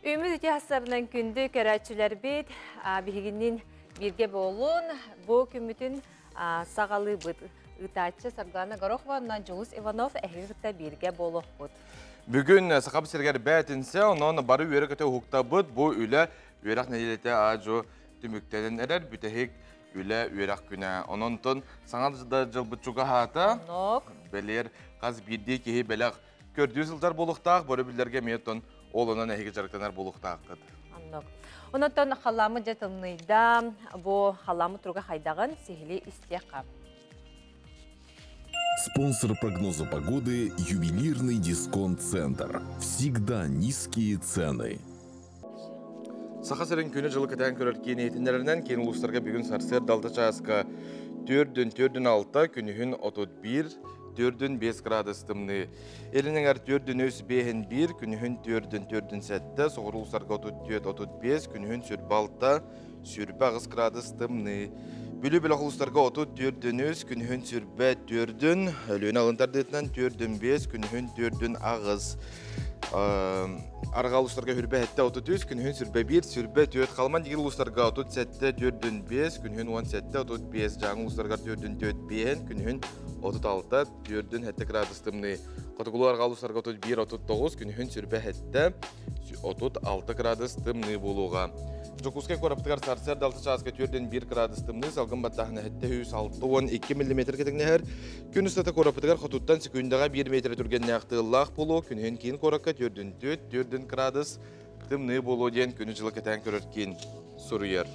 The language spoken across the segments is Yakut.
Үмүт үтүө хастарынан күндү көрөөччүлэрбит, биһигиннин бииргэ буолун. Бу күммүтүн саҕалыыбыт. Ыытааччы Саргылана Горохова уонна Дьулус Иванов эһиги кытта бииргэ буолуохпут. Бүгүн Сахабыт сиригэр бээтинсэ, онон бары үөрэ-көтө уһуктабыт. Бу үлэ үөрэх нэдиэлэтэ аа-дьуо түмүктэнэн эрэр бүтэһик үлэ үөрэх күнэ. Ононтон саҥа да дьылбыт чугаһаата. Бэлиэр хас биирдии киһи бэлэх көрдүү сылдьар буолуохтаах, бары биллэргэ эмиэ оттон ол онон эһиги дьарыктанар буолуохтааххыт. Оннук. Онон халламы дьэ тымныйда, бу халламы туруга хайдаҕын сиһили истиэххэ. Спонсор прогноза погоды – ювелирный дисконт-центр. Всегда низкие цены. Саха сирин күнү-дьылы кэтээн көрөр киин иһитиннэрэринэн киин улуустарга бүгүн сарсыарда 6 чааска 4-дүн 4-дүн 6, күнүһүн 31, 4-дүн 5 градус тымныы. Илин эҥэр 4-дүн 3, 5-ин 1, күнүһүн 4-дүн 4-дүн 7, соҕуруу улуустарга 34, 35, күнүһүн 26, 28 градус тымныы. Бүлүү бөлөх улуустарга 34-дүн 3, күнүһүн 24-дүн, Өлүөнэ алын тардыытынан 4-дүн 5, күнүһүн 4-дүн 8. Арҕаа улуустарга хүрбэ 7 33, күнүһүн сүрбэ 1, сүрбэ 4, Халыман дигил улуустарга 37, 4 5, күнүһүн 17, 35, Дьааҥы улуустарыгар 4 4 5, күнүһүн 36, 4 7 градус тымныы. Хотугулуу арҕаа улуустарга 31, 39, күнүһүн сүрбэ 7, 36 градус тымныы буолуоҕа. Дьокуускай куораппытыгар сарсыарда 6 чааска 4-1 градус тымныы, салгын баттааһына 762 мм кэтиҥнэһэр. Күн устата куораппытыгар хотуттан секундаҕа 1 метр түргэннээх тыаллаах буолуо, күнүһүн киин куоракка 4-4, 4 градус тымныы буолуо диэн күнү-дьылы кэтээн көрөр киин суруйар.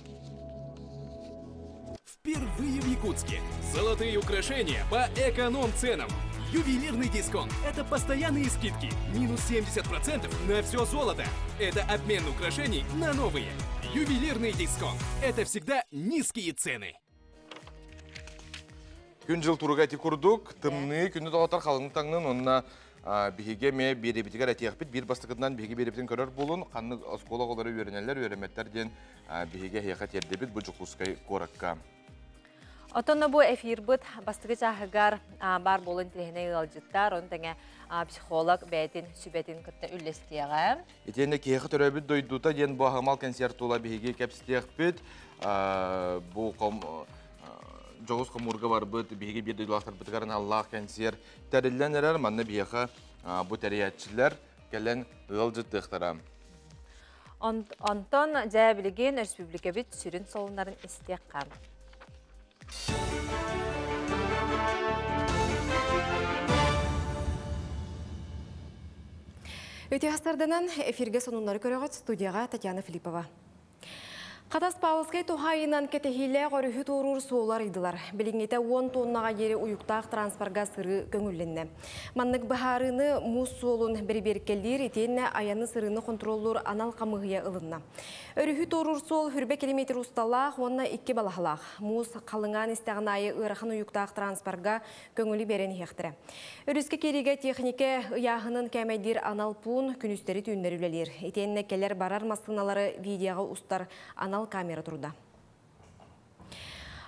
Впервые в Якутске. Золотые украшения по эконом-ценам. Ювелирный дисконт – это постоянные скидки. Минус 70% на все золото. Это обмен украшений на новые. Ювелирный дисконт – это всегда низкие цены. Күн-дьыл туруга ити курдук, тымныы күнү доҕотор халыҥ таҥнын, онно биһиги эмиэ биэрэбитигэр этиэхпит, биир бастакытынан биһиги биэрэбитин көрөр буолун, ханнык оскуола оҕолоро үөрэнэллэр, үөрэммэттэр диэн биһиги эһиэхэ тиэрдэбит бу Дьокуускай куоракка. Оттон бу эфирбыт бастакы чааһыгар баар буолан тиһинэй ыалдьыттар, он тэҥэ психолог бэйэтин сүбэтин кытта үллэстиэҕэ. Итиэннэ киһиэхэ төрөөбүт дойдута диэн бу аһымал концерт тула биһиги кэпсэтиэхпит. Бу дьоҕус хомуурга барбыт биһиги биир дойдулаахтарбытыгар аналлаах кэнсиэр тэриллэн эрэр. Манна биһиэхэ бу тэрийээччилэр кэлэн ыалдьыттыахтара. Онтон дьэ билигин өрөспүүбүлүкэбит сүрүн солуннарын истиэххэ. Өтө хастарданан эфирге сонуннары көрөҕүт студияға Татьяна Филиппова. Хатас Павловскай туһаайынан кэтэһиилээх өрүһү туоруур суолу арыйдылар. Билиҥҥитэ 10 тоннаҕа диэри уйуктаах транспорга сырыы көҥүллэннэ. Маннык быһаарыыны муус суолун бэрэбиэркэлиир итиэннэ айаны-сырыыны хонтуруоллуур анал хамыыһыйа ылынна. Өрүһү туоруур суол хүрбэ километр усталаах уонна икки балаһалаах. Муус халыҥаан истэҕин аайы ыарахан уйуктаах транспорга көҥүлү биэрэн иһиэхтэрэ. Өрүскэ киириигэ техникэ ыйааһынын кээмэйдиир анал пуун күнүстэри-түүннэри үлэлиир. Итиэннэ кэлэр-барар массыыналары видеоҕа устар анал камера турда.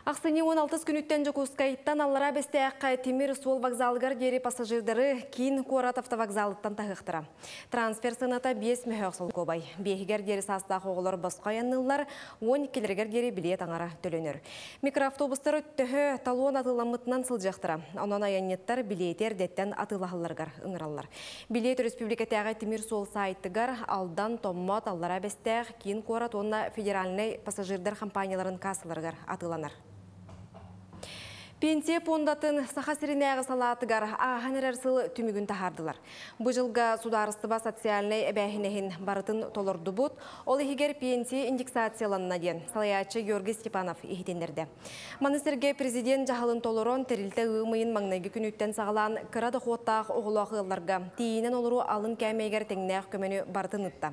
Ахсынньы 16 күнүттэн Дьокуускайтан Аллараа Бэстээххэ тимир суол вокзалыгар диэри пассажирдары киин куорат автовокзалыттан таһыахтара. Трансфер сыаната 5 мөһөөх солкуобай. Биэһигэр диэри саастаах оҕолор босхо айанныыллар, 12-лэригэр диэри билиэт аҥара төлөнөр. Микроавтобустар төһө талон атыыламмытынан сылдьыахтара. Онон айанньыттар билиэти эрдэттэн атыылаһалларыгар ыҥыраллар. Билиэт өрөспүүбүлүкэтээҕи тимир суол саайтыгар Алдан, Томмот, Аллараа Бэстээх, киин куорат уонна федеральнай пассажирдар компанияларын кассаларыгар атыыланар. Пенсия пуондатын Саха сиринээҕи салаатыгар ааһан эрэр сыл түмүгүн таһаардылар. Бу дьылга судаарыстыба социальнай эбээһинэһин барытын толордубут, ол иһигэр пенсия индексацияланна диэн салайааччы Георгий Степанов иһитиннэрдэ. Маны сэргэ президент дьаһалын толорон тэрилтэ ыам ыйын маҥнайгы күнүттэн саҕалаан кыра дохуоттаах оҕолоох ыалларга тиийинэн олоруу алын кээмэйигэр тэҥнээх көмөнү барытын ытта.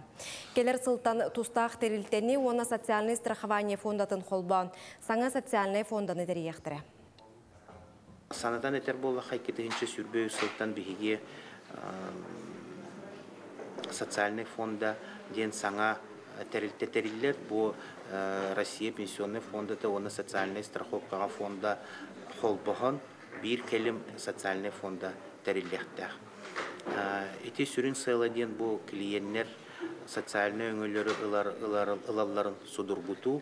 Кэлэр сылтан тустаах тэрилтэни уонна социальнай страхование фондатын холбоон саҥа социальнай фонданы тэрийиэхтэрэ. Санатан этэр буоллахха, 2023 сылтан биһиги социальный фонда диэн саҥа тэрилтэ тэриллэр. Бу Россия пенсионный фондата уонна социальнай страховкаҕа фонда холбоһон биир кэлим социальный фонда тэриллиэхтээх. Ити сүрүн сыала диэн бу клиеннэр социальнай өҥөлөрү ылалларын судургутуу,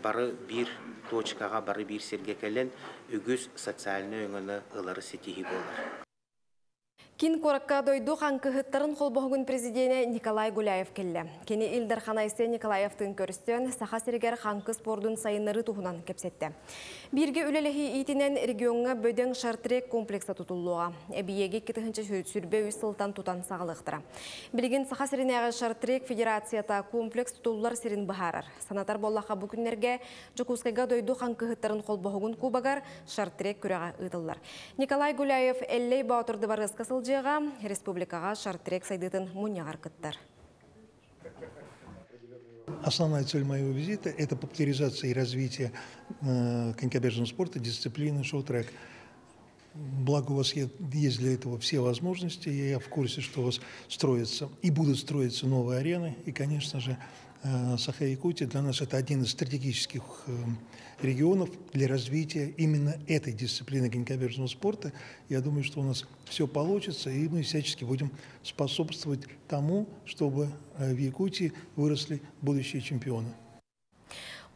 бары биир точкаҕа, бары биир сиргэ кэлэн үгүс социальнай өҥөнү ылары ситиһии буолар. Киин куоракка дойду хаҥкыһыттарын холбоһугун президенэ Николай Гуляев кэллэ. Кини Ил Дархан Айсен Николаевтыын көрсөн, Саха сиригэр хаҥкы спордун сайыннарыы туһунан кэпсэттэ. Бииргэ үлэлэһии иитинэн региоҥҥа бөдөҥ шорт-трек комплекса тутуллуоҕа. Эбийиэги 2023 сылтан тутан саҕалыахтара. Билигин Саха сиринээҕи шорт-трек федерацията комплекс тутуллар сирин быһаарар. Санатар буоллахха, бу күннэргэ Дьокуускайга дойду хаҥкыһыттарын холбоһугун кубогар шорт-трек күрэҕэ ыытыллар. Николай Гуляев Эллэй Боотур дыбарыаска сылдьыаҕа, республикаҕа шорт-трек сайдыытын мунньаҕар кыттар. Основная цель моего визита – это популяризация и развитие конькобежного спорта, дисциплины шоу-трек. Благо у вас есть для этого все возможности, я в курсе, что у вас строятся и будут строиться новые арены. И, конечно же, Саха-Якутия для нас это один из стратегических регионов для развития именно этой дисциплины конькобежного спорта. Я думаю, что у нас все получится, и мы всячески будем способствовать тому, чтобы в Якутии выросли будущие чемпионы.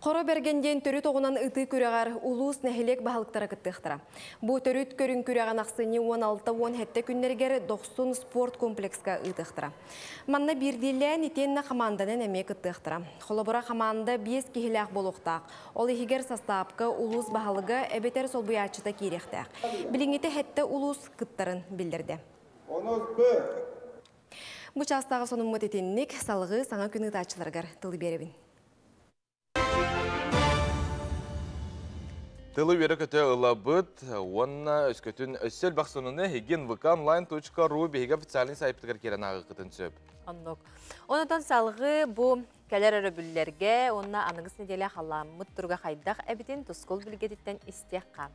Хоро Бэргэн диэн төрүт оҕунан ытыы күрэҕэр улуус, нэһилиэк баһылыктара кыттыахтара. Бу төрүт көрүҥ күрэҕин ахсынньы 16-17 күннэригэр Дохсун спорт комплекска ыытыахтара. Манна биирдиилээн итиэннэ хамаанданан эмиэ кыттыахтара. Холобура, хамаанда 5 киһилээх буолуохтаах. Ол иһигэр састаапка улуус баһылыга эбэтэр солбуйааччыта киириэхтээх. Билиҥҥитэ сэттэ улуус кыттарын биллэрдэ. Бу чаастааҕы сонуммут итинник, салгыы Саҥа күн ыытааччыларыгар тылы биэрэбин. Тылы үөрэ-көтө ылабыт уонна өскөтүн өссө элбэх сонуну эһиги nvkonline.ru биһиги официальный сайтпытыгар киирэн ааҕыаххытын сөп. Оннук. Онтон салгыы бу кэлэр өрөбүллэргэ уонна аныгыс нэдиэлэ халлааммыт туруга хайдах эбитин Тускул билгэтиттэн истиэххэ.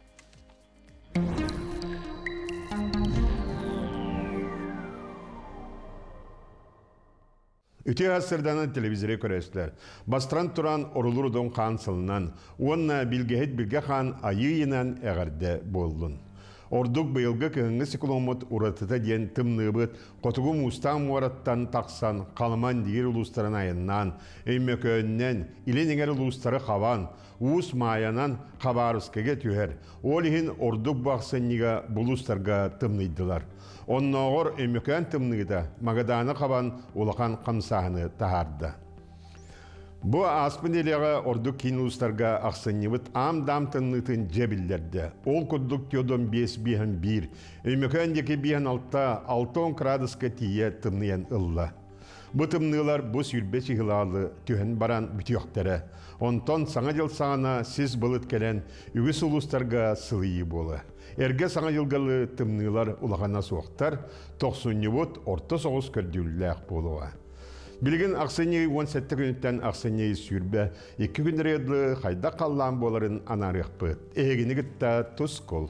Үтүө сарсыарданан телевизоры көрөөччүлэр. Бастатан туран Орулуур Удун Хаан сылынан уонна Билгэһит Билгэ Хаан Айыы ыйынан эҕэрдэ буоллун. Ордук быйылгы кыһыҥҥы цикломмут уратыта диэн тымныыбыт Хотугу Муустаах муораттан тахсан Халыма Индигиир улуустарын айаннаан, Өймөкөөнүнэн, Илин Эҥэр улуустары хабан, Уус Маайанан Хабаровскайга түһэр. Ол иһин ордук бу ахсынньыга булуустарга тымныйдылар. Оннооҕор Өймөкөөн тымныыта Магадааны хабан улахан хамсааһыны таһаарда. Бу ааспыт нэдиэлэҕэ ордук киин улуустарга ахсынньыбыт аам-даам тымныытын дьэ биллэрдэ. Ол курдук Теодон 5 биэһэн биир, Өймөкөөн диэки биэһэн алта, 60 кыраадыска тиийэ тымныйан ылла. Бу тымныылар бу 20 чыһылаалы түһэн баран бүтүөхтэрэ. Онтон Саҥа дьыл саҕана сис былыт кэлэн үгүс улуустарга сылыйыы буола. Эргэ Саҥа дьылгалы тымныылар улахана суохтар, тохсунньубут орто соҕус көрдүүллээх буолуоҕа. Билигин ахсынньы 17 күнүттэн ахсынньы 22 күннэргэ дылы хайдах халлаан буоларын анаарыахпыт. Эһигини кытта Тускул.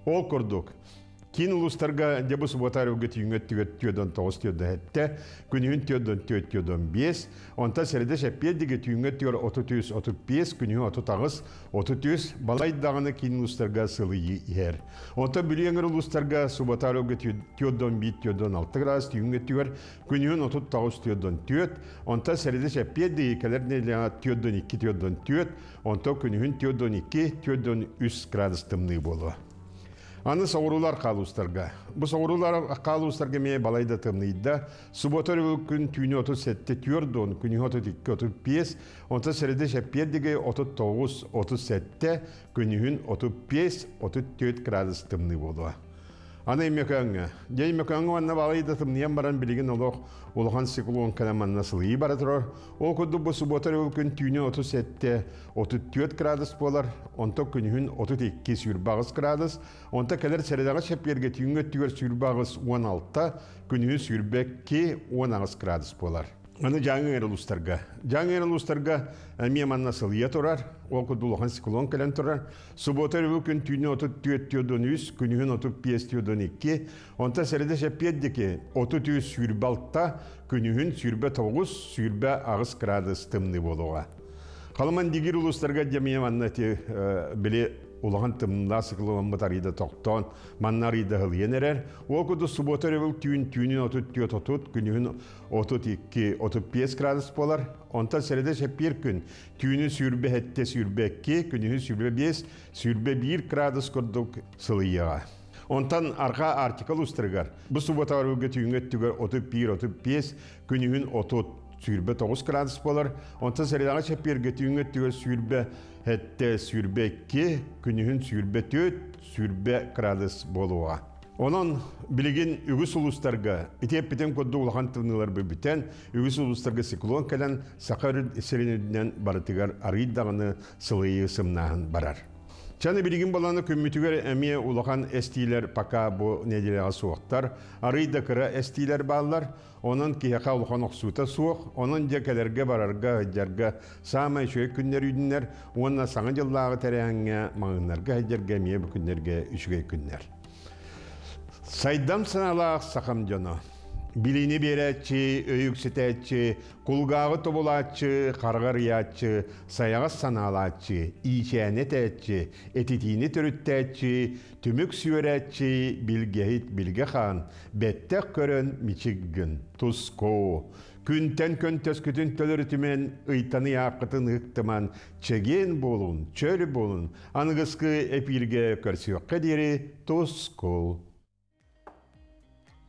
Ол курдук, Киин улуустарга дьэ бу субуота өрүлгэ түүҥҥү өттүгэр түөрт тоҕус түөрт сэттэ, күнүһүн түөрт түөрт түөрт биэс, онтон сэрэдэ сэппиэр диги түүҥҥү өттүгэр 33 35, күнүһүн 38 33, балай даҕаны киин улуустарга сылыйыы иһэр. Онтон Бүлүү эҥэр улуустарга субуота өрүлгэ түөрт биир түөрт алта градус түүҥҥү өттүгэр, күнүһүн 39 түөрт түөрт, онтон сэрэдэ сэппиэр диги кэлэр нэдиэлэҕэ түөрт икки түөрт түөрт, онтон күнүһүн түөрт икки түөрт үс градус тымныы буолуо. Аны соҕуруулар хаалуустарга. Бу соҕуруулар хаалуустарга эмиэ балайда тымныйда. Субуота өрөбүл күн түүнү 37 түөрт уон, күнүһү 32 35, онтон сэрэдэ чэппиэрдиги 39 37, күнүһүн 35 34 градус тымныы буолуо. Аны Өймөкөөҥҥө. Дьэ Өймөкөөҥҥө манна балайда тымныйан баран билигин олох улахан циклон кэлэн манна сылыйыы бара турар. Ол курдук бу субуота өрөбүл күн түүнү 37 34 градус буолар, онтон күнүһүн 32 28 градус, онтон кэлэр сэрэдэҕэ чэппиэргэ түүҥҥү өттүгэр 28 16, күнүһүн 22 18 градус буолар. Аны Дьааҥы эҥэр улуустарга. Дьааҥы эҥэр улуустарга эмиэ манна сылыйа турар, ол курдук улахан циклон кэлэн турар. Субуота өрөбүл күн түүнү 34 43, күнүһүн 35 42, онтон сэрэдэ чэппиэр диэки 33 26, күнүһүн 29 28 градус тымныы буолуоҕа. Халыман Дигир улуустарга дьэ манна ити били Улахан тымныылаах цикломмут арыйда тохтоон, манна арыйда ыһылыйан эрэр. Ол курдук субуота өрөбүл түүн түүнүн 34-30, күнүһүн 32-35 градус буолар. Онтон сэрэдэ сэппиэр күн түүнүн 27-22, күнүһүн 25-21 градус курдук сылыйыаҕа. Онтон арҕаа Арктика улуустарыгар бу субуота өрөбүлгэ түүҥҥү өттүгэр 31-35, күнүһүн 30 29 градус буолар. Онтон сэрэдэҕэ чэппиэргэ түүҥҥү өттүгэр 27, 22, күнүһүн 24, 20 градус буолуоҕа. Онон билигин үгүс улуустарга ити эппитим курдук улахан тымныылар бүтэн, үгүс улуустарга циклон кэлэн, Саха сирин үрдүнэн барытыгар арыый даҕаны сылыйыы сымнааһын барар. Чаны билигин баланы күммүтүгэр эмиэ улахан эстиилэр пока бу нэдиэлэҕэ суохтар. Арыый да кыра эстиилэр бааллар. Онон киһиэхэ улахан охсуута суох. Онон дьэ кэлэргэ барарга сылдьарга саамай үчүгэй күннэр үүннэр уонна саҥа дьыллааҕы тэрээһиҥҥэ маҕаһыыннарга сылдьарга эмиэ бу күннэргэ үчүгэй күннэр. Сайдам санаалаах сахам дьоно. Билиини биэрээччи, өйү үксэтээччи, кулгааҕы тобулааччы, хараҕы арыйааччы, сайаҕас санаалааччы, иичээни этээччи, этитиини төрүттээччи, түмүк сүөрээччи, билгэһит билгэ хаан, бэттэх көрөн мичик гын, тускоо. Күнтэн көнтөскүтүн төлөрүтүмэн, ыйтан ыйааххытын ыһыктыман, чэгиэн буолун, чөл буолун, аныгыскы эпииргэ көрсүөххэ диэри тускул.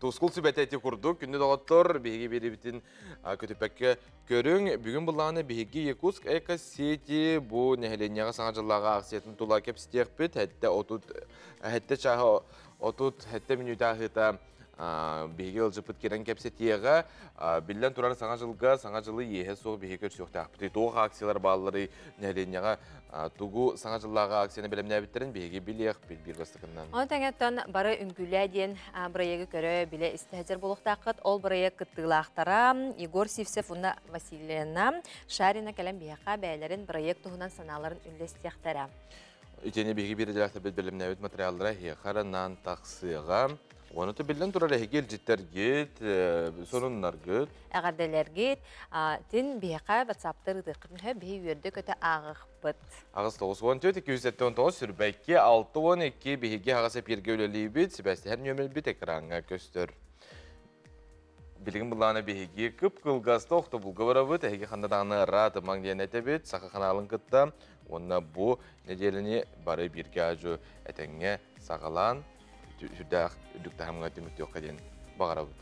Тускул сүбэтэ ити курдук, күндү доҕоттор, биһиги биэрибитин көтүппэккэ көрүҥ. Бүгүн былааны биһиги Якутск эко-сети бу нэһилиэнньэҕэ саҥа дьыллааҕы акциятын тула кэпсэтиэхпит. Хэттэ отут, хэттэ чааһы отут, хэттэ мүнүүтэ аһыыта биһиги ылдьыппыт кирэн кэпсэтиэҕэ. Биллэн турар саҥа дьылга саҥа дьылы иэһэ суох биһиги көрсүөхтээхпит. Туох акциялар баалларый нэһилиэнньэҕэ тугу саҥа дьыллааҕы акцияны бэлэмнээбиттэрин биһиги билиэхпит биир бастакыннан. Ону тэҥэттэн бары үҥкүүлээ диэн бырайыагы көрө, билэ истэ сылдьар буолуохтааххыт. Ол бырайыак кыттыылаахтара Егор Сивцев уонна Василина Шарина кэлэн биһиэхэ бэйэлэрин бырайыак туһунан санааларын үллэстиэхтэрэ. Итини биһиги биирдэлээхтэрбит бэлэмнээбит материаллара эһиэхэ анаан тахсыаҕа. Уонна биллэн турар эһиги илдьиттэргит, сонуннаргыт. Эҕэрдэлэргит. Тин биһиэхэ WhatsApp-тар ыытыаххытын сөп, биһи үөрдэ-көтө ааҕыахпыт. 8 94 279 сүрбэкки 62 биһиги аҕыс эпииргэ үлэлиибит, сибээстэһэр нүөмэрбит экраҥҥа көстөр. Билигин былаана биһиги кып-кылгас тохтобулга барабыт, эһиги ханна даҕаны ыраатымаҥ диэн этэбит, Саха ханаалын кытта уонна бу нэдиэлэни бары бииргэ аадьу этэҥҥэ саҕалаан сүрдээх үрдүк таһымҥа түмүктүөххэ диэн баҕарабыт.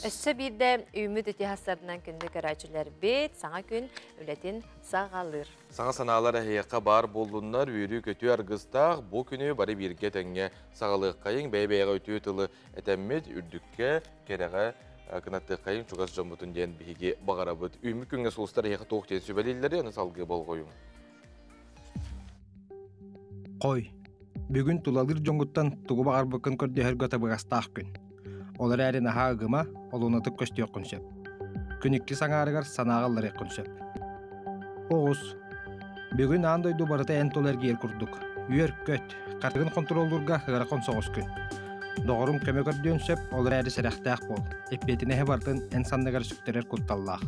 Өссө биирдэ үүммүт үтүө сарсыарданан күндү көрөөччүлэрбит саҥа күн үлэтин саҕалыыр. Саҥа санаалар эһиэхэ баар буоллуннар, үөрүү-көтүү аргыстаах бу күнү бары бииргэ тэҥҥэ саҕалыаххайыҥ, бэйэ-бэйэҕэ үтүө тылы этэммит, үрдүккэ, кэрэҕэ кынаттыаххайыҥ чугас дьоммутун диэн биһиги баҕарабыт. Үүммүт күҥҥэ сулустар эһиэхэ туох диэн сүбэлииллэрий, ону салгыы болҕойуҥ. Хой, бүгүн тулалыыр дьоҥҥуттан тугу баҕарбыккын көрдөһөргө табыгастаах күн. Ол эрээри наһаа ыгыма, олуонатык көстүөххүн сөп. Күн иккис аҥаарыгар санааҕа ылларыаххын сөп. Оҕус. Бүгүн аан дойду барыта эн тула эргийэр курдук. Үөр-көт, хартыгын хонтуруоллуурга ыарахан соҕус күн. Доҕоруҥ көмө көрдүөн сөп, ол эрээри сэрэхтээх буол. Эппиэтинэһи барытын эн санныгар сүктэрэр кутталлаах.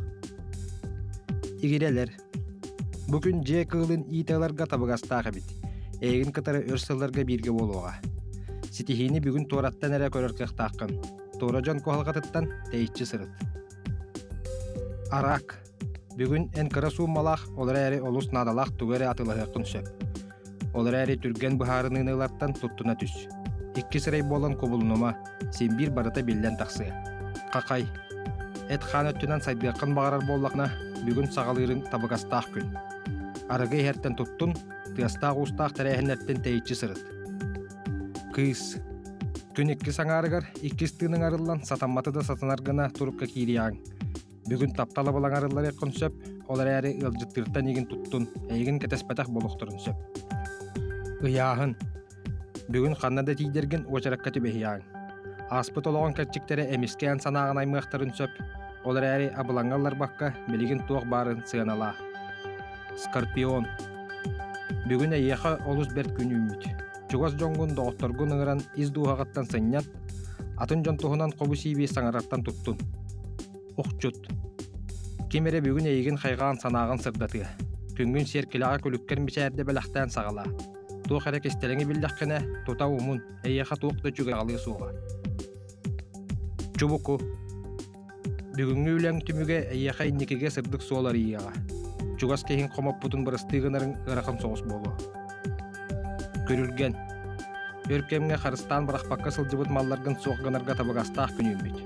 Игирэлэр. Бу күн дьиэ кыылын иитэ ыларга табыгастаах эбит. Эйигин кытары өр сылларга бииргэ буолуоҕа. Ситиһиини бүгүн туораттан эрэ көрөр кыахтааххын. Туора дьон куһалҕатыттан тэйиччи сырыт. Араак. Бүгүн эн кыра сууммалаах, ол эрээри олус наадалаах тугу эрэ атыылаһыаххын сөп. Ол эрээри түргэн быһаарыныыны ылартан туттуна түс. Икки сирэй буолан кубулунума, син биир барыта биллэн тахсыа. Хахай. Эт-хаан өттүнэн сайдыаххын баҕарар буоллахына, бүгүн саҕалыырыҥ табыгастаах күн. Арыгы иһэртэн туттун, тыастаах-уустаах тэрээһиннэртэн тэйиччи сырыт. Кыыс. Күн иккис аҥаарыгар иккис тыыныҥ арыллан сатамматы да сатанар гына турукка киириэҕиҥ. Бүгүн таптал абылаҥарылларыаххын сөп, ол эрээри ыалдьыттыыртан игин туттун, эйигин кэтэспэтэх буолуохтарын сөп. Ыйааһын. Бүгүн ханна да тиийдэргин уочаракка түбэһиэҕиҥ. Ааспыт олоҕуҥ кэрчиктэрэ эмискэ эн санааҕын аймыахтарын сөп, ол эрээри абылаҥҥа ылларбакка билигин туох баарын сыаналаа. Скорпион. Бүгүн эйиэхэ олус бэрт күн үүммүт. Чугас дьоҥҥун, доҕотторгун ыҥыран ис дууһаҕыттан сынньат, Атын дьон туһунан хобу-сииби саҥарартан туттун. Охчут. Ким эрэ бүгүн эйигин хайҕаан санааҕын сырдатыа. Күҥҥүн сиэркилэҕэ күлүккэр мичээрдэ бэлэхтээн саҕалаа. Туох эрэ кистэлэҥи биллэххинэ, тута умун, эйиэхэ туох да үчүгэй аҕалыа суоҕа. Чубуку. Бүгүҥҥү үлэҥ түмүгэ эйиэхэ инникигэ сырдык суол арыйыаҕа. Чугас киһиҥ хомоппутун бырастыы гынарыҥ ыарахан соҕус буолуо. Күрүлгэн. Өр кэмҥэ харыстаан бырахпакка сылдьыбыт малларгын суох гынарга табыгастаах күн үүммүт.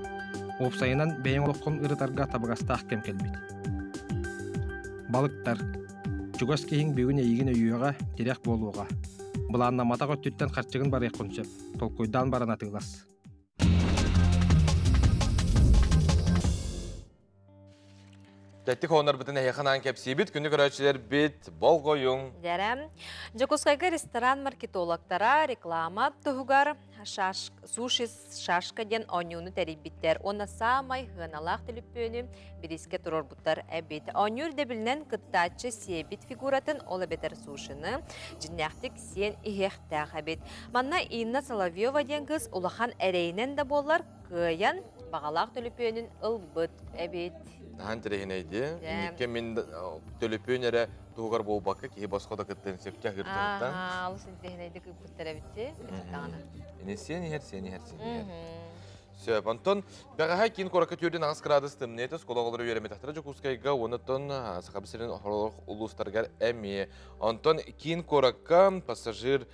Уопсайынан, бэйэҥ олоххун ырытарга табыгастаах кэм кэлбит. Балыктар. Чугас киһиҥ бүгүн эйигин өйүөҕэ, тирэх буолуоҕа. Былааннамматах өттүттэн харчыгын барыаххын сөп. Толкуйдаан баран атыылас. Тэттик хоонорбутун эһиэхэ анаан кэпсиибит. Күнү көрөөччүлэрбит болҕойуҥ. Дьэрэ. Дьокуускайга ресторан маркетологтара реклама туһугар шаш, суши шашка диэн оонньууну тэрийбиттэр уонна саамай сыаналаах түлүппүөнү бириискэ туруорбуттар эбит. Оонньуу ирдэбилинэн кыттааччы сиэбит фигуратын, ол эбэтэр сушины, дьиннээхтик сиэн иһиэхтээх эбит. Манна Инна Соловьева диэн кыыс улахан эрэйинэн да буоллар кыайан баҕалаах төлөпүөнүн ылбыт эбит. Наһаа интэриэһинэйди. Инникке мин төлөпүөн эрэ туһугар буолбакка киһи босхо да кыттыан сөптөөх ыыртыһыттан. Олус интэриэһинэйдик ыыппыттар эбит. Ини сиэн иһэр, сиэн иһэр, сиэн иһэр. Сөп. Онтон бэҕэһээ киин куоракка түүрдүн аҕыс кыраадыс тымныыта оскуола оҕолоро үөрэммэтэхтэрэ Дьокуускайга уонна Сахабыт сирин олорох улуустарыгар эмиэ. Онтон киин куоракка пассажир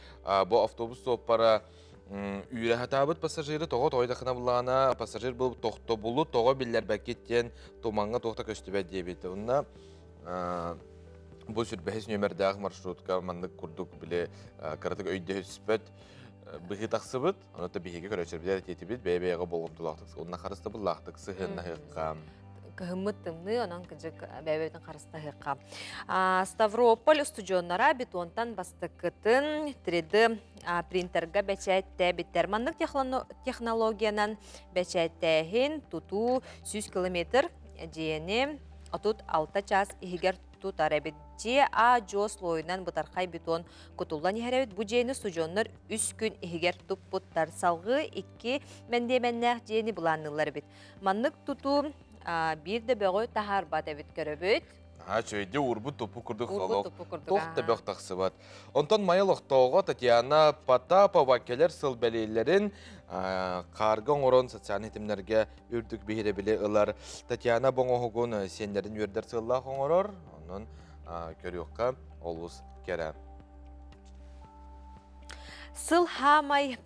бу автобус суоппара үүрэ сатаабыт пассажиры тоҕо тоҕойдахына буллаҕына пассажир был тохтобулу тоҕо биллэрбэккит диэн тумаҥҥа туох да көстүбэт диэбит. Онно бу сүрбэһис нүөмэрдээх маршрутка маннык курдук били кыратык өйдөһүспэт быһыы тахсыбыт. Ону биһиги көрөөччүлэрбит этиэтибит бэйэ-бэйэҕэ болҕомтолоохтук уонна харыстабыллаахтык сыһыаннаһыахха. Кыһыммыт тымныы, онон кыдьык бэйэ-бэйэтин харыстаһыахха. Ставрополь устудьуоннара бетонтан бастакытын 3D принтерга бэчээттээбиттэр. Маннык технологиянан бэчээттээһин тутуу 100 километр дьиэни 36 чаас иһигэр тутар эбит. Дьиэ А-дьуо слойунан бытархай бетон кутуллан иһэр эбит. Бу дьиэни устудьуоннар үс күн иһигэр туппуттар. Салгыы икки мэндиэмэннээх дьиэни былаанныыллар эбит. Маннык тутуу биир да бөҕү таһаарбат эбит көрөбүт. Аа, чөйдө урбут туппу курдук холох. Туох да бөх тахсыбат. Онтон Майа олохтооҕо Татьяна Потапова кэлэр сыл бэлиэлэрин хаарга оҥорон социальнай ситимнэргэ үрдүк биһирэбили ылар. Татьяна боҥоһугун сиэннэрин үөрдэр сыаллаах оҥорор. Онон көрүөххэ олус кэрэ. Сыл хаамай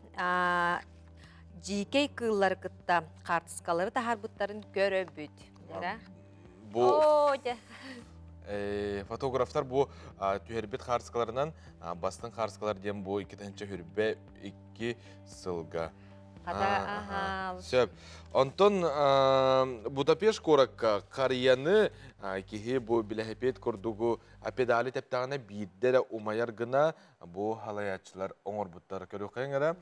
дьиикэй кыыллары кытта хаартыскалары таһаарбыттарын көрөбүт. Бу фотографтар бу түһэрбит хаартыскаларынан бастыҥ хаартыскалар диэн бу 2022 сылга. Сөп. Онтон Будапешт куоракка харыйаны киһи бу билэһипиэт курдугу педали тэптэҕинэ биирдэ эрэ умайар гына бу халайааччылар оҥорбуттар. Көрүөххэ эрэ.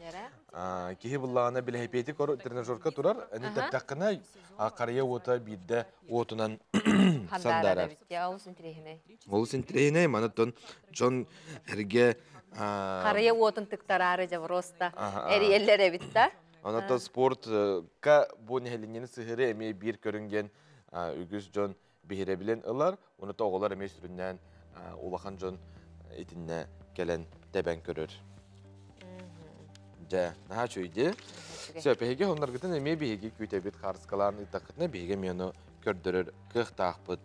Киһи буллаҕына билэһипиэти тренажерка турар, аны тэптэххинэ харыйа уота биирдэ уотунан сандаарар. Олус интэриэһинэй. Олус интэриэһинэй. Манытон дьон эргэ Харыйа уотун тыктараары дьэ просто эрийэллэр эбит да. Онон спортка бу нэһилиэнньэни сыһыары эмиэ биир көрүҥ диэн үгүс дьон биһирэбилин ылар. Уну оҕолор эмиэ сүрүннээн улахан дьон итиннэ кэлэн тэбэн көрөр. Дьэ, наһаа үчүгэй. Сөп, эһиги оннаргытын эмиэ биһиги күүтэбит хаарыскалаан ыыттаххытына биһиги эмиэ ону көрдөрөр кыахтаахпыт.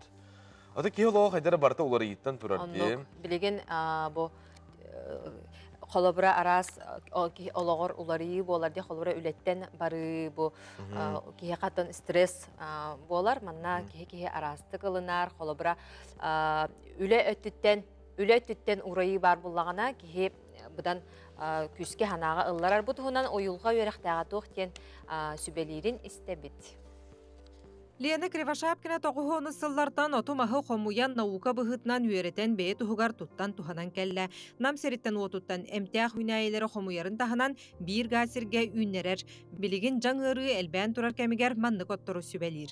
Ата киһи олоҕо хайдара барыта уларыйыттан турар дии. Билигин бу холобура араас киһи олоҕор уларыйыы буолар дии, холобура үлэттэн барыы бу киһи хатын стресс буолар. Манна киһи киһи араастык ылынар, холобура үлэ өттүттэн үлэ өттүттэн урайыы баар буллаҕына киһи быдан күүскэ санааҕа ылларар. Бу туһунан уйулҕа үөрэхтээҕэ туох диэн сүбэлиирин истэбит. Лена Кривошапкина тоҕуһуонус сыллартан оту-маһы хомуйан наука быһыытынан үөрэтэн бэйэ туһугар туттан туһанан кэллэ. Нам сириттэн уотуттан эмтээх үүнээйилэри хомуйарын таһынан биир гаа сиргэ үүннэрэр. Билигин дьаҥ ыарыы элбээн турар кэмигэр маннык оттору сүбэлиир.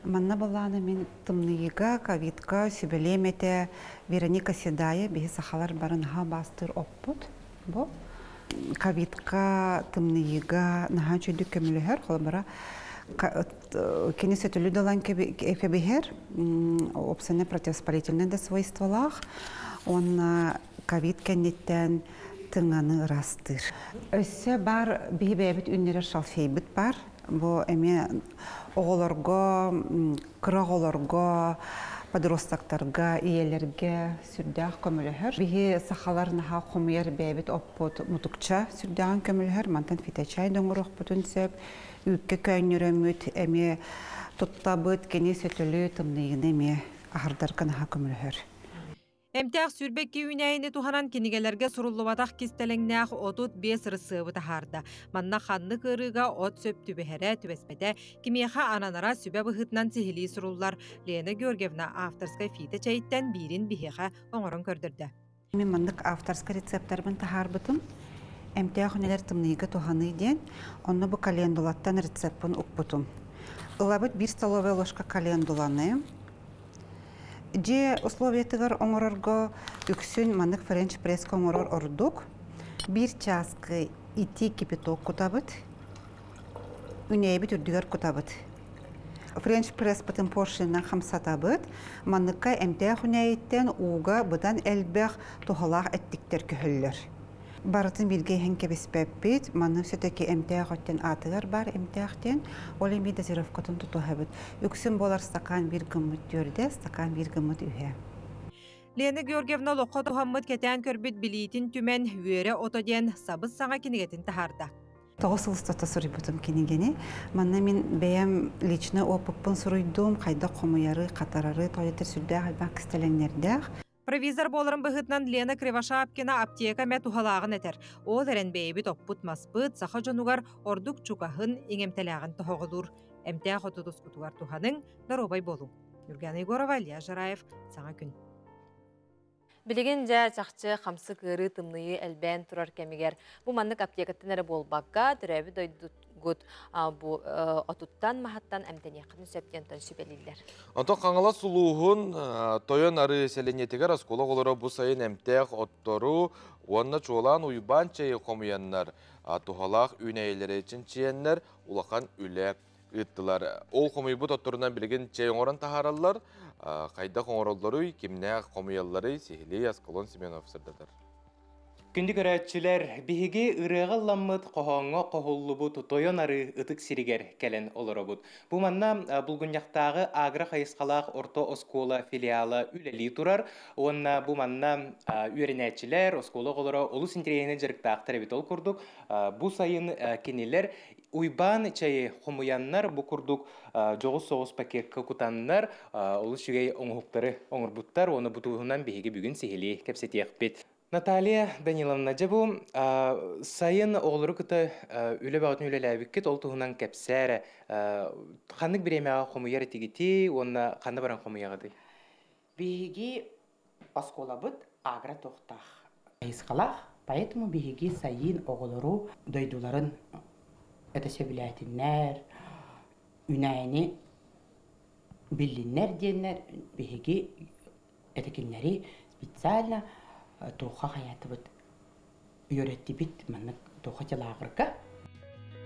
Манна былааны мин тымныйыга, ковидка сүбэлиэм этэ. Вероника Седая биһи сахалар бары наһаа баастыыр оппут. Бу. Ковидка, тымныйыга наһаа үчүгдүк көмөлөһөр. Холобура, кини сөтөлү далан кэбиһэр, опсаны противовоспалительный да свойстволаах. Уонна ковид кэнниттэн тыҥаны ырастыыр. Өссө бар биһи бэйэбит үннэрэр шалфейбыт бар. Бу эмиэ оҕолорго, кыра оҕолорго, подростактарга, ийэлэргэ сүрдээх көмөлөһөр. Биһи сахалар наһаа хомуйар бэйэбит оппут мутукча сүрдээҕин көмөлөһөр. Мантан фиточай да оҥоруохпутун сөп. Үүккэ көөнньөрөммүт эмиэ туттабыт, кини сөтөлү, тымныйыны эмиэ аһардарга наһаа көмөлөһөр. Эмтээх 22 үүнээйини туһанан кинигэлэргэ суруллубатах кистэлэҥнээх 35 ырысыабы таһаарда. Манна ханнык ыарыыга от сөп түбэһэрэ, түбэспэтэ, кимиэхэ ананара сүбэ быһыытынан сиһилии суруллар. Лена Георгиевна авторскай фито чэйиттэн биирин биһиэхэ оҥорон көрдөрдө. Мин маннык авторскай рецепттарбын таһаарбытым. Эмтээх үнэлэр тымныйга туһаныы диэн, онно бу календулаттан рецеппин укпутум. Ылабыт биир столовая ложка календуланы. Дьиэ условиятыгар оҥорорго үксүн маннык френч пресска оҥорор ордук. Биир чааскы итии кипяток кутабыт. Үнэйбит үрдүгэр кутабыт. Френч пресспытын поршенынан хамсатабыт. Манныкка эмтээх үнэйиттэн ууга быдан элбэх туһалаах эттиктэр көһөллөр. Барытын бииргэ иһэн кэбиспэппит. Манна все-таки эмтээх өттүн аатыгар бар эмтээхтэн. Ол эми дозировкатын тутуһабыт. Үксүн буолар стакан биир гыммыт түөрдэ, стакан биир гыммыт үһэ. Лена Георгиевна олоххо туһаммыт кэтээн көрбүт билиитин түмэн үөрэ ото диэн сабыс саҥа кинигэтин таһаарда. 9 сыл устата суруйбутум кинигени. Манна мин бэйэм личный опыппын суруйдум, хайдах хомуйары, хатарары, тоҕо сүрдээх элбэх кистэлэҥнэрдээх. Провизор буоларын быһыытынан Лена Кривошапкина аптека мэ туһалааҕын этэр. Ол эрэн бэйэбит оппут маспыт саха дьонугар ордук чугаһын, иҥэмтэлээҕин тоһоҕолуур. Эмтээх оту тускутугар туһаныҥ, доруобай буолуҥ. Юргана Егорова, Илья Жараев, Саҥа күн. Билигин дьэ чахчы хамсык ыарыы тымныйыы элбээн турар кэмигэр бу маннык аптекаттан эрэ буолбакка, төрөөбүт дойдугут бу отуттан маһаттан эмтэниэххитин сөп диэн сүбэлииллэр. Онтон Хаҥалас улууһун Тойон Арыы сэлиэнньэтигэр оскуола оҕолоро бу сайын эмтээх оттору уонна чуолаан уйбаан чэйи хомуйаннар, туһалаах үүнээйилэри чинчийэннэр улахан үлэ ыыттылар. Ол хомуйбут отторунан билигин чэй оҥорон таһаараллар. Хайдах оҥороллоруй, кимнээх хомуйалларый, сиһилии Аскалон Семенов сырдатар. Күндү көрөөччүлэр, биһиги ырыаҕа ылламмыт, хоһооҥҥо хоһуллубут Тойон Арыы ытык сиригэр кэлэн олоробут. Бу манна Булгунньахтааҕы агро хайысхалаах орто оскуола филиала үлэлии турар. Уонна бу манна үөрэнээччилэр, оскуола оҕолоро олус интэриэһинэй дьарыктаахтар эбит. Ол курдук, бу сайын кинилэр Уйбаан чэйи хомуйаннар, бу курдук дьоҕус соҕус пакекка кутаннар, олус үчүгэй оҥоһуктары оҥорбуттар. Уонна бу туһунан биһиги бүгүн сиһилии кэпсэтиэхпит. Наталья Даниловна, дьэ бу сайын оҕолору кытта үлэ бөҕөтүн үлэлээбиккит, ол туһунан кэпсээ эрэ. Ханнык бириэмэҕэ хомуйар этигитий уонна ханна баран хомуйаҕытый? Биһиги оскуолабыт агро туохтаах хайысхалаах, поэтому биһиги сайын оҕолору дойдуларын это сөбүлээтиннэр, үнээни биллиннэр диэннэр биһиги этикиннэри специально туохха хаятыбыт үөрэттибит маннык туохха лааҕырга.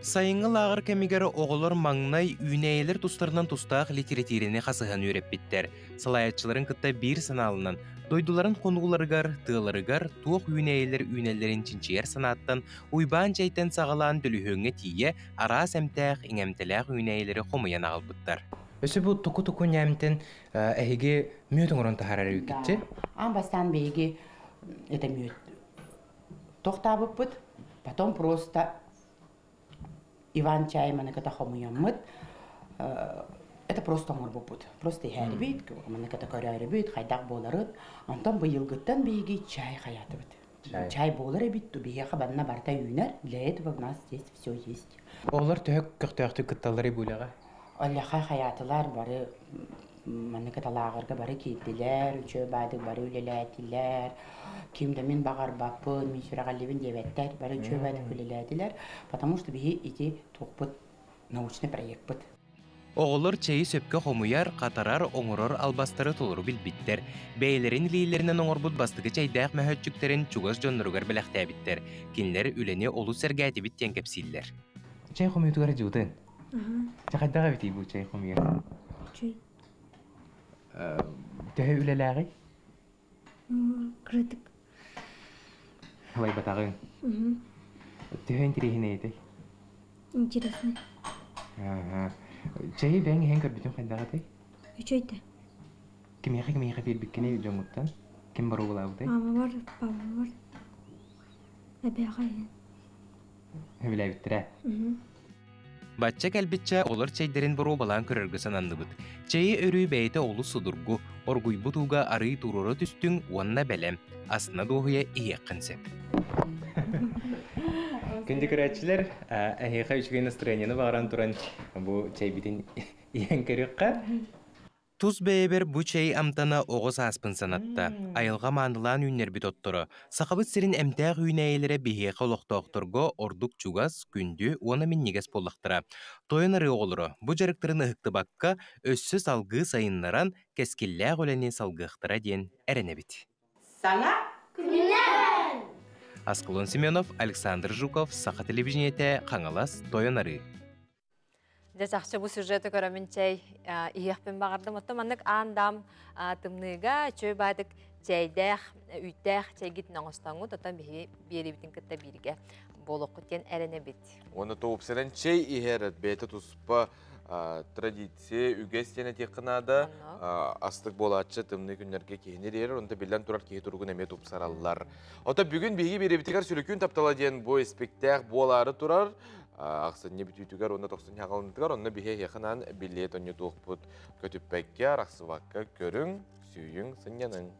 Сайыҥҥы лааҕыр кэмигэр оҕолор маҥнай үүнээйилэр тустарынан тустаах литэрэтиирэни хасыһан үөрэппиттэр. Салайааччыларын кытта биир санааланан, дойдуларын хонууларыгар, тыаларыгар туох үүнээйилэр үүнэллэрин чинчийэр санааттан Уйбаан чэйтэн саҕалаан дөлүһүөҥҥэ тиийэ араас эмтээх, иҥэмтэлээх үүнээйилэри хомуйан аҕалбыттар. Өссө бу туку-туку ньээмтэн эһиги мүөт оҥорон таһаарар эбиккитчи? Аан бастаан биһиги это мүөт тохтаабыппыт, потом просто Иван чай маныката хомуйаммыт, это просто оҥорбуппут. Просто иһээрибит, маныката көрөөрүбүт, хайдах буоларын. Онтон быйылгыттан биһиги чай хаятыбыт. Чай буолар эбит, биһиэхэ банна барыта үүнэр. Для этого у нас здесь все есть. Оҕолор төһө көхтөөхтүк кытталлар бу үлэҕэ? Оллаха хаятылар бары маннык лааҕырга бары киирдилэр, үчүгэй баайдык бары үлэлээтилэр. Ким да мин баҕарбаппын, мин сүрэҕэллибин диэбэттэр, бары үчүгэй баайдык үлэлээтилэр, потому что биһи ити туохпут научный проектпыт. Оҕолор чэйи сөпкө хомуйар, хатарар, оҥорор албастары толору билбиттэр. Бэйэлэрин илиилэринэн оҥорбут бастакы чэйдээх мөһөөччүктэрин чугас дьонноругар бэлэхтээбиттэр. Кинилэр үлэни олус сэргээтибит диэн кэпсииллэр. Чэй хомуйуутугар дьуутун. Чэ хайдах эбитий бу чэй хомуйар? Чэй. Төһө үлэлээҕий? Кыратык. Ылайбатаҕыҥ. Төһө интэриэһинэй этэй? Интересный. Чэйи бэйэҥ иһэн көрбүтүҥ хайдах этэй? Үчүгэй Кимиэхэ кимиэхэ биэрбиккиний дьоҥҥуттан? Ким боруобалаабытай? Мамабар, папабар, эбээҕэ иһин. Сөбүлээбиттэрэ. Бачча кэлбиччэ олор чэйдэрин боруобалаан көрөргө сананныбыт. Чэйи өрүү бэйэтэ олус судургу, оргуйбут ууга арыы туруора түстүҥ уонна бэлэм, астына дуоһуйа иһиэххин сөп. Күндү көрөөччүлэр, эһиэхэ үчүгэй настроениены баҕаран туран бу чэйбитин иһэн көрүөххэ. Тус бэйэбэр бу чэй амтана оҕо сааспын санатта. Айылҕа маанылаан үүннэрбит отторо, Сахабыт сирин эмтээх үүнээйилэрэ биһиэхэ олохтоохторго ордук чугас, күндү уонна минньигэс буоллахтара. Тойон арыы оҕолоро бу дьарыктарын ыһыктыбакка, өссө салгыы сайыннаран, кэскиллээх үлэни салгыахтара диэн эрэнэбит. Саҥа күнүнэн! Аскалон Семенов, Александр Жуков, Саха телевидениетэ, Хаҥалас, Тойон Арыы. Дьэ чахчы бу сюжеты көрөмүн чэй иһиэхпин баҕардым. Оттон маннык аан-даам тымныыга чөй баадык чэйдээх, үүттээх чэйгитин оҥостоҥҥут, оттон биһиги биэриибитин кытта бииргэ буолуоххут диэн эрэнэбит. Уонна тоопсерен чэй иһэр бэйэтэ туспа традиция, үгэс диэн этиэххэ наада. Астык буолааччы тымныы күннэргэ киһини ириэрэр, онто биллэн турар киһи туругун эмиэ тупсараллар. Ото бүгүн биһиги биэриибитигэр сүрүкүн таптала диэн бу испиктээх буолаары турар. Ахсынньы бүтүүтүгэр уонна тохсунньу аҕалынытыгар онно биһи эһиэхэ билиэт онньутуохпут көтүппэккэ, арахсыбакка көрүҥ, сүүйүҥ, сынньаныҥ.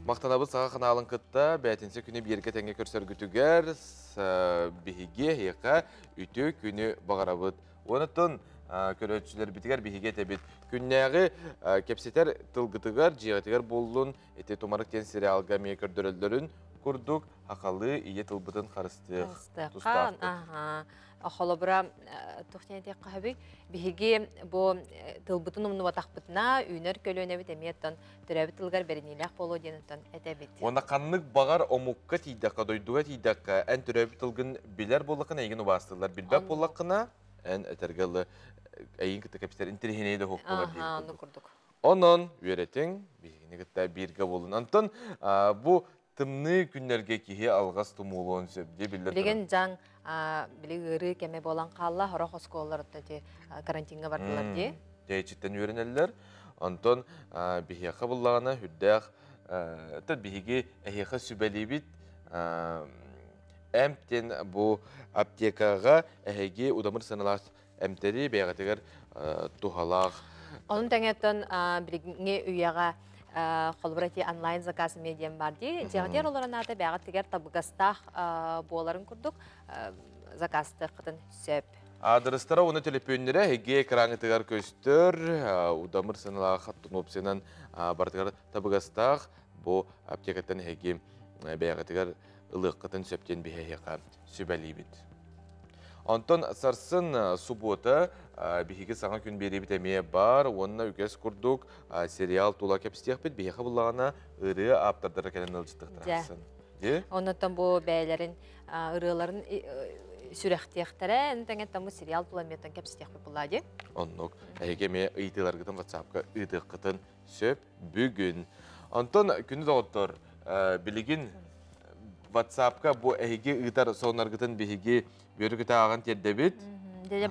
Махтанабыт саха ханаалын кытта бээтинсэ күнү биэргэ тэҥҥэ көрсөргүтүгэр биһиги эһиэхэ үтүө күнү баҕарабыт. Онтон көрөөччүлэрбитигэр биһиги этэбит. Күннээҕи кэпсэтэр тылгытыгар, дьиэҕитигэр буоллун, ити Тумарык диэн сериалга эмиэ көрдөрөллөрүн курдук хахалыы ийэ тылбытын харыстыах тустаахпыт. Холобура, туох диэн этиэххэ сөбүй? Биһиги бу тылбытын умнубатахпытына, үүнэр көлүөнэбит эмиэ оттон төрөөбүт тылыгар бэриниилээх буолуо диэн оттон этэбит. Уонна ханнык баҕар омукка тиийдэххэ, дойдуга тиийдэххэ, эн төрөөбүт тылгын билэр буоллаххына, эйигин убаастыыллар. Билбэт буоллаххына, эн этэргэ дылы эйигин кытта кэпсэтэр интэриэһинэй да суох буолар диэн курдук. Онон үөрэтиҥ, биһигини кытта бииргэ буолун. Онтон бу тымныы күннэргэ киһи алҕас тумуулуон сөп дии биллэр. Билигин дьаҥ били ыарыы кэмэ буолан хаалла, сорох оскуолалар ити карантиҥҥа бардылар дии. Тэйиччиттэн үөрэнэллэр. Онтон биһиэхэ буллаҕына үрдээх биһиги эһиэхэ сүбэлиибит эмп диэн бу аптекаҕа эһиги удамыр сыаналаах эмтэри бэйэҕитигэр туһалаах. Онун тэҥэттэн билиҥҥи үйэҕэ холобура ити онлайн заказ эмиэ диэн бар дии. Дьиэҕитигэр олорон аата бэйэҕитигэр табыгастаах буоларын курдук заказтыаххытын сөп. Аадырыстара уонна төлөпүөннэрэ эһиги экраҥҥытыгар көстөр. Удамыр сыаналаах опциянан барытыгар табыгастаах бу аптекаттан эһиги бэйэҕитигэр ылыаххытын сөп диэн биһиэхэ сүбэлиибит. Онтон сарсын субуота биһиги саҥа күн биэриибит эмиэ бар уонна үгэс курдук сериал тула кэпсиэхпит биһиэхэ буллаҕына ырыа ааптардара кэлэн ыалдьыттыахтара. Оннуттан бу бэйэлэрин ырыаларын сүрэхтиэхтэрэ, эн тэҥэттэн бу сериал тула эмиэттэн кэпсэтиэхпит буллаа дии. Оннук. Эһиги эмиэ ыйытыыларгытын WhatsApp-ка ыытыаххытын сөп бүгүн. Онтон күнү доҕоттор, билигин WhatsApp-ка бу эһиги ыытар сонунаргытын биһиги бүөрүгүтэ ааҕан тиэрдэбит. Дьэ,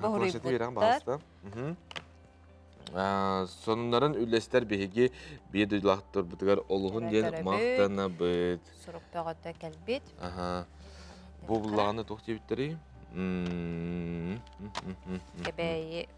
Сонуннарын үллэстэр биһиги биир дойдулаахтарбытыгар олуһун диэн махтанабыт. Сурук бөҕөтө кэлбит. Бу буллаҕына туох диэбиттэрий? Кэбээйи.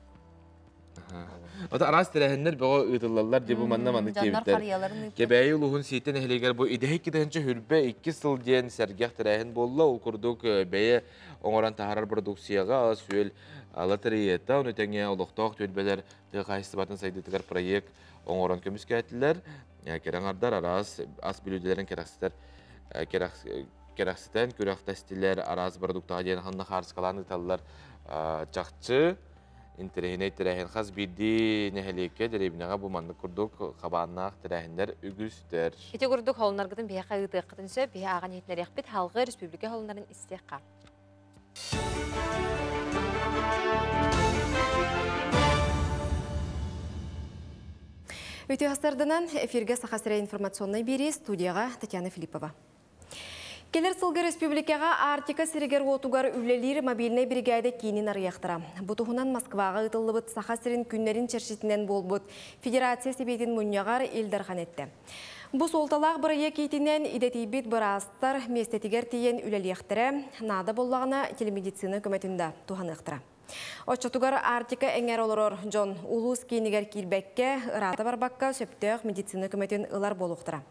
Ото араас тэрээһиннэр бөҕө ыытыллаллар дии бу манна маннык диэбиттэр. Кэбээйи улууһун Сииттэ нэһилиэгэр бу идэһэ 2 122 сыл диэн сэргэх тэрээһин буолла. Ол курдук бэйэ оҥорон таһаарар продукцияҕа ас-үөл лотереята, ону тэҥэ олохтоох түөлбэлэр тыа хаһаайыстыбатын сайдыытыгар проект оҥорон көмүскээтилэр. Кэрэ аҥардар араас ас бүлүүдэлэрин кэрэхситэр кэрэхситэн күрэхтэстилэр, араас продуктаҕа диэн ханна хаарыскалаан ыыталлар. Чахчы интэриэһинэй тэрээһин хас биирдии нэһилиэккэ, дэриэбинэҕэ бу маннык курдук хабааннаах тэрээһиннэр үгүстэр. Ити курдук холунаргытын биһиэхэ ыытыаххытын сөп, биһи ааҕан иһитинэриэхпит, халҕы республика холунарын истиэххэ. Үтүө сарданан эфиргэ Саха сирэ информационнай биэрии студияҕа Татьяна Филиппова. Келер сылга республикаҕа Арктика сиригэр-уотугар үлэлиир мобильнай биригээдэ киинин арыйыахтара. Бу туһунан Москваҕа ыытыллыбыт Саха сирин күннэрин чэрчитинэн буолбут Федерация Сэбиэтин мунньаҕар Ил Дархан эттэ. Бу суолталаах бырайыак иитинэн идэтийбит быраастар миэстэтигэр тиийэн үлэлиэхтэрэ, наада буоллаҕына телемедицина көмөтүн да туһаныахтара. Оччотугар Арктика эҥэр олорор дьон улуус киинигэр киирбэккэ, ыраата барбакка сөптөөх медицина көмөтүн ылар буолуохтара.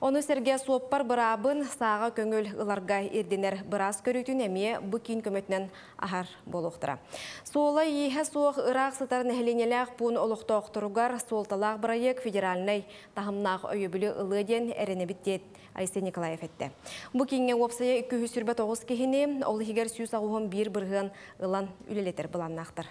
Ону сэргэ суоппар быраабын сааҕа көҥүл ыларга ирдэнэр быраас көрүүтүн эмиэ бу киин көмөтүнэн аһар буолуохтара. Суола-ииһэ суох ыраах сытар нэһилиэнньэлээх пуун олохтоохторугар суолталаах бырайыак федеральнай таһымнаах өйөбүлү ылыа диэн эрэнэбит диэт Айсен Николаев эттэ. Бу кииҥҥэ уопсайа 229 киһини, ол иһигэр 181 бырыһыан ылан үлэлэтэр былааннаахтар.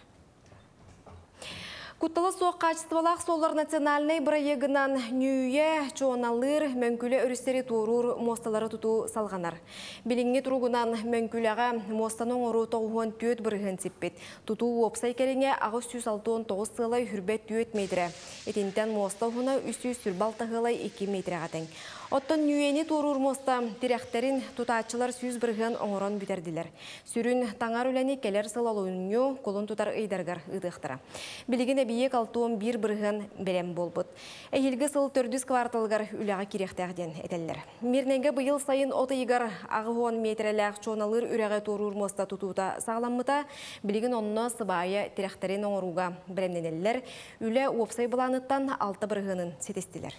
Куттала суох хаачыстыбалаах суоллар национальнай бырайыагынан Ньүүйэ, Чуоналыыр, Мөҥкүлэ өрүстэри туоруур муосталары тутуу салҕанар. Билиҥҥи туругунан Мөҥкүлэҕэ муостаны оҥоруу 94 бырыһыан сиппит. Тутуу уопсай кэриҥэ 869 сыалай хүрбэ 4 метрэ. Итинтэн муоста уһуна 346 ыалай 2 метрэҕэ тэҥ. Оттон Ньүүйэни туоруур муоста тирэхтэрин тутааччылар 100% оҥорон бүтэрдилэр. Сүрүн таҥар үлэни кэлэр сыл олунньу кулун тутар ыйдарыгар ыытыахтара. Билигин эбийиэк 61% бэлэм буолбут. Эһиилги сыл төрдүс кварталыгар үлэҕэ киириэхтээх диэн этэллэр. Мирнэйгэ быйыл сайын от ыйыгар 80 миэтэрэлээх чуоналыыр үрэҕи туоруур муоста тутуута саҕаламмыта. Билигин онно сыбаайа тирэхтэрин оҥорууга бэлэмнэнэллэр. Үлэ уопсай былааныттан 6 бырыһыанын ситистилэр.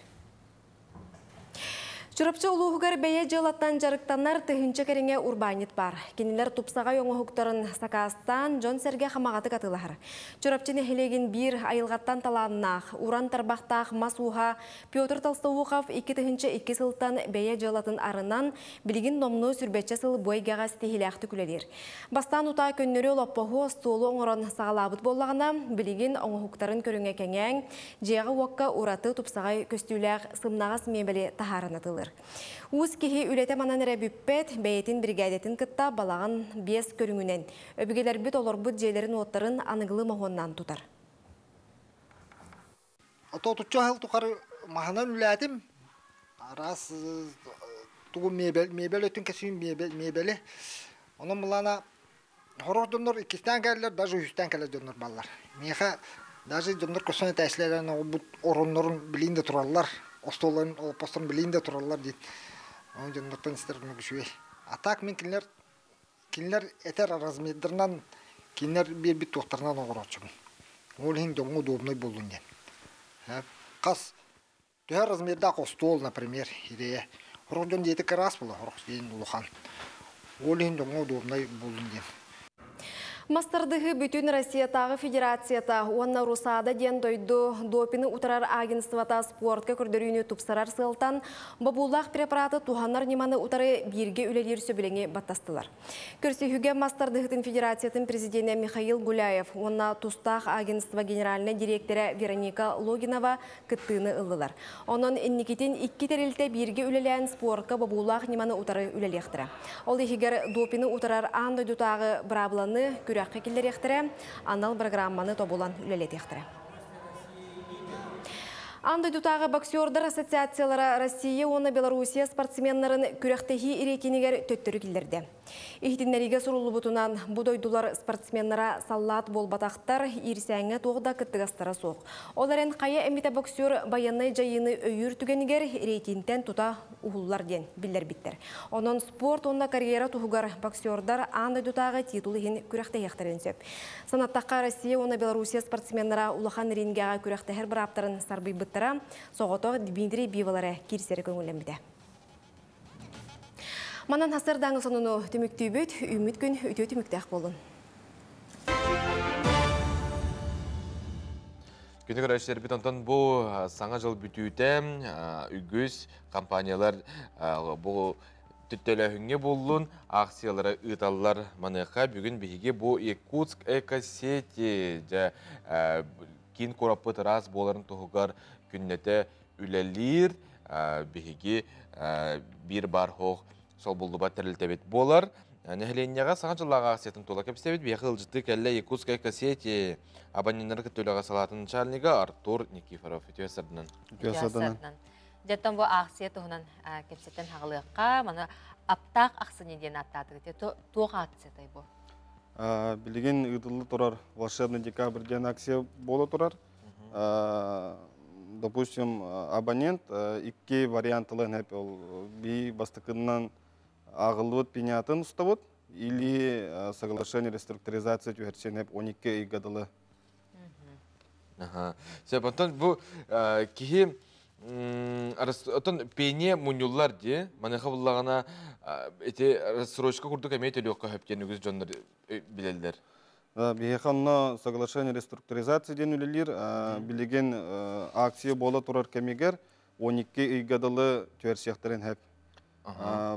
Чурапчы улууһугар бэйэ дьыалаттан дьарыктанар тыһыынча кэриҥэ урбаанньыт баар. Кинилэр тупсаҕай оҥоһуктарын сакаастаан дьон-сэргэ хамаҕатык атыылаһар. Чурапчы нэһилиэгин биир айылҕаттан талааннаах, уран тарбахтаах мас ууһа Петр Толстоухов 2002 сылтан бэйэ дьыалатын арынан, билигин номнуо сүрбэччэ сыл бу эйгэҕэ ситиһиилээхтик үлэлиир. Бастаан утаа көннөрү олоппоһу, остуолу оҥорон саҕалаабыт буоллаҕына, билигин оҥоһуктарын көрүҥэ кэҥээҥ, дьиэҕэ-уокка ураты тупсаҕай көстүүлээх сымнаҕас миэбэли таһааран атыылыыр. Уус киһи үлэтэ манан эрэ бүппэт, бэйэтин биригээдэтин кытта балаҕан биэс көрүҥүнэн өбүгэлэрбит олорбут дьиэлэрин-уоттарын аныгылыы моһуоннаан тутар. Отутча сыл тухары маһынан үлээтим. Араас тугу мебель, мебель өттүн кэсиим мебель, мебели. Онон былаана Сорох дьоннор иккистээн кэлэллэр, даже үһүстээн кэлэр дьоннор бааллар. Миэхэ даже дьоннор көрсөн этээччилэрин оҕолбут ороннорун билиин да тураллар, остуолларын, олоппосторун билиин да тураллар диэн. Ону дьоннортон истэр оннук үчүгэй. А так мин кинилэр кинилэр этэр размердарынан кинилэр биэрбит туохтарынан оҥорооччубун. Ол иһин дьоҥҥо удобнай буоллун диэн. Хас төһө размердаах остуол, например, ирэйэ. Сорох дьон дьиэтэ кыраас буолар, сорох дьиэн улахан. Ол иһин дьоҥҥо удобнай буоллун диэн. Мас тардыһыы бүтүн Россиятааҕы федерацията уонна РУСАДА диэн дойду допины утарар агентствота спортка көрдөрүүнү тупсарар сыалтан бобуулаах препараты туһанар ньыманы утары бииргэ үлэлиир сөбүлэҥи баттастылар. Көрсүһүүгэ мас тардыһыытын федерациятын президенэ Михаил Гуляев уонна тустаах агентство генеральнай дириэктэрэ Вероника Логинова кыттыыны ыллылар. Онон инникитин икки тэрилтэ бииргэ үлэлээн спорка бобуулаах ньыманы утары үлэлиэхтэрэ. Ол иһигэр допины утарар аан дойдутааҕы быраабыланы күрэххэ киллэриэхтэрэ, анал программаны тобулан үлэлэтиэхтэрэ. Аан дойдутааҕы боксердар ассоциациялара Россия уонна Белоруссия спортсменнарын күрэхтэһии рейтинигэр төттөрү киллэрдэ. Иһитиннэриигэ суруллубутунан, бу дойдулар спортсменнара саллаат буолбатахтар, иирсээҥҥэ туох да кыттыгастара суох. Ол эрэн хайа эмитэ боксер байыаннай дьайыыны өйүүр түгэнигэр рейтинтэн тута уһуллар диэн биллэрбиттэр. Онон спорт уонна карьера туһугар боксердар аан дойдутааҕы титул иһин күрэхтэһиэхтэрин сөп. Санаттахха, Россия уонна Белоруссия спортсменнара улахан рингэҕэ күрэхтэһэр бырааптарын сарбыйбыттара, соҕотох Дмитрий Бивол эрэ киирсэрэ көҥүллэммитэ. Манан сарсыардааҥы сонуну түмүктүүбүт, үүммүт күн үтүө түмүктээх буолун. Күнү көрөөччүлэрбит онтон бу саҥа жыл бүтүүтэ үгүс компаниялар бу төлөөһүҥҥэ буллун акциялары ыыталлар. Маныаха бүгүн биһиги бу Якутск экосети дьэ киин куораппыт ыраас буоларын туһугар күннэтэ үлэлиир биһиги биир бар хоох солбуллубат тэрилтэбит буолар. Нэһилиэнньэҕэ саҥа дьыллааҕы акциятын тула кэпсэбит. Биһиэхэ ыалдьыттыы кэллэ Якутская экосети абоненнары кытта үлэҕэ салаатын начальнига Артур Никифоров. Үтүө сарданан. Үтүө сарданан. Дьэттон бу акция туһунан кэпсэтэн хаҕылыахха. Маны аптаах ахсыны диэн аттаатыгыт. Туох акциятай бу? Билигин ыытылла турар «Волшебный декабрь» диэн акция буола турар. Допустим, абонент икки вариантылын хеп ол би бастакыннан ааҕыллыбыт пенятын устабыт или соглашение реструктуризация түһэрсиэн хеп 12 ыйга дылы. Сөп, онтон бу киһи отон пение мунньуллар дии, маныаха буллаҕына ити рассрочка курдук эмиэ төлүөххэ сөп диэн үгүс дьоннор билэллэр. Биһиэхэ онно соглашение реструктуризация диэн үлэлиир. Билигин акция буола турар кэмигэр 12 ыйга дылы түһэрсиэхтэрин сөп.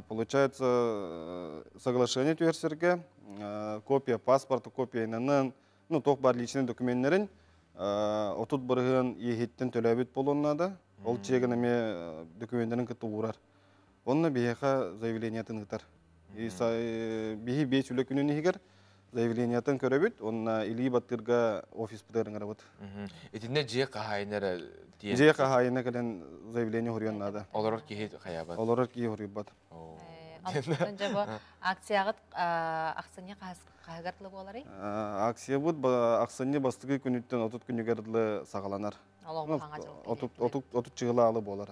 Получается, соглашение түһэрсэргэ копия паспорта, копия ИНН, ну, туох бар личный документлерин 30% иэһиттэн төлөөбүт буолуон наада. Ол чиэгин эмиэ документлерин кытта уурар. Онно биһиэхэ заявлениятын ыытар. Биһи 5 үлэ күнүн иһигэр заявлениятын көрөбүт, онно илии баттыырга офис ыҥырабыт. Итиннэ дьиэ хаһаайына эрэ Дьиэ хаһаайына кэлэн заявление хоруйан наада. Олорор киһи хаябат. Олорор киһи хоруйбат. Онтон дьэ бу акцияҕыт ахсынньы хаһыгар дылы буоларый? Акциябыт ахсынньы бастакы күнүттэн 30 күнүгэр дылы саҕаланар. 30 чыгылаалы буолар.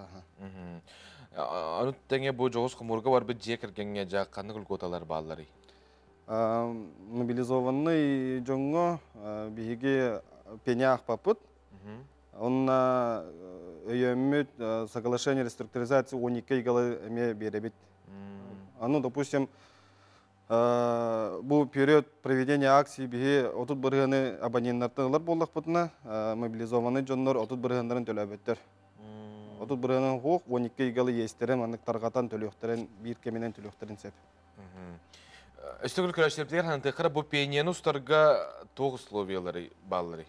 Аны тэҥэ бу дьоҕус хомуурга барбыт дьиэ кэргэҥҥэ дьэ ханнык льготалар баалларый? Мобилизованный дьоҥҥо биһиги пеня аахпаппыт. Онно өйөммүт соглашение реструктуризация 12 ыйгалы эмиэ биэрэбит. Аны, допустим, бу период проведения акции биһи 30% абоненттартан ылар буоллахпытына, мобилизованный дьоннор 30%-нарын төлөөбөттөр. 30% хуох 12 ыйгалы иэстэрин маннык тарҕатан төлүөхтэрин, биир кэминэн төлүөхтэрин сөп. Өстөгүл көрөччүлэрбитигэр ханытыаххара бу пенияны устарга туох условиялары баалларый?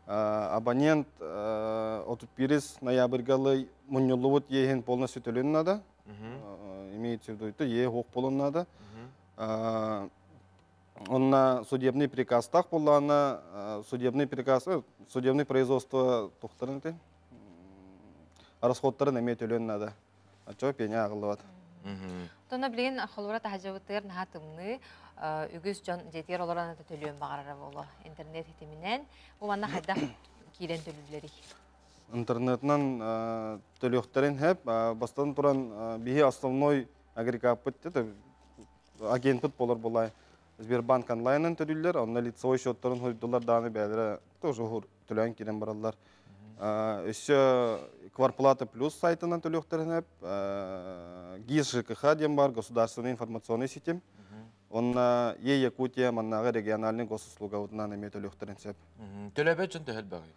Абонент 31 ноябрьгалы мунньуллубут иэһин полностью төлүөн надо. Имеется в виду, иэһ хуох буолуон надо. Онна судебный приказ так буоллаҕына, судебный приказ, судебный производство тухтарын эти расходтарын эмиэ төлүөн надо. Оччо пеня ааҕыллыбат. Тонна билигин холура таһдьабытыгар наһаа тымныы, үгүс дьон дьиэтигэр олорон ата төлүөн баҕарара буолуо. Интернет ситиминэн бу манна хайдах киирэн төлүүллэрий? Интернетынан төлүөхтэрин сөп. Бастатан туран биһи основной агрегаппыт агентпыт болор булай Сбербанк онлайнын төлүүллэр, онно лицевой счетторун хуйдулар дааны бээлere тоже төлөөн кирен бараллар. Өссө Кварплата плюс сайтынан төлүөхтэрин сөп. ГИС ЖКХ диэн бар, государственный информационный ситим. Онна Е Якутия маннааҕы региональный госуслугабытынан эмиэ төлүөхтэрин сөп. Төлөбөт дьон төһө элбэҕий?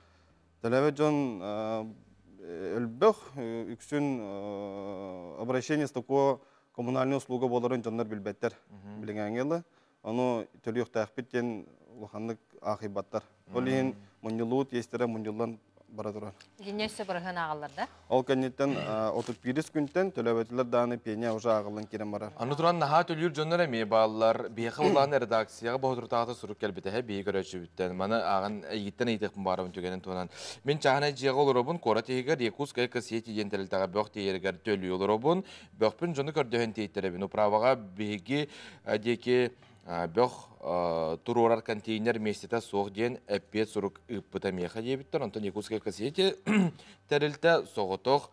Төлөбөт дьон элбэх, үксүн обращение с такого коммунальный услуга буоларын дьоннор билбэттэр. Билиҥээҥҥэ ону төлүөхтээхпит диэн улаханнык аахыйбаттар. Ол иһин мунньуллубут иэстэрэ мунньуллан бара турар. Итиннэ өссө бырыһыан ааҕаллар да? Ол кэнниттэн 31 күнтэн төлөөбөтүлэр даҕаны пеня уже ааҕыллан киирэн барар. Аны туран наһаа төлүүр дьоннор эмиэ бааллар. Биһиэхэ улахан редакцияҕа боһутуртааҕыта сурук кэлбитэһэ биһи көрөөччүбүттэн. Маны ааҕан эйигиттэн ыйытыахпын баарабын түгэнин туһанан. Мин чааһынай дьиэҕэ олоробун, куорат иһигэр Якутская Косети диэн тэрилтэҕэ бөх тиэйэригэр төлүү олоробун. Бөхпүн дьону көрдөһөн тиэйтэрэбин. Управаҕа биһиги диэки бөх туруорар контейнер миэстэтэ суох диэн эппиэт сурук ыыппыта миэхэ диэбиттэр. Онтон Якутская Косети тэрилтэ соҕотох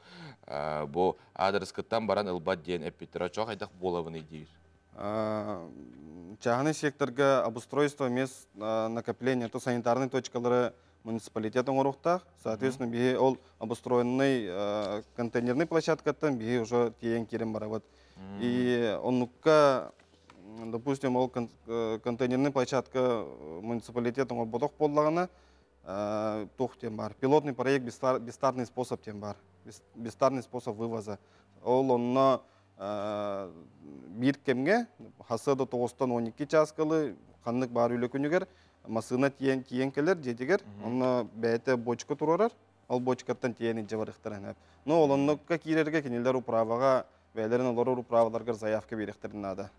бу аадырыскыттан баран ылбат диэн эппиттэр. Оччоҕо хайдах буолабыный диир. Чааһынай секторга обустройство мест накопления, то санитарные точкалары муниципалитет оҥоруохтаах. Соответственно, биһи ол обустроенный контейнерный площадкаттан биһи уже тиэйэн киирэн барабыт. И оннукка, допустим, ол контейнерный площадка муниципалитет оҥорботох буоллаҕына, туох диэн бар. Пилотный проект бестарный способ диэн бар. Бестарный способ вывоза. Ол онно биир кэмҥэ хасыада тоҕустан 12 чааскалы ханнык баар үлэ күнүгэр массыына тиийэн тиийэн кэлэр дьиэтигэр, онно бэйэтэ бочка туруорар, ол бочкаттан тиийэн илдьэ барыахтара. Но ол оннукка киирэргэ кинилэр управаҕа бэйэлэрин олорор управаларгар заявка биэриэхтэрин наада.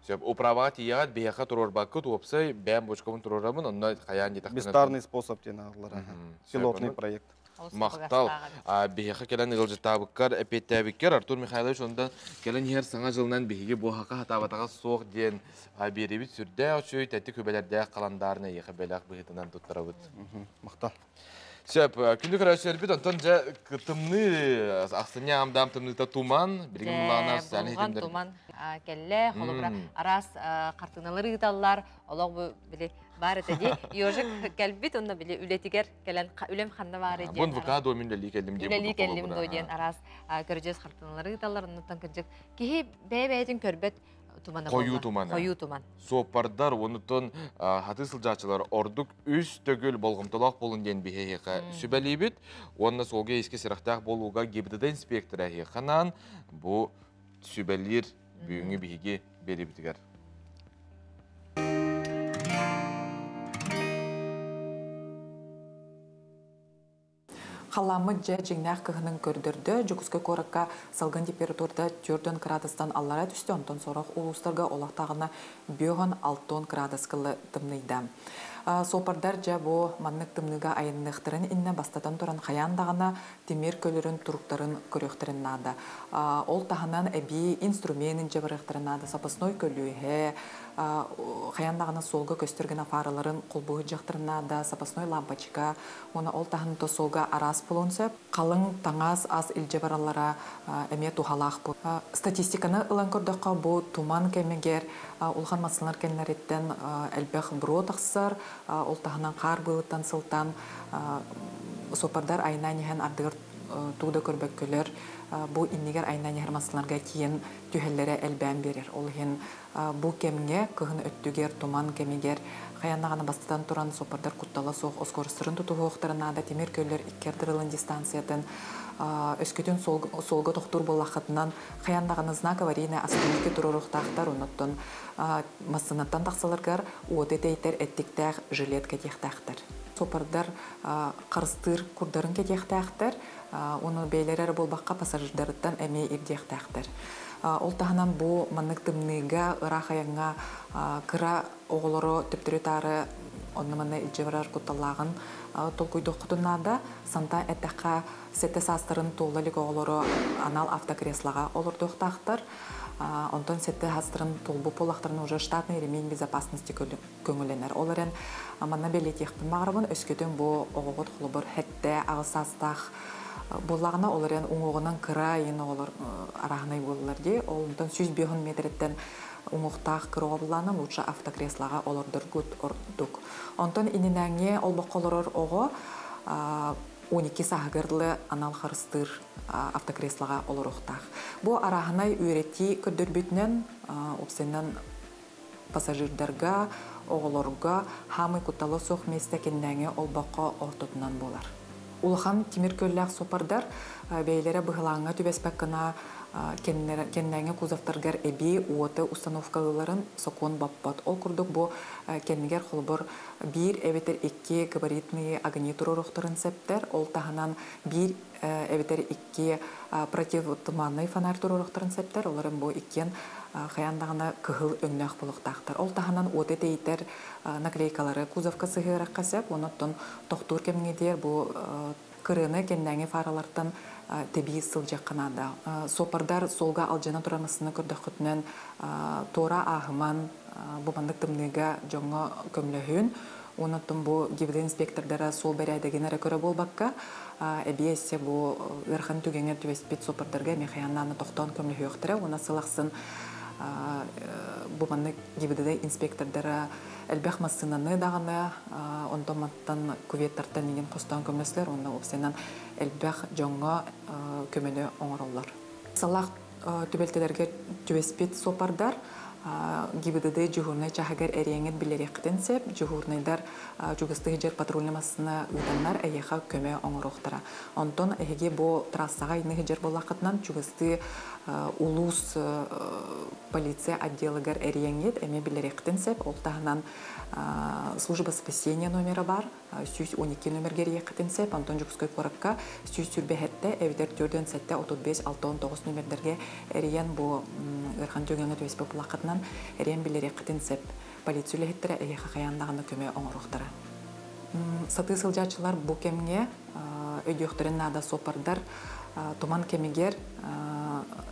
Сөп, управаҕа тиийэҕит, биһиэхэ туруорбаккыт, уопсай бэйэм бочкабын туруорабын, онно хайаан диэтэхтэринэ. Бестарный способ диэн ааҕыллар. Пилотный проект. Махтал. Биһиэхэ кэлэн ыалдьыттаабыккар, эппиэттээбиккэр Артур Михайлович онда кэлэн иһэр саҥа дьылынан биһиги буһаха хатаабатаҕа суох диэн биэрэбит сүрдээх үчүгэй тэттик үбэлэрдээх халандаарны эйиэхэ бэлэх быһыытынан туттарабыт. Махтал. Сөп, күндү көрөөччүлэрбит, онтон дьэ тымныы ахсынньы аамдаам тымныыта туман, билигин мулаана социальный булган туман кэллэ, холобура араас хартыыналары ыыталлар, олох бу били бар этэ дии. Ежик кэлбит, онно били үлэтигэр кэлэн үлэм ханна баары диэн. Бун ВК до мин үлэлии кэллим диэн. Үлэлии кэллим до диэн араас көрдьүөс хартыыналары ыыталлар, оннуттан кырдьык киһи бэйэ-бэйэтин көрбөт тумана Хойуу тумана. Хойуу туман. Суоппардар, онутун хаты сылдьааччылар ордук үс төгүл болҕомтолоох буолун диэн биһиэхэ сүбэлиибит. Уонна суолга искэ сирэхтээх буолууга ГИБДД инспектора эһиэхэ бу сүбэлиир бүгүҥҥү биһиги биэрибитигэр. Халламмыт дьэ дьиҥнээх кыһынын көрдөрдө. Дьокуускай куоракка салгын температурата 4 градустан аллара түстэ, онтон сорох улуустарга олохтааҕына 5-6 градус кылы тымныйда. Суоппардар дьэ бу маннык тымныыга айанныахтарын иннэ бастатан туран хайаан даҕаны тимир көлөрүн туруктарын көрүөхтэрин наада. Ол таһынан эбии инструментин дьабарыахтарын наада, запасной көлүөһэ, хайаан даҕаны суолга көстөр гына фараларын холбуу дьахтарын наада, запасной лампочка, уонна ол таһынан то суолга араас буолуон сөп. Халыҥ таҥас ас илдьэ бараллара эмиэ туһалаах бу. Статистиканы ылан көрдөххө, бу туман кэмигэр улахан массыыналар кэннэриттэн элбэх буруо тахсар, ол таһынан хаар быылыттан сылтаан суоппардар айнаан иһэн ардыгар тугу да көрбөккөлөр бу иннигэр айнаан иһэр массыыналарга тиийэн түһэллэрэ элбээн биэрэр. Ол иһин бу кэмҥэ кыһын өттүгэр туман кэмигэр хайаан бастатан туран суоппардар куттала суох оскоростарын тутуһуохтарын наада, тимир көллөр икки ардырылын дистанциятын өскөтүн суолга тохтуур буоллаххытынан хайаан даҕаны знак аварийной остановки туруоруохтаахтар, оннуттан массыынаттан тахсаларгар уоты тэйтэр эттиктээх жилет кэтиэхтээхтэр. Суоппардар харыстыыр курдарын кэтиэхтээхтэр, оны бэйлэрэр буолбакка пассажирдарыттан эмиэ ирдиэхтээхтэр. Ол таһынан бу маннык тымныыга ыраах айаҥҥа кыра оҕолоро төптөрү таары онно манна илдьэ барар кутталлааҕын толкуйдуоххутун наада. Санта эттэххэ сэтэ саастарын туола илик оҕолоро анал автокреслоҕа олордуохтаахтар. Онтон сэтэ саастарын туолбут буоллахтарына уже штатный ремень безопасности көҥүллэнэр. Ол эрэн манна бэлиэтиэхпин баҕарабын, өскөтүн бу оҕоҕут холобур хэттэ аҕыс саастаах буоллаҕына, ол эрэн уҥуоҕунан кыра иин оҕолор арааһынай буоллар дии. Онтон 105 метреттен уҥуохтаах кыра оҕо буллаана лучше автокреслоҕа олордоргут ордук. Онтон ининээҥҥи олбоххо олорор оҕо 12 сааһыгар анал харыстыыр автокреслоҕа олоруохтаах. Бу арааһынай үөрэтии көрдөрбүтүнэн уопсайынан пассажирдарга, оҕолорго хаамый куттала суох миэстэ кэннээҥи олбоххо ортотунан буолар. Улахан тимир көллөөх суоппардар бэйлэрэ быһылааҥҥа түбэспэк гына Кэннээҥи кузовтаргар эбии уоты установкалыыларын сокуон боппот. Ол курдук бу кэннигэр холобур биир эбэтэр икки габаритные огни туруоруохтарын сөптөр. Ол таһынан биир эбэтэр икки противотуманный фонарь туруоруохтарын сөптөр. Олорун бу иккиэн хайаан даҕаны кыһыл өҥнөөх буолуохтаахтар. Ол таһынан уоты тэйитэр наклейкалары кузовка сыһыарахха сөп. Онон тохтуур кэмҥэ бу кырыаны кэннээҥи фаралартан тэбии сылдьыахха наада. Суоппардар суолга алдьана турар массыына көрдөххүтүнэн туора ааһыман, бу маннык тымныыга дьоҥҥо көмөлөһүн. Онон бу ГИБД инспектордара суол бэрээдэгин эрэ көрө буолбакка, эбии өссө бу ыарахан түгэҥҥэ түбэспит суоппардарга эмиэ хайаан тохтоон көмөлөһүөхтэрэ. Уонна сыл ахсын бу маннык ГИБДД инспектордара элбэх массыынаны даҕаны онтон мантан кюветтартан иҥин хостоон көмөлөстөр, онно уопсайынан элбэх дьоҥҥо көмөнү оҥороллор. Салах түбэлтэлэргэ түбэспит суоппардар ГИБДД дьуһуурнай чаһыгар эриэҥит билэриэххитин сөп, дьуһуурнайдар чугастыы сылдьар патрульнай массыына ыытаннар эйиэхэ көмө оҥоруохтара. Онтон эһиги бу трассаҕа иҥни сылдьар буоллаххытынан чугастыы улуус полиция отделыгар эриэҥҥит эмиэ билэриэххитин сөп. Ол таһынан служба спасения номера бар, 112 номерге эрийиэххитин сөп. Онтон Дьокуускай куоракка 127 эбэтэр 47 35 69 номердэргэ эрийэн бу ыарахан түгэҥҥэ түбэспит буоллаххытынан эрийэн билэриэххитин сөп. Полиция үлэһиттэрэ эйиэхэ хайаан даҕаны көмө оҥоруохтара. Сатыы сылдьааччылар бу кэмҥэ өйдүөхтэрин наада, суоппардар туман кэмигэр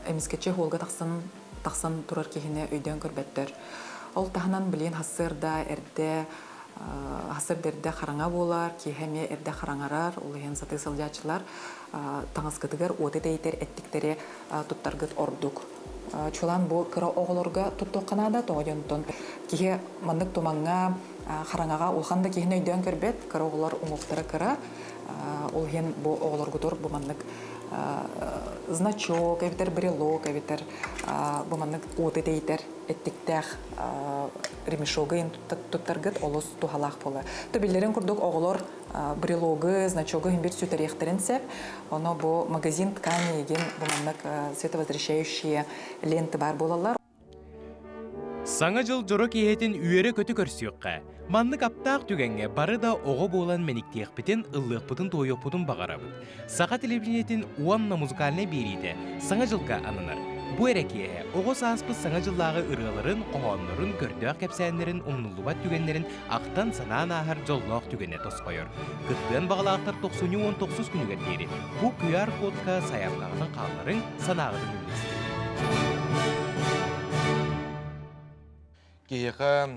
эмискэччи суолга тахсан турар киһини өйдөөн көрбөттөр. Ол таһынан билигин сарсыарда эрдэ сарсыарда эрдэ хараҥа буолар, киэһэ эмиэ эрдэ хараҥарар, ол иһин сатыы сылдьааччылар таҥаскытыгар уоты тэйитэр эттиктэри туттаргыт ордук. Чулан бу кыра оҕолорго туттуохха наада, тоҕо диэн киһи маннык тумаҥҥа хараҥаҕа улахан да киһини өйдөөн көрбөт, кыра оҕолор уҥуохтара кыра, ол иһин бу оҕолоргутур бу маннык значок, эбэтэр брелок, эбэтэр бу маннык уоты тэйитэр эттиктээх ремешогы туттаргыт олус туһалаах буолар. Төбиллэрин курдук оҕолор брелогы, значогы бир сүтэриэхтэрин сөп. Оно бу магазин ткани еген бу маннык световозвращающие ленты бар буолаллар. Саҥа дьыл дьоро киэһэтин үөрэ-көтө көрсүөххэ. Маннык аптаах түгэҥҥэ бары да оҕо буолан мэниктиэхпитин, ыллыахпытын, туойуохпутун баҕарабыт. Саха телевидениетин уонна музыкальнай биэриитэ Саҥа дьылга ананар. Бу эрэ киэһэ оҕо сааспыт Саҥа дьыллааҕы ырыаларын, хоһооннорун, көрдөөх кэпсээннэрин, умнуллубат түгэннэрин ахтан-санаан ааһар дьоллоох түгэнэ тосхойор. Кыттыан баҕалаахтар 99 күнүгэр диэри бу QR-кодка сайаапкаҕытын хаалларыҥ, санааҕытын үллэстиҥ. Киһиэхэ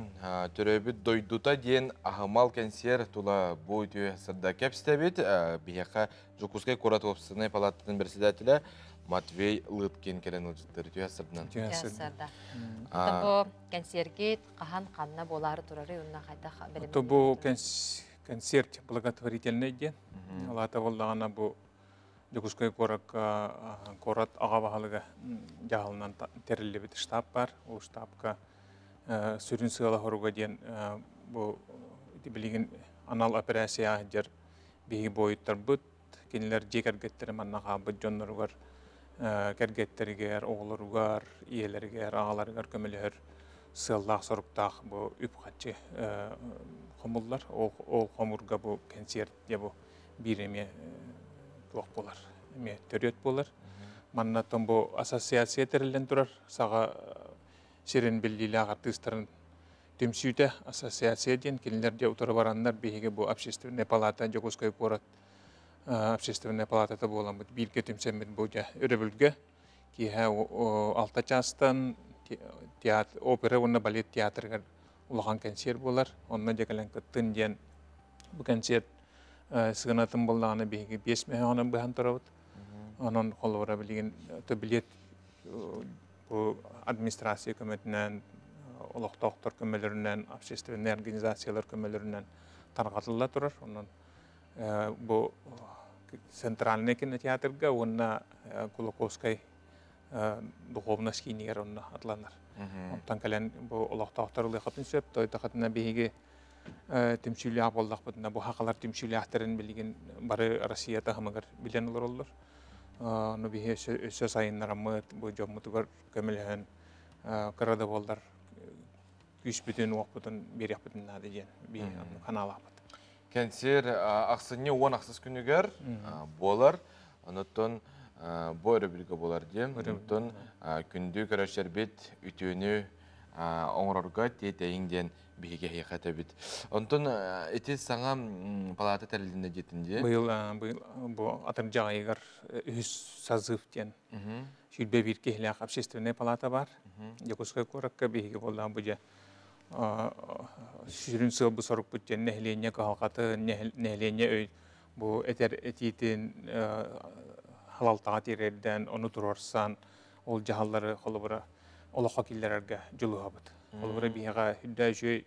төрөөбүт дойдута диэн аһымал кэнсиэр тула бу үтүө сырда кэпсэтэбит. Биһиэхэ Дьокуускай куорат уопсастыбаннай палаататын председателэ Матвей Лыткин кэлэн ыалдьыттар. Үтүө сырдынан. Үтүө сырда. Бу кэнсиэргит хаһан ханна буолаары турары уонна хайдах бэлэмнэнэр? Бу концерт благотворительный диэн. Алата боллаҕына бу Дьокуускай куоракка куорат аҕа баһылыга дьаһалынан тэриллибит штаб бар. Ол штабка сүрүн сыала хоруга диэн бу билигин анал операция сылдьар биһиги буойуттарбыт, кинилэр дьиэ кэргэттэрэ манна хаалбыт дьонноругар, кэргэттэригэр, оҕолоругар, ийэлэригэр, аҕаларыгар көмөлөһөр сыаллаах соруктаах бу үп-харчы хомуллар. Ол хомурга бу кэнсиэрт дьэ бу биир эмиэ туох буолар, эмиэ төрүөт буолар. Маннаттан бу ассоциация тэриллэн турар саҕа сирин биллиилээх артыыстарын түмсүүтэ ассоциация диэн кинилэр дьэ утары бараннар биһиги бу общественная палата Дьокуускай куорат общественная палатата буоламмыт бииргэ түмсэммит бу дьэ өрөбүлгэ киэһэ 6 чаастан театр опера уонна балет театрыгар улахан кэнсиэр буолар. Онно дьэ кэлэн кыттын диэн бу кэнсиэр сыанатын буоллаҕына биһиги 5 мөһөҕүнэн быһан турабыт. Онон холобура билигин билиэт бу администрация көмөтүнэн, олохтоохтор көмөлөрүнэн, общественнай организациялар көмөлөрүнэн тарҕатылла турар. Онон бу центральный кинотеатрга уонна Кулаковскай духовность киинигэр онно атланар. Онтон кэлэн бу олохтоохтор ылыахатын сөп, тойтохатына биһиги түмсүүлээх буоллахпытына, бу хахалар түмсүүлээхтэрин билигин бары Россия таһымыгар билэн олороллор. Ону биһи өссө сайыннараммыт, бу дьоммутугар көмөлөһөн кыра да буоллар күүспүтүн, уохпутун биэриэхпитин наада диэн биһи ханаалаахпыт. Кэнсиэр ахсынньы 10 ахсыс күнүгэр буолар. Онуттан бу өрөбүлгэ буолар диэн. Онуттан күндү көрөччөрбүт үтүөнү оҥорорго тиэтэйиҥ диэн биһиги эһиэхэ этэбит. Онтон ити саҥа палата тэрилиннэ диэтин дии. Быйыл быйыл бу атырдьах ыйыгар үһүс созыв диэн 21 киһилээх общественная палата бар. Дьокуускай куоракка биһиги буоллаан бу дьэ сүрүн сыалбыт сорукпут диэн нэһилиэнньэ кыһалҕатын, нэһилиэнньэ өй бу этэр этиитин халалтаҕа тиэрдэн, ону туруорсан, ол дьаһаллары холобура олоххо киллэрэргэ дьулуһабыт. Холобура биһиэхэ үрдэ үчүгэй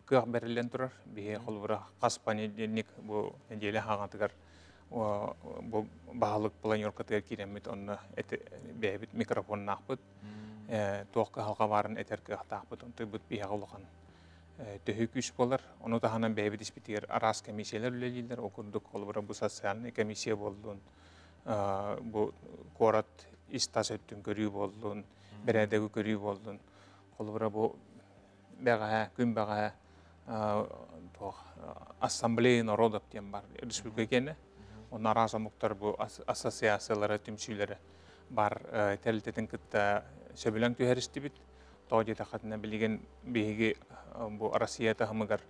кыах бэриллэн турар. Биһи холобура хас понедельник бу неделя хаҥатыгар бу баһылык планеркатыгар киирэммит, онно бэйэбит микрофоннаахпыт, туох кыһалҕа баарын этэр кыахтаахпыт. Онтуйбут биһиэхэ улахан төһүү күүс буолар. Ону таһынан бэйэбит испитигэр араас комиссиялар үлэлииллэр. Ол курдук холобура бу социальный комиссия буоллун, бу куорат ис-тас өттүн көрүү буоллун, бэрээдэги көрүү буоллун. Холобура бу бэҕэһээ, күн бэҕэһээ туох ассамблея народов диэн бар республика киэнэ. Онно араас омуктар бу ассоциациялара, түмсүүлэрэ бар тэрилтэтин кытта сөбүлэҥ түһэристибит. Тоҕо диэтэххитинэ билигин биһиги бу Россия таһымыгар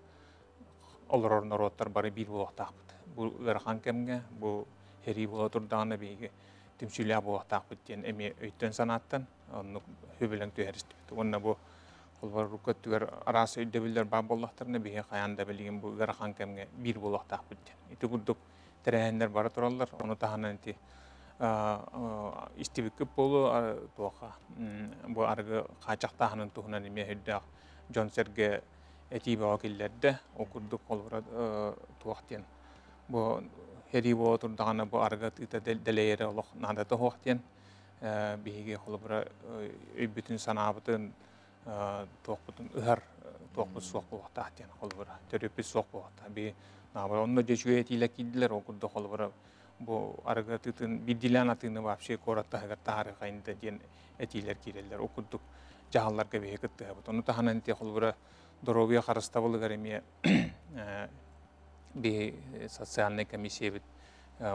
олорор норуоттар бары биир буолуохтаахпыт. Бу ыарахан кэмҥэ, бу сэрии буола турдаҕына биһиги түмсүүлээх буолуохтаахпыт диэн эмиэ өйтөн санааттан оннук сөбүлэҥ түһэристибит. Уонна бу холобур өттүгэр араас өйдөбүллэр баар буоллахтарына биһиги хайаан да билигин бу ыарахан кэмҥэ биир буолуохтаахпыт диэн. Ити курдук тэрээһиннэр бара тураллар. Ону таһынан ити истибиккит буолуо туоха бу арыгы хааччахтааһынын туһунан эмиэ өйдөөх дьон сэргэ этии бөҕө киллэрдэ. Ол курдук холобура туох диэн бу сэрии буола турдаҕына бу арыгы тыыта дэлэйэрэ олох наадата суох диэн биһиги холобура өйбүтүн санаабытын туохпутун ыһар туохпут суох буолуохтаах диэн холобура төрүппүт суох буолуохтаах. Би онно дьэ үчүгэй этиилэр киирдилэр. Ол курдук холобура бу арыгы атыытын биирдиилээн атыыны вообще куорат таһыгар таһаарыахайында диэн этиилэр киирэллэр. Ол курдук дьаһалларга биһи кыттыһабыт. Ону таһынан ити холобура доруобуйа харыстабылыгар эмиэ биһи социальный комиссиябыт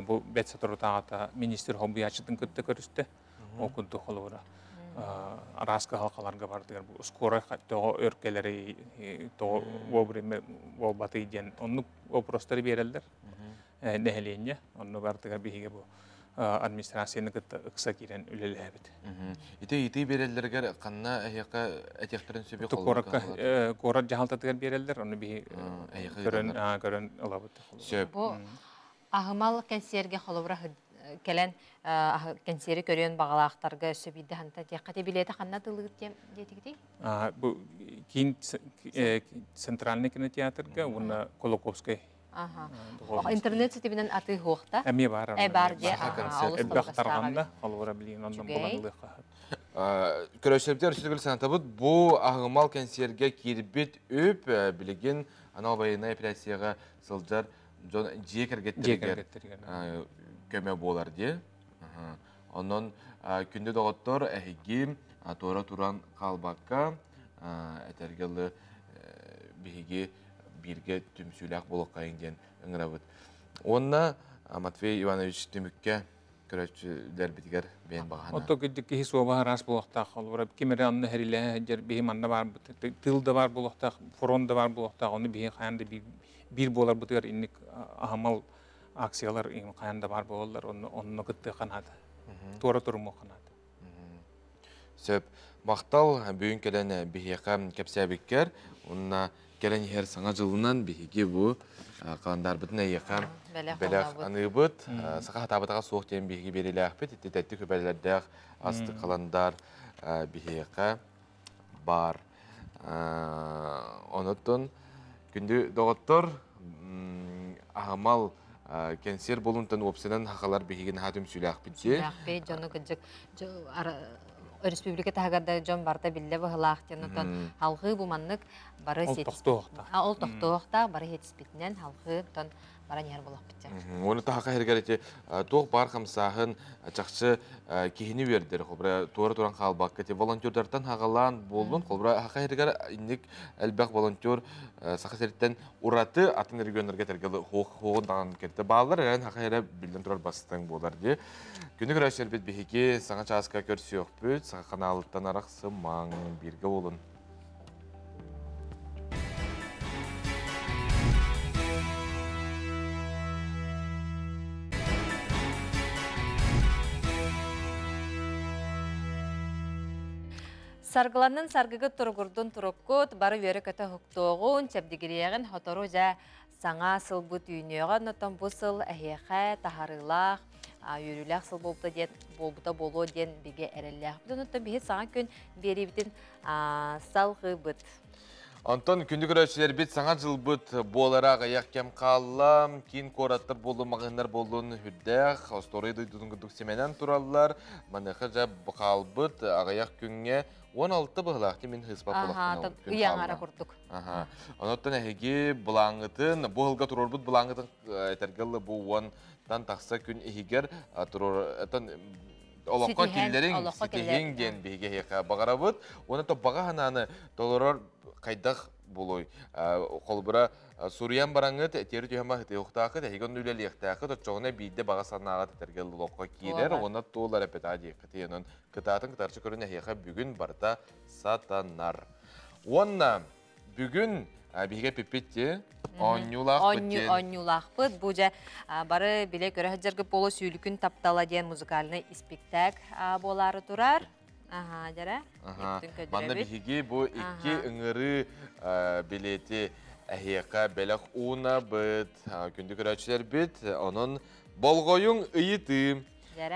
бу бэт соторутааҕыта министр солбуйааччытын кытта көрүстэ. Ол курдук холобура араас кыһалҕаларга бардыгар бу скорай тоҕо өр кэлэрий, тоҕо вовремя буолбатый диэн оннук вопростары биэрэллэр нэһилиэнньэ. Онно бардыгар биһиги бу администрацияны кытта ыкса киирэн үлэлэһэбит. Ити ыйытыы биэрэллэригэр ханна эһиэхэ этиэхтэрин сөбүй? Куоракка куорат дьаһалтатыгар биэрэллэр, ону биһи көрөн көрөн ылабыт. Сөп. Бу аһымал кэнсиэргэ холобура кэлэн кэнсиэри көрүөн баҕалаахтарга өссө биирдэ ханта диэххэ билиэтэ ханна тылыыр диэтигитий? Бу киин центральный кинотеатрга уонна Кулаковскай. Интернет ситиминэн атыы суох? Эмиэ бар. Э бар дии. Элбэх тарҕанна, холобура билигин оннун булан ылыахха. Көрөөччүлэрбитигэр өссө санатабыт, бу аһымал кэнсиэргэ киирбит үп билигин анал байыаннай операцияҕа сылдьар дьон дьиэ кэргэттэригэр көмө буолар дии. Онон күндү доҕоттор, эһиги туора туран хаалбакка, этэргэ биһиги бииргэ түмсүүлээх буолуоххайыҥ диэн ыҥырабыт. Уонна Матвей Иванович түмүккэ көрөөччүлэрбитигэр бэйэн баҕаһына. Отто кырдьык киһи суоба араас буолуохтаах. Холобура ким эрэ онно сэриилэһэ сылдьар, биһи манна баарбыт. Тыыл да баар буолуохтаах, фронт да баар буолуохтаах. Ону биһи хайаан да биир буоларбытыгар инник аһымал акциялар хайаан да баар буолаллар. Онно онно кыттыахха наада. Туора турумуохха наада. Сөп. Махтал бүгүн кэлэн биһиэхэ кэпсээбиккэр. Уонна кэлэн иһэр саҥа дьылынан биһиги бу халандаарбытын эйиэхэ бэлэх аныыбыт. Саха хатаабатаҕа суох диэн биһиги биэрилээхпит. Ити тэттик үбэлэрдээх астык халандаар биһиэхэ бар. Онуттан күндү доҕоттор, аһымал кэнсиэр буолунтан уопсайынан хахалар биһиги наһаа түмсүүлээхпит дии. Түмсүүлээхпит, дьону кырдьык республика таһыгар да дьон барыта биллэ быһылаах диэн оттон халҕыы бу маннык бары Ол тохтуохтаах. Ол тохтуохтаах, бары сиэтиспитинэн халҕыы оттон. баран иһэр буолахпыт. Оны таха хергер ити туох бар хамсааһын чахчы киһини үөрдэр, холбура туора туран хаалбакка ти волонтердартан хагалаан буоллун, холбура хака хергер инник элбэх волонтер саха сириттен ураты атын регионнарга тергелі хоғын даған керте баалар, эрен хака хере билден турар бастың болар ди. Күнү көрөсөр бит биһиги саҥа чааска көрсүөхпүт, саха каналыттан арахсымаң бирге болун. Саргыланын саргыгы туругурдун туруккут, бары үөрэ көтө хуктуоҕун, чэбдигириэҕин хотору жа саҥа сылбыт үүнүөҕэ, онтон бу сыл эһиэхэ таһарыылаах, үөрүүлээх сыл буолбута диэн буолбута буолуо диэн бигэ эрэллээх. Онтон биһи саҥа күн биэриибитин салҕыыбыт. Онтон күндү көрөөччүлэрбит саҥа дьылбыт буолара аҕыйах кэм хаалла. Киин куораттар буоллун, маҕаһыыннар буоллун үрдээх, остуоруй дойдутун курдук симэнэн тураллар. Маныаха дьэ хаалбыт аҕыйах күҥҥэ 16 быһылаах мин хыспап Аха, ыйаҥара курдук. Аха. Онуттан эһиги былааҥҥытын, бу сылга туруорбут былааҥҥытын этэргэ бу 10-тан тахса күн иһигэр туруор олоххо киллэриҥ, ситиһиҥ диэн биһиги эһиэхэ баҕарабыт. Уонна то баҕа санааны толорор хайдах буолуой? Холбура суруйан бараҥҥыт этиэри түһэн баһытыахтаахыт, эһиги онно үлэлиэхтээххит, оччоҕуна биирдэ баҕа санааҕыт этэргэ олоххо киирэр, уонна туолар эпэтаа диэххитий. Онон кытаатын кытарчы көрүн эһиэхэ бүгүн барыта сатанар. Уонна бүгүн биһигэ пиппитти оонньуулаахпыт диэн. Оонньуулаахпыт. Бу дьэ бары билэ көрө сылдьаргыт буолуо сүүлүкүн таптала диэн музыкальный спектакль буолаары турар. Аха, дьэрэ. Манна биһиги бу икки ыҥырыы билети эһиэхэ бэлэх уунабыт, күндү көрөөччүлэрбит. Онон болҕойуҥ ыйытыы.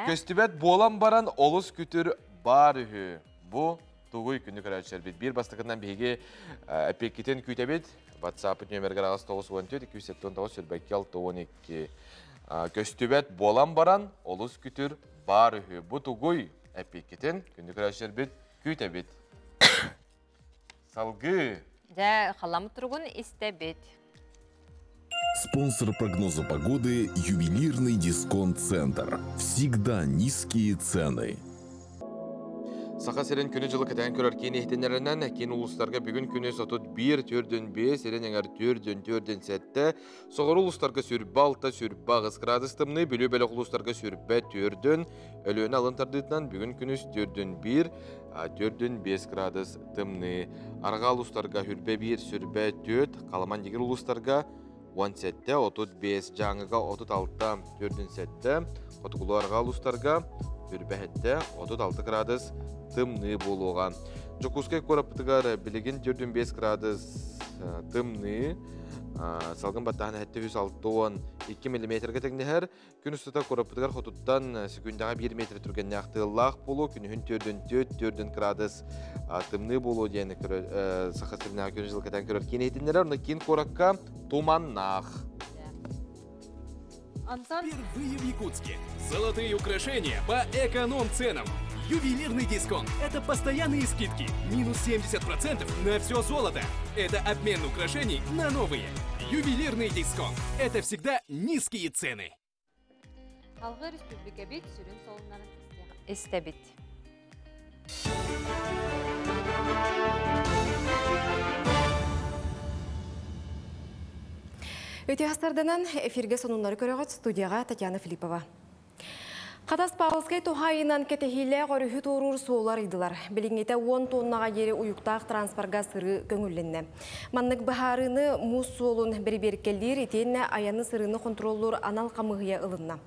Көстүбэт буолан баран олус күтүр бар үһү. Бу тугуй күндү көрөөччүлэрбит. Биир бастакынан биһиги эпиэккитин күүтэбит. WhatsApp нөмергер 914 279 42 12. Көстүбэт буолан баран олус күтүр бар үһү. Бу тугуй эпиэккитин күндү көрөөччүлэрбит күүтэбит. Салгыы. Дьэ, халамыт туругун истэбит. Спонсор прогноза погоды – ювелирный дисконт-центр. Всегда низкие цены. Саха сирин күнү жылы кэтээн көрөр киин иһитиннэрэринэн киин улуустарга бүгүн күнүс 31,4-5, сирин эҥэр 4,4-7, соҕуруу улуустарга 26, 28 градус тымныы, Бүлүү бөлөх улуустарга 24, Өлүөнэ алын тардыытынан бүгүн күнүс 4,1, 4,5 градус тымныы. Арҕаа улуустарга 21, 24, Халыма Индигир улуустарга 17, 35, Дьааҥыга 36, 4,7, Хотугулуу арҕаа улуустарга 27, 36 градус тымныы буолуоҕа. Дьокуускай куораппытыгар билигин 4,5 градус тымныы, салгын баттааһына 762 миллиметргэ тэҥнэһэр. Күн устата куораппытыгар хотуттан секундаҕа 1 метр түргэннээх тыаллаах буолуо, күнүһүн 4,4 градус тымныы буолуо диэн Саха сиринээҕи күн дьыл кэтээн көрөр киин иһитиннэрэр. Онно киин куоракка туманнаах. Антон. Впервые в Якутске. Золотые украшения по эконом-ценам. Ювелирный дисконт – это постоянные скидки. Минус 70% на все золото. Это обмен украшений на новые. Ювелирный дисконт – это всегда низкие цены. Салгыы республикабыт сүрүн сонуннарын истэбит. Үтүө сарсыарданан эфиргэ сонуннары көрөҕүт студияҕа Татьяна Филиппова. Хатас Павловскай туһаайыынан кэтэһиилээх өрүһү туоруур суолу арыйдылар. Билиҥҥитэ 10 тоннаҕа диэри уйуктаах транспорга сырыы көҥүллэннэ. Маннык быһаарыыны муус суолун бэрэбиэркэлиир итиэннэ айаны сырыыны хонтуруоллуур анал хамыыһыйа ылынна.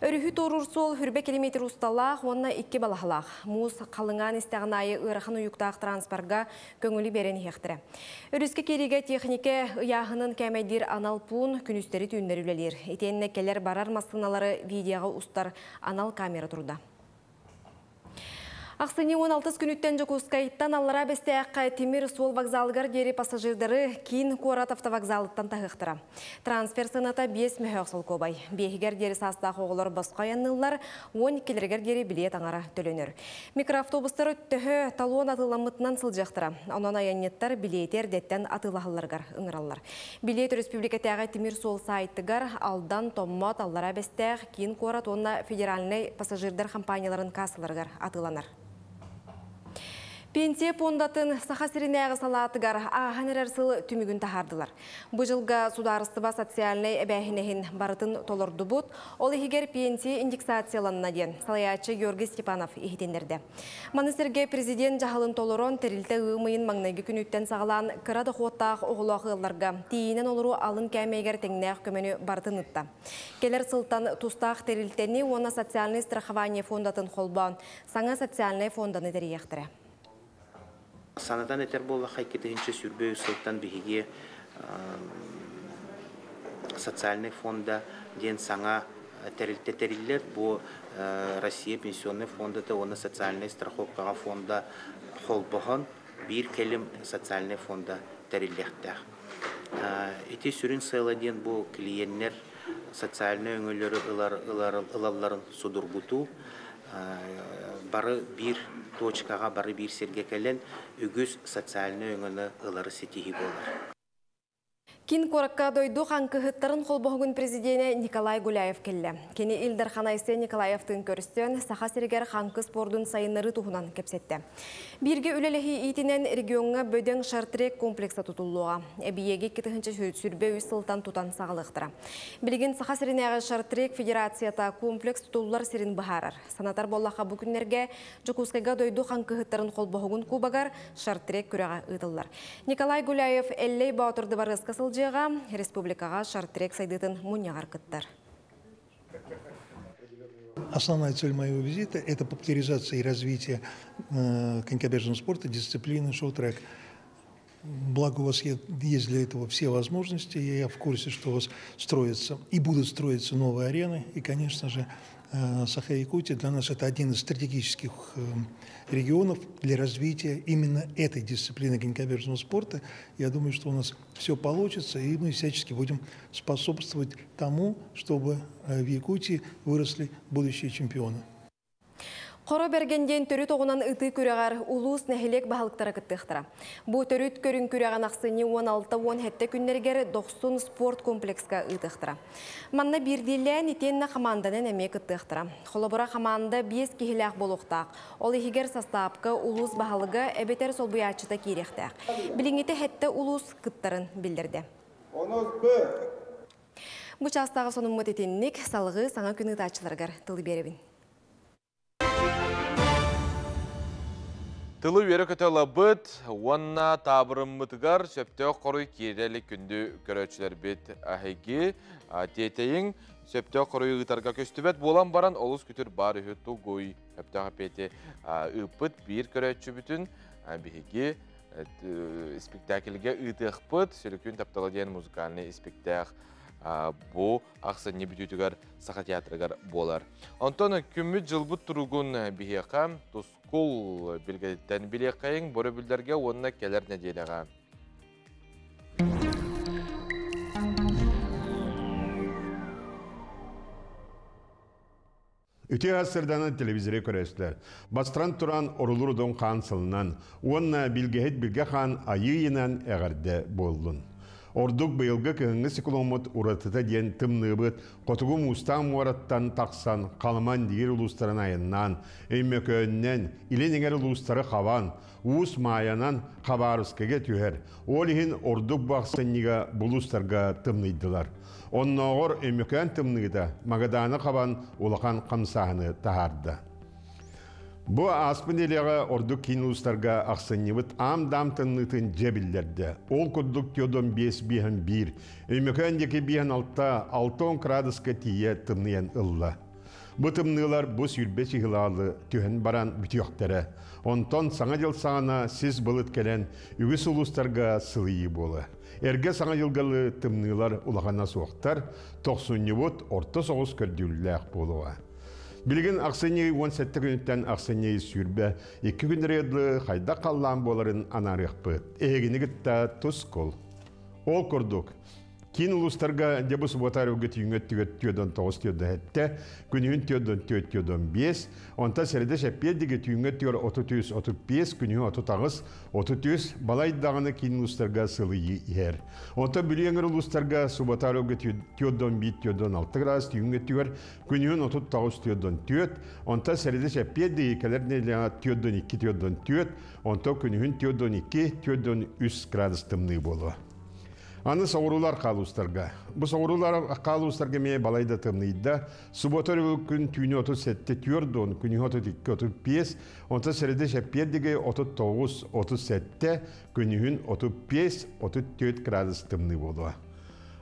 Өрүһү туоруур суол 20 километр усталаах уонна икки балаһалаах. Муус халыҥаан истэҕин аайы ыарахан уйуктаах транспорга көҥүлү биэрэн иһиэхтэрэ. Өрүскэ киириигэ техника ыйааһынын кээмэйдиир анал пуун күнүстэри түүннэри үлэлиир. Итиэннэ кэлэр барар массыыналары видеоҕа устар анал камера турда. Ахсынньы 16 күнүттэн Дьокуускайтан Аллараа Бэстээххэ тимир суол вокзалыгар диэри пассажирдары киин куорат автовокзалыттан таһыахтара. Трансфер сыаната 5 мөһөөх солкуобай. Биэһигэр диэри саастаах оҕолор босхо айанныыллар, 12-лэригэр диэри билиэт аҥара төлөнөр. Микроавтобустар төһө талон атыыламмытынан сылдьыахтара. Онон айанньыттар билиэти эрдэттэн атыылаһалларыгар ыҥыраллар. Билиэт өрөспүүбүлүкэтээҕи тимир суол саайтыгар Алдан, Томмот, Аллараа Бэстээх, киин куорат уонна федеральнай пассажирдар компанияларын кассаларыгар атыыланар. Пенсия пуондатын Саха сиринээҕи салаатыгар ааһан эрэр сыл түмүгүн таһаардылар. Бу дьылга судаарыстыба социальнай эбээһинэһин барытын толордубут, ол иһигэр пенсия индексацияланна диэн салайааччы Георгий Степанов иһитиннэрдэ. Маны сэргэ президент дьаһалын толорон тэрилтэ ыам ыйын маҥнайгы күнүттэн саҕалаан кыра дохуоттаах оҕолоох ыалларга тиийинэн олоруу алын кээмэйигэр тэҥнээх көмөнү барытын ытта. Кэлэр сылтан тустаах тэрилтэни уонна социальнай страхование фондатын холбоон саҥа социальнай фонданы тэрийиэхтэрэ. Санатан этэр буоллахха, 2023 сылтан биһиги социальный фонда диэн саҥа тэрилтэ тэриллэр. Бу Россия пенсионнай фондата уонна социальнай страховкаҕа фонда холбоһон биир кэлим социальнай фонда тэриллиэхтээх. Ити сүрүн сыала диэн бу клиеннэр социальнай өҥөлөрү ылар, ылалларын судургутуу, бары биир точкаҕа, бары биир сиргэ кэлэн үгүс социальнай өҥөнү ылары ситиһии буолар. Киин куоракка дойду хаҥкыһыттарын холбоһугун президенэ Николай Гуляев кэллэ. Кини Ил Дархан Айсен Николаевтыын көрсөн, Саха сиригэр хаҥкы спордун сайыннарыы туһунан кэпсэттэ. Бииргэ үлэлэһии иитинэн региоҥҥа бөдөҥ шартрек комплекса тутуллуоҕа. Эбийиэги 2023 сылтан тутан саҕалыахтара. Билигин Саха сиринээҕи шартрек федерацията комплекс тутуллар сирин быһаарар. Санатар буоллахха, бу күннэргэ Дьокуускайга дойду хаҥкыһыттарын холбоһугун кубогар шартрек күрэҕэ ыытыллар. Николай Гуляев Эллэй Боотур дыбарыаска сылдьыаҕа, республикаҕа шартрек сайдыытын мунньаҕар кыттар. Основная цель моего визита – это популяризация и развитие конькобежного спорта, дисциплины шоу-трек. Благо у вас есть для этого все возможности, я в курсе, что у вас строятся и будут строиться новые арены. И, конечно же, Саха-Якутия для нас это один из стратегических регионов для развития именно этой дисциплины конькобежного спорта. Я думаю, что у нас все получится, и мы всячески будем способствовать тому, чтобы в Якутии выросли будущие чемпионы. Хоро Бэргэн диэн төрүт оҕунан ытыы күрэҕэр улуус нэһилиэк баһылыктара кыттыахтара. Бу төрүт көрүҥ күрэҕин ахсынньы 16-17 күннэригэр Дохсун спорт комплекска ыытыахтара. Манна биирдиилээн итиэннэ хамаанданан эмиэ кыттыахтара. Холобура, хамаанда биэс киһилээх буолуохтаах. Ол иһигэр састаапка улуус баһылыга эбэтэр солбуйааччыта киириэхтээх. Билиҥҥитэ сэттэ улуус кыттарын биллэрдэ. Бу чаастааҕы сонуммут итинник, салгыы саҥа күн ыытааччыларыгар тылы биэрэбин. Тылы үөрэ-көтө ылабыт уонна таабырыммытыгар сөптөөх хоруй киирэ илик күндү көрөөччүлэрбит эһиги тиэтэйиҥ сөптөөх хоруйу ыытарга көстүбэт буолан баран олус күтүр баар үһү тугуй сөптөөх эппиэти ыыппыт биир көрөөччүбүтүн биһиги испиктээкилгэ ыытыахпыт Сүлүкүн таптала диэн музыкальный испиктээх бу ахсынньы бүтүүтүгэр Саха театрыгар буолар. Онтон күммүт-дьылбыт туругун биһиэхэ Тускул билгэтиттэн билиэххэйиҥ бу өрөбүллэргэ уонна кэлэр нэдиэлэҕэ. Үтүө сырданан телевизоры көрөстүлэр. Бастыран туран орулур удон хаан сылынан уонна билгэһит билгэ хаан айыы-йынан эҕэрдэ буоллун. Ордук быйылгы кыһыҥҥы цикломмут уратыта диэн тымныыбыт хотугу муустаах муораттан тахсан Халыман диир улуустарын айаннаан, Өймөкөөннөн, илин эҥэр улуустары хабан, Уус Маайанан Хабаровскайга түһэр. Ол иһин ордук бу ахсынньыга булуустарга тымныйдылар. Оннооҕор Өймөкөөн тымныыта Магадааны хабан улахан хамсааһыны таһаарда. Бу ааспыт нэдиэлэҕэ ордук киин улуустарга ахсынньыбыт аам-даам тымныытын дьэ биллэрдэ. Ол курдук Теодон 5 биэһэн биир, Өймөкөөн диэки биэһэн алта, 60 кыраадыска тиийэ тымныйан ылла. Бу тымныылар бу 20 чыһылаалы түһэн баран бүтүөхтэрэ. Онтон Саҥа дьыл саҕана сис былыт кэлэн үгүс улуустарга сылыйыы буола. Эргэ Саҥа дьылгалы тымныылар улахана суохтар, тохсунньубут орто соҕус көрдүүллээх буолуоҕа. Билигин ахсынньы 17 күнүттэн ахсынньы 22 күннэргэ дылы хайдах халлаан буоларын анаарыахпыт. Эһигини кытта тускул. Ол курдук, Киин улуустарга дьэ бу субуота өрүлгэ түүҥҥү өттүгэр түөрдөн тоҕус түөрдөн сэттэ, күнүһүн түөрдөн түөрт түөрдөн биэс, онтон сэрэдэ сэппиэр диги түүҥҥү өттүгэр 33 35, күнүһүн 38 33, балай даҕаны киин улуустарга сылыйыы иһэр. Онтон Бүлүү эҥэр улуустарга субуота өрүлгэ түөрдөн биир түөрдөн алта градус түүҥҥү өттүгэр, күнүһүн 39 түөрдөн түөрт, онтон сэрэдэ сэппиэр диги кэлэр нэдиэлэҕэ түөрдөн икки түөрдөн түөрт, онтон күнүһүн түөрдөн икки түөрдөн үс градус тымныы буолуо. Аны соҕуруулар хаалуустарга. Бу соҕуруулар хаалуустарга эмиэ балайда тымныйда. Субуота өрөбүл күн түүнү 37 түөрт уон, күнүһү 32 35, онтон сэрэдэ сэппиэрдиги 39 37, күнүһүн 35 34 градус тымныы буолуо.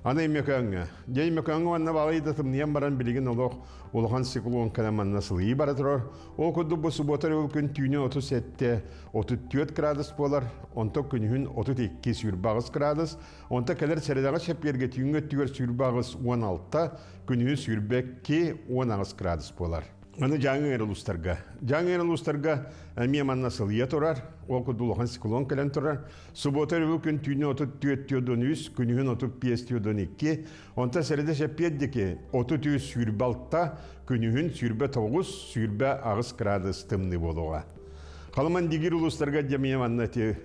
Аны Өймөкөөҥҥө. Дьэ Өймөкөөҥҥө манна балайда тымныйан баран билигин олох улахан циклон кэлэн манна сылыйыы бара турар. Ол курдук бу субуота өрөбүл күн түүнү 37 34 градус буолар, онтон күнүһүн 32 28 градус, онтон кэлэр сэрэдэҕэ чэппиэргэ түүҥҥү өттүгэр 28 16, күнүһүн 22 18 градус буолар. Аны Дьааҥы эҥэр улуустарга. Дьааҥы эҥэр улуустарга эмиэ манна сылыйа турар, ол курдук улахан циклон кэлэн турар. Субуота өрөбүл күн түүнү 34 43, күнүһүн 35 42, онтон сэрэдэ чэппиэр диэки 33 26, күнүһүн 29 28 градус тымныы буолуоҕа. Халыман дигир улуустарга дьэмиэ манна ити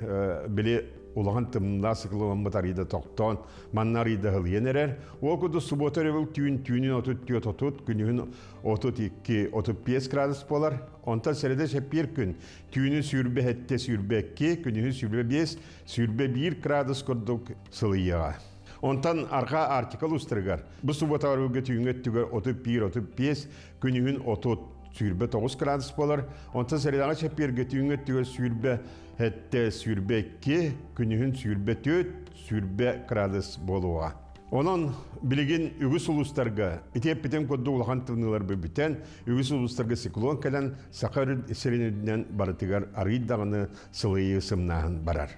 били улахан тымнаа сыклыламмыт арыйда тохтоон манна арыйда ылыйан эрэр. Ол курдук субуота өрөбүл түүн түүнүн 34 30, күнүһүн 32 35 градус буолар. Онтон сэрэдэ чэппиэр күн түүнүн 27 22, күнүһүн 25 21 градус курдук сылыйыаҕа. Онтон арҕаа Арктика улуустарыгар бу субуота өрөбүлгэ түүҥҥү өттүгэр 31 35, күнүһүн 30 29 градус буолар. Онтон сэрэдэҕэ чэппиэргэ түүҥҥү өттүгэр 27 22, күнүһүн 24 20 градус буолуоҕа. Онон билигин үгүс улуустарга ити эппитим курдук улахан тымныылар бүтэн, үгүс улуустарга циклон кэлэн Саха сирин үрдүнэн барытыгар арыый даҕаны сылыйыы сымнааһын барар.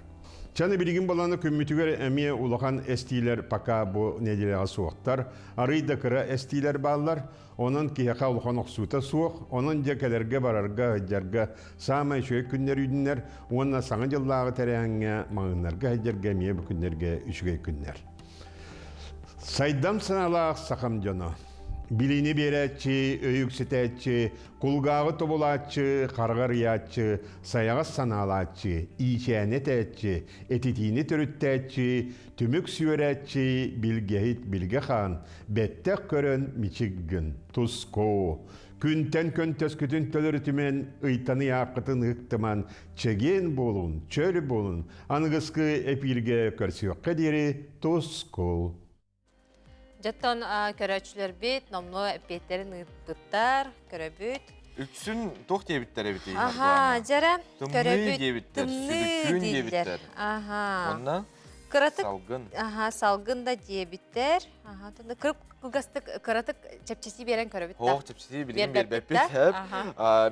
Чаны билигин баланы күммүтүгэр эмиэ улахан эстиилэр пока бу нэдиэлэҕэ суохтар. Арыый да кыра эстиилэр бааллар. Онон киһиэхэ улахан охсуута суох. Онон дьэ кэлэргэ барарга, сылдьарга саамай үчүгэй күннэр үүннэр уонна саҥа дьыллааҕы тэрээһиҥҥэ маҕаһыыннарга сылдьарга эмиэ бу күннэргэ үчүгэй күннэр. Сайдам санаалаах сахам дьоно. Билиини биэрээччи, өйүксүтээччи, кулгааҕы тобулааччы, хараҕы арыйааччы, сайаҕас санаалааччы, иичээни этээччи, этитиини төрүттээччи, түмүк сүөрээччи, билгэһит билгэ хаан, бэттэх көрөн мичик гын, тускоо. Күнтэн көнтөскүтүн төлөрүтүмэн, ыйтан ыйааххытын ыктыман, чэгиэн буолун, чөл буолун, аныгыскы эпииргэ көрсүөххэ диэри тускул. Дьоттон көрөөччүлэрбит номнуо эппиэттэрин ыыппыттар, көрөбүт. Үксүн туох диэбиттэр эбитий? Аха, дьэрэ, көрөбүт. диэбиттэр, сүлүкүүн диэбиттэр. Аха. Онно Кыратык, салгын. Аха, салгын да диэбиттэр. Аха, тонда кылгастык кыратык чэпчэтии биэрэн көрөбүт да. Ох, чэпчэтии билигин биэрбэппит.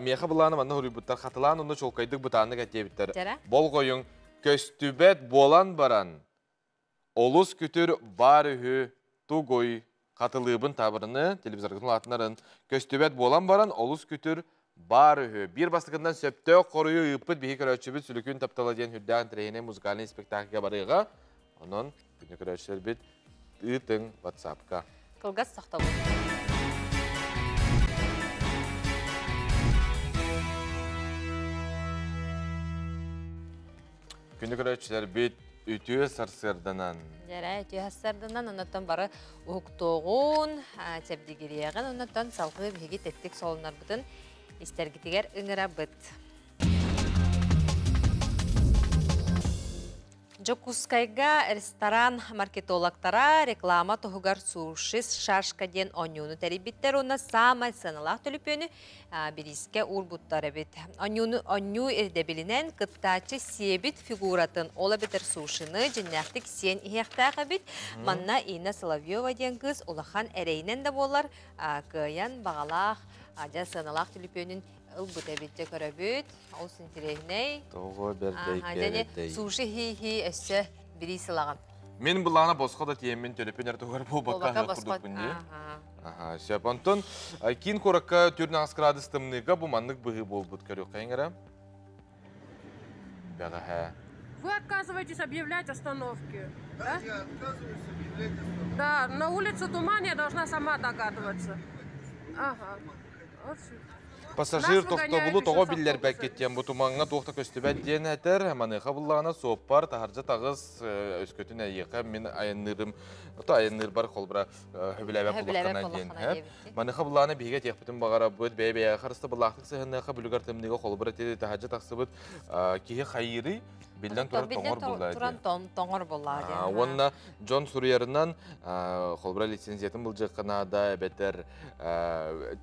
Миэхэ былааны манна хоруйбуттар, хатылаан онно чуолкайдык бытааннык этиэбиттэр. Болҕойуҥ, көстүбэт буолан баран, Олус күтүр баар үһү, тугуй, хатылыыбын таабырыны, телевизоргытын улаатынарын көстүбэт буолан баран олус күтүр баар үһү. Биир бастакыннан сөптөөх хоруйу ыыппыт биһи көрөөччүбүт Сүлүкүн таптала диэн үрдээх интэриэһинэй музыкальнай спектакльга барыаҕа. Онон күнү көрөөччүлэрбит ыытыҥ WhatsApp-ка. Кылгас сохтобут. Күнү көрөөччүлэрбит үтүө сарсыарданан. Дьэрэ, үтүө сарсыарданан, оннуттан бары уһуктуоҕун, чэбдигириэҕин, оннуттан салгыы биһиги тэттик солуннарбытын истэргитигэр ыҥырабыт. Дьокуускайга ресторан маркетологтара реклама туһугар суши шашка диэн оонньууну тэрийбиттэр уонна саамай сыаналаах төлөпүөнү бириискэ уурбуттар эбит. Онньууну онньуу ирдэбилинэн кыттааччы сиэбит фигуратын, ол эбэтэр сушины дьиннээхтик сиэн иһиэхтээх эбит. Манна Инна Соловьева диэн кыыс улахан эрэйинэн да буолар кыайан баҕалаах дьэ сыаналаах түлүпүөнүн ылбыт эбит дьэ көрөбүт. Олус интириэһинэй. Тоҕо бэрдэй Суши хи-хи өссө бириис ылаҕын. Мин былаана босхо да тиэммин төлөпүн эрэ туһугар буолбакка курдукпун дии. Сөп. Онтон киин куоракка 4 градус тымныыга бу маннык быһыы буолбут көрүөххэйиҥ эрэ. Бэҕэһээ. Вы отказываетесь объявлять остановки, да? Я отказываюсь объявлять остановки. Да, на улице туман, я должна сама догадываться. Ага. Вот Пассажир тохтобулу тоҕо биллэрбэккит диэн бу тумаҥҥа туох да көстүбэт диэн этэр. Маныаха буллаҕына суоппар таһырдьа таҕыс өскөтүн эйиэхэ мин айанныырым то айанныырбар холбура хөбүлээбэт буллаххына диэн. Маныаха буллаҕына биһиги этиэхпитин баҕарабыт бэйэ-бэйэҕэ харыстабыллаахтык сыһыанныахха бүлүгэр тымныыга холобура ити таһырдьа тахсыбыт киһи хайыырый биллэн турар тоҥор буллаа туран тоҥор буллаа диэн. Уонна дьон суруйарынан холобура лицензиятын былдьыахха наада эбэтэр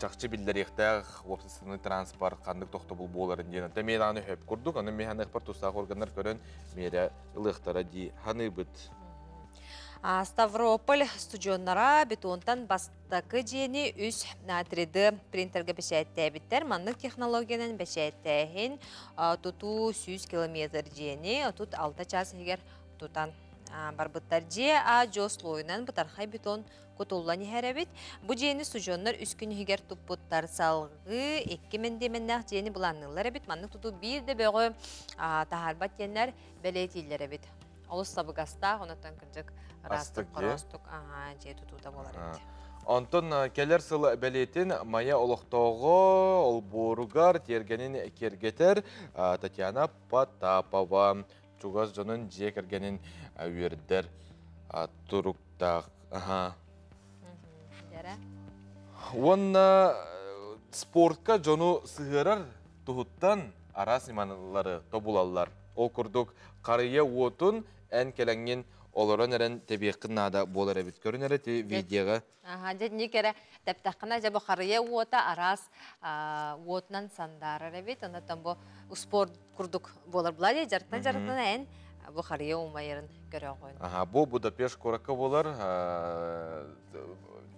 чахчы биллэриэхтээх уопсастыбаннай транспорт ханнык тохтобул буоларын диэн. Онто эмиэ даҕаны хөп курдук, аны мин ханыахпар тустаах органнар көрөн миэрэ ылыахтара дии ханыыбыт. Ставрополь студионнара бетонтан бастакы дьиэни үс 3D принтергэ бэчээттээбиттэр. Маннык технологиянан бэчээттээһин тутуу 100 километр дьиэни 36 чаас иһигэр тутан барбыттар. Дьиэ А дьо слойунан бытархай бетон кутуллан иһэр эбит. Бу дьиэни студионнар үс күн иһигэр туппуттар. Салгыы икки мэндиэмэннээх дьиэни былаанныыллар эбит. Маннык тутуу биир да бөҕү таһаарбат диэннэр бэлиэтииллэр эбит. Олус табыгастаах, онотон кырдьык ыраастык, хороостук дьиэ тутуута буолар эбит. Онтон кэлэр сыл бэлиэтин Майа олохтооҕо олбуоругар тиэргэнин киэргэтэр Татьяна Потапова чугас дьонун дьиэ кэргэнин үөрдэр туруктаах. Уонна спортка дьону сыһыарар туһуттан араас ньымалары тобулаллар. Ол курдук, харыйа уотун эн кэлэҥҥин олорон эрэн тэбиэххин наада буолар эбит. Көрүн эрэ ти видеоҕа. Аха, дьэ ник эрэ тэптэххинэ дьэ бу харыйа уота араас уотунан сандаарар эбит. Онтон бу спорт курдук буолар була дии дьарыктан дьарыктана эн бу харыйа умайарын көрөҕүн. Аха, бу Будапешт куоракка буолар.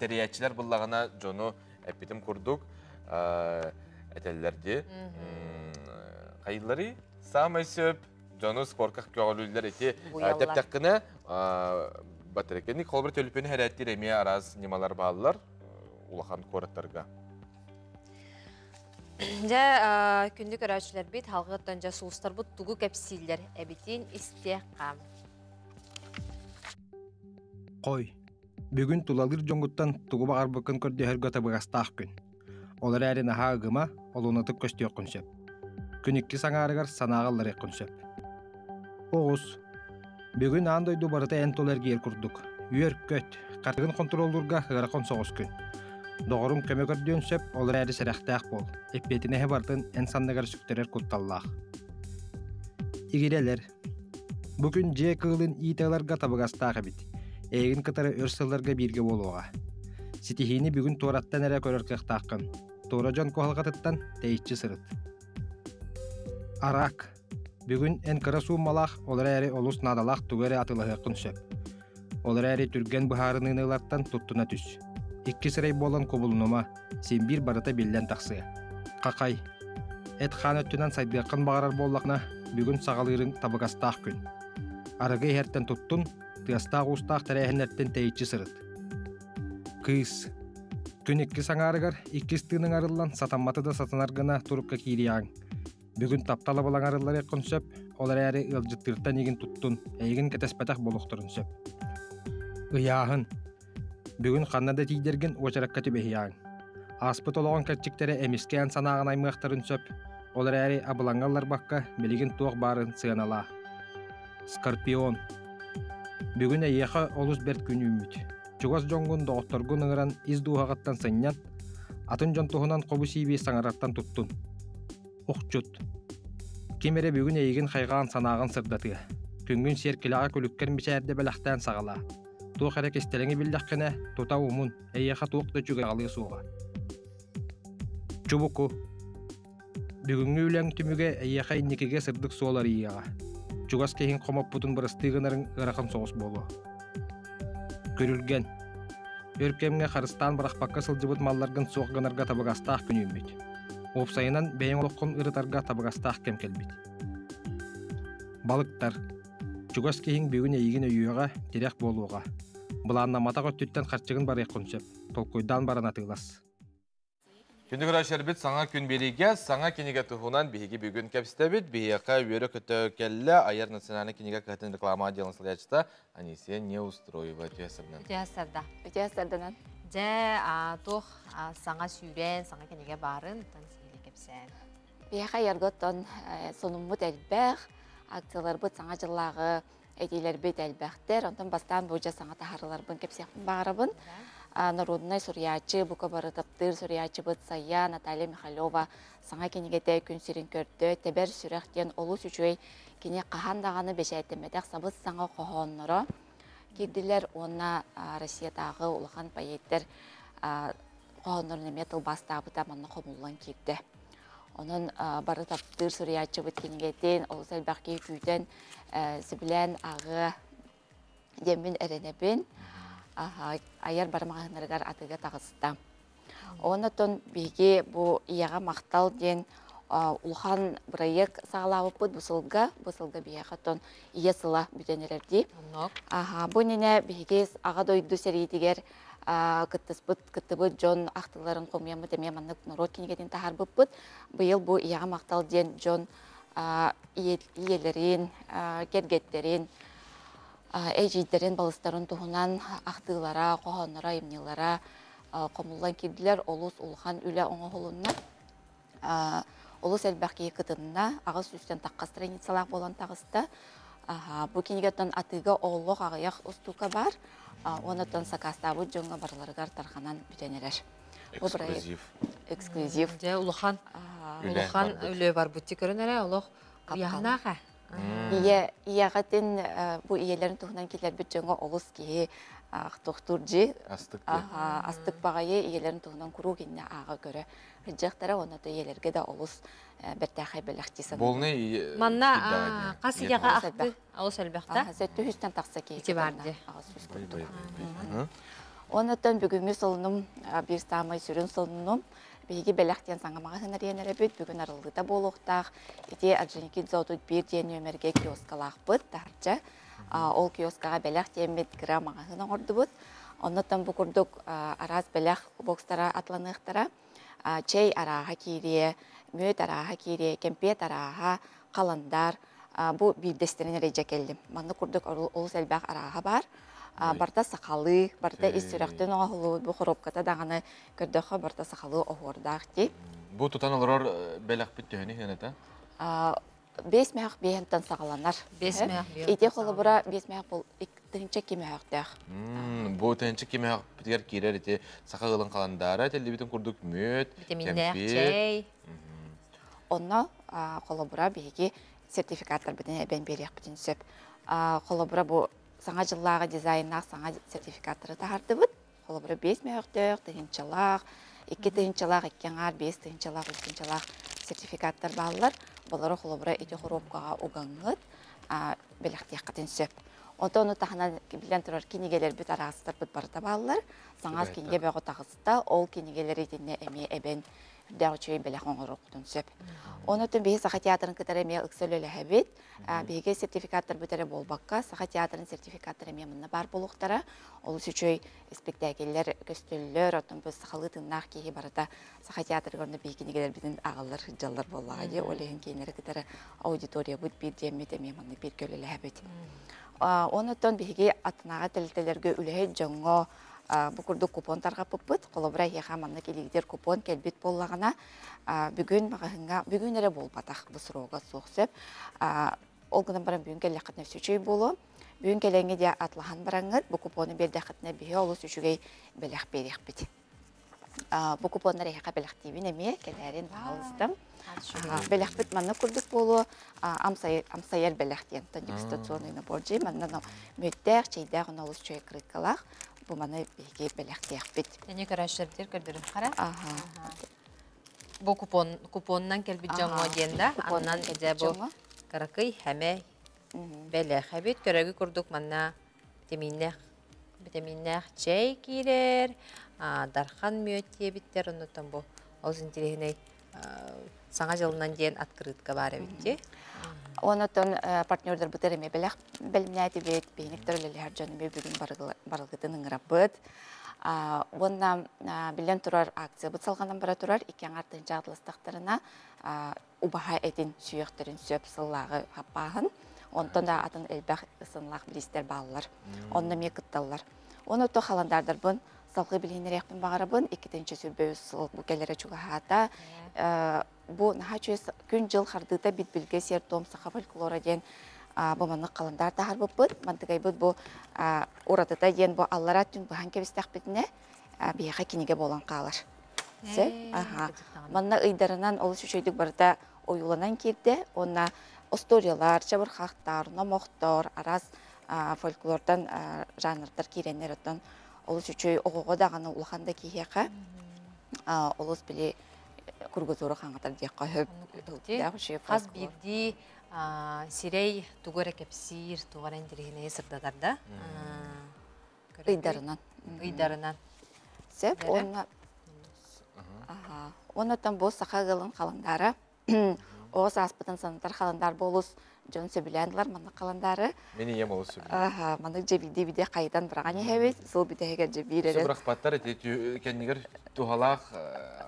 Тэрийээччилэр буллаҕына дьону эппитим курдук этэллэр дии. Хайылларый? Самай сөп дьону спорка көҕүлүүллэр ити тэптэххинэ батарейканы холобур төлөпүөнү хэрээттиир эмиэ араас ньымалар бааллар улахан куораттарга. Дьэ, күндү көрөөччүлэрбит, халгыттан дьэ суустарбыт тугу кэпсииллэр эбитин истиэххэ. Хой, бүгүн тулалыыр дьоҥҥуттан тугу баҕарбыккын көрдөһөргө табыгастаах күн. Ол эрээри наһаа ыгыма, олуонатык көстүөххүн сөп. Күн иккис аҥаарыгар санааҕа ылларыаххын сөп. Оҕус. Бүгүн аан дойду барыта эн тул эргийэр курдук. Үөр-көт, хартыгын хонтуруоллуурга ыарахан соҕус күн. Доҕоруҥ көмө көрдүөн сөп, ол эрээри сэрэхтээх буол. Эппиэтинэһи барытын эн санныгар сүктэрэр кутталлаах. Игирэлэр. Бу күн дьиэ кыылын иитэ ыларга табыгастаах эбит. Эйигин кытары өр сылларга бииргэ буолуоҕа. Ситиһиини бүгүн туораттан эрэ көрөр кыахтааххын. Туора дьон куһалҕатыттан тэйиччи сырыт. Араак. Бүгүн эн кыра сууммалаах, ол эрээри олус наадалаах тугу эрэ атыылаһыаххын сөп. Ол эрээри түргэн быһаарыныыны ылартан туттуна түс. Икки сирэй буолан кубулунума, син биир барыта биллэн тахсыа. Хахай. Эт-хаан өттүнэн сайдыаххын баҕарар буоллахына, бүгүн саҕалыырыҥ табыгастаах күн. Арыгы иһэртэн туттун, тыастаах-уустаах тэрээһиннэртэн тэйиччи сырыт. Кыыс. Күн иккис аҥаарыгар иккис тыыныҥ арыллан сатамматы да сатанар гына турукка киириэҕиҥ. Бүгүн таптал абылаҥарылларыаххын сөп, ол эрээри ыалдьыттыыртан игин туттун, эйигин кэтэспэтэх буолуохтарын сөп. Ыйааһын. Бүгүн ханна да тиийдэргин уочаракка түбэһиэҕиҥ. Ааспыт олоҕуҥ кэрчиктэрэ эмискэ эн санааҕын аймыахтарын сөп, ол эрээри абылаҥҥа ылларбакка билигин туох баарын сыаналаа. Скорпион. Бүгүн эйиэхэ олус бэрт күн үүммүт. Чугас дьоҥҥун, доҕотторгун ыҥыран ис дууһаҕыттан сынньан, атын дьон туһунан хобу сиибии саҥарартан туттун. Охчут. Ким эрэ бүгүн эйигин хайҕаан санааҕын сырдатыа. Күҥҥүн сиэркилэҕэ күлүккэр мичээрдэ бэлэхтээн саҕалаа. Туох эрэ кистэлэҥи биллэххинэ, тута умун, эйиэхэ туох да үчүгэй аҕалыа суоҕа. Чубуку. Бүгүҥҥү үлэҥ түмүгэ эйиэхэ инникигэ сырдык суол арыйыаҕа. Чугас киһиҥ хомоппутун бырастыы гынарыҥ ыарахан соҕус буолуо. Күрүлгэн. Өр кэмҥэ харыстаан бырахпакка сылдьыбыт малларгын суох гынарга табыгастаах күн үүммүт. Уопсайынан, бэйэҥ олоххун ырытарга табыгастаах кэм кэлбит. Балыктар. Чугас киһиҥ бүгүн эйигин өйүөҕэ, тирэх буолуоҕа. Былааннамматах өттүттэн харчыгын барыаххын сөп. Толкуйдаан баран атыылас. Күндү көрөөччүлэрбит саҥа күн биэриигэ саҥа кинигэ туһунан биһиги бүгүн кэпсэтэбит. Биһиэхэ үөрэ-көтө кэллэ Айар национальнай кинигэ кыһатын реклама отделын салайааччыта Анисия Неустроева. Үтүө сардан. Үтүө сарда. Үтүө сарданан. Дьэ, туох саҥа сүүрэн, саҥа кинигэ баарын тан сиһилии кэпсээн. Биһиэхэ айарга оттон сонуммут элбэх, акцияларбыт саҥа дьыллааҕы этиилэрбит элбэхтэр. Онтон бастаан бу дьэ саҥа таһаарыыларбын кэпсиэхпин баҕарабын. Народнай суруйааччы, бука бары таптыыр суруйааччыбыт Сайя Наталья Михалева саҥа кинигэтэ күн сирин көрдө. Тэбэр сүрэх диэн олус үчүгэй кини хаһан даҕаны бэчээттэммэтэх сабыс саҥа хоһоонноро киирдилэр уонна Россиятааҕы улахан поэттэр хоһооннорун эмиэ тылбаастаабыта манна хомуллан киирдэ. Онон бары таптыыр суруйааччыбыт кинигэтин олус элбэх киһи күүтэн, сөбүлээн ааҕыа диэммин эрэнэбин. Айар бары маҕаһыыннарыгар атыыга таҕыста. Онон биһиги бу Ийэҕэ махтал диэн улахан бырайыак саҕалаабыппыт бу сылга. Бу сылга биһиэхэ оттон Ийэ сыла бүтэн эрэр дии. Бу иннинэ биһиги Аҕа дойду сэриитигэр кыттыспыт кыттыбыт дьон ахтыларын хомуйаммыт эмиэ маннык норуот кинигэтин таһаарбыппыт. Быйыл бу Ийэҕэ махтал диэн дьон ийэлэрин, кэргэттэрин, эдьиийдэрин, балыстарын туһунан ахтыылара, хоһоонноро, айымньылара хомуллан киирдилэр. Олус улахан үлэ оҥоһулунна. Олус элбэх киһи кытынна. Аҕыс сүүстэн тахха страницалаах буолан таҕыста. Бу кинигаттан атыыга олох аҕыйах устуука бар. Онон сакаастаабыт дьоҥҥо барыларыгар тарҕанан бүтэн эрэр. Эксклюзив. Эксклюзив. Дьэ, улахан улахан үлэ барбыт көрөн эрэ олох яһнаха. Ийэ ийэҕитин бу ийэлэрин туһунан киллэрбит дьоҥҥо олус киһи тохтуур дьи. Астык. Астык баҕайы ийэлэрин туһунан куруук иннэ ааҕа көрө сылдьыахтара уонна да ийэлэргэ да олус бэртээхэй бэлэхтии саныыбын. Полный Манна хас ийэҕэ ахты олус элбэхтэ. Сэттэ үстэн тахса киһи. Ити бар дии. Оннуттан бүгүҥҥү солунум биир саамай сүрүн солунум биһиги бэлэх диэн саҥа маҕаһыын арыйан эрэбит. Бүгүн арыллыыта буолуохтаах. Ити Орджоникидзе 31 диэн нүөмэргэ киоскалаахпыт таһырдьа. Ол киоскаҕа бэлэх диэммит кыра маҕаһыын оҥордубут. Оннуттан бу курдук араас бэлэх бокстара атланыахтара. Чэй арааһа киириэ, мүөт арааһа киириэ, кэмпиэт арааһа, халандар. Бу биирдэстэрин эрэ дьэ кэллим. Манна курдук олус элбэх арааһа баар. Барыта сахалыы, барыта ис сүрэхтэн оҥоһуллубут бу хоруопката даҕаны көрдөххө барыта сахалыы оһуордаах дии. Бу тутан олорор бэлэхпит төһөнү сыаната? Бес мөһөх биэһэнтэн саҕаланар. Бес мөһөх Ити холобура бес мөһөх бұл тыһынча ки мөһөхтөөх. Бу тыһынча ки мөһөхпүтүгэр киирэр ити саха ылын халандаара тэллибитин курдук мүөт, Витаминнээх чэй. Онно холобура биһиги сертификаттарбытын эбэн биэриэхпитин сөп. Холобура бу саҥа дьыллааҕы дизайннаах саҥа сертификаттары таһардыбыт. Холобура 5 мөһөхтөөх, тыһынчалаах, 2 тыһынчалаах, 2 аҥаар, 5 тыһынчалаах, 3 тыһынчалаах сертификаттар бааллар. Болары холобура ити хоруопкаҕа угаҥҥыт бэлэхтиэххитин сөп. Онтон ону таһынан билэн турар кинигэлэрбит араастарбыт барыта бааллар. Саҥа кинигэ бөҕө таҕыста, ол кинигэлэри итиннэ эмиэ эбэн үрдээх үчүгэй бэлэх оҥоруоххутун сөп. Онон биһи Саха театрын кытары эмиэ ыкса үлэлэһэбит. Биһиги сертификаттарбыт эрэ буолбакка, Саха театрын сертификаттара эмиэ манна баар буолуохтара. Олус үчүгэй испэктээкиллэр көстөллөр, оттон бу сахалыы тыыннаах киһи барыта Саха театрыгар онно биһиги кинигэлэрбитин ааҕаллар, сылдьаллар буоллаҕа дии. Ол иһин кинилэри кытары аудиториябыт биир диэммит эмиэ манна бииргэ үлэлэһэбит. Онон биһиги атынааҕы тэрилтэлэргэ үлэһит дьоҥҥо бу курдук купон тарҕаппыппыт. Холобура, эһиэхэ маннык илиигитигэр купон кэлбит буоллаҕына, бүгүн маҕаһыыҥҥа бүгүн эрэ буолбатах, бу срога суох сөп. Ол гынан баран бүгүн кэллэххитинэ өссө үчүгэй буолуо. Бүгүн кэлэҥҥи дьэ атлаһан бараҥҥыт, бу купону биэрдэххитинэ биһи олус үчүгэй бэлэх биэриэхпит. Бу купоннар эһиэхэ бэлэхтиибин эмиэ, кэлээрин баҕалыстым. Бэлэхпит манна курдук буолуо, амсайар бэлэх диэн дегустационный набор дьи. Манна мүөттээх, чэйдээх, онно олус үчүгэй крыткалаах. Бу маны биһиги бэлэхтиэхпит. Эни көрөөччүлэр көрдөрүн хара. Бу купон купоннан кэлбит дьоҥҥо диэн да, аннан дьэ бу кыракый хэмэ бэлэх эбит. Көрөгү курдук манна витаминнээх витаминнээх чэй киирэр, дархан мүөт диэбиттэр, оннуттан бу олус интириэһинэй Саҥа дьылынан диэн открытка баар эбит дии. Онотон партнердарбытыгар эмиэ бэлэх бэлэмнээтибит, биһиниктэр үлэлэһэр дьон эмиэ бүгүн барылгытын ыҥырабыт. Уонна биллэн турар акциябыт салҕанан бара турар, икки аҥаар тыһыынча атыластахтарына убаһа этин сүөхтэрин сөп сыллааҕы хаппааһын. Онтон да атын элбэх сынлаах бириистэр бааллар. Онно эмиэ кытталлар. Онно то халандаардарбын салгыы билиһиннэриэхпин баҕарабын. 2023 сыл бу кэлэрэ чугаһаата. Бу наһаа үчүгэй күн-дьыл хардыыта бит билгэ сиэр-туом саха фольклора диэн бу маннык халандаар таһаарбыппыт. Мантыгайбыт бу уратыта диэн бу аллараа түн быһан кэбистэхпитинэ биһиэхэ кинигэ буолан хаалар. Сөп? Аха. Манна ыйдарынан олус үчүгэйдик барыта ойууланан киирдэ. Уонна остуоруйалар, чабырҕахтар, номохтор, араас фольклортан жанрдар киирэннэр оттон олус үчүгэй оҕоҕо даҕаны улахан да киһиэхэ олус били кругозору хаҥатар диэххэ сөп. Хас биирдии сирэй тугу эрэ кэпсиир, тугу эрэ интэриэһинэйи сырдатар да? Ыйдарынан. Ыйдарынан. Сөп. Уонна Уонна бу саха ыалын халандаара оҕо сааспытын санатар халандаар болус дьон сөбүлээн ылар маннык халандаары. Мин ийэм олус сөбүлүүр. Маннык дьэ биирдии хайытан быраҕан иһэбит. Сыл бүтэһигэр дьэ биир эрэ. Бырахпаттар ити кэннигэр туһалаах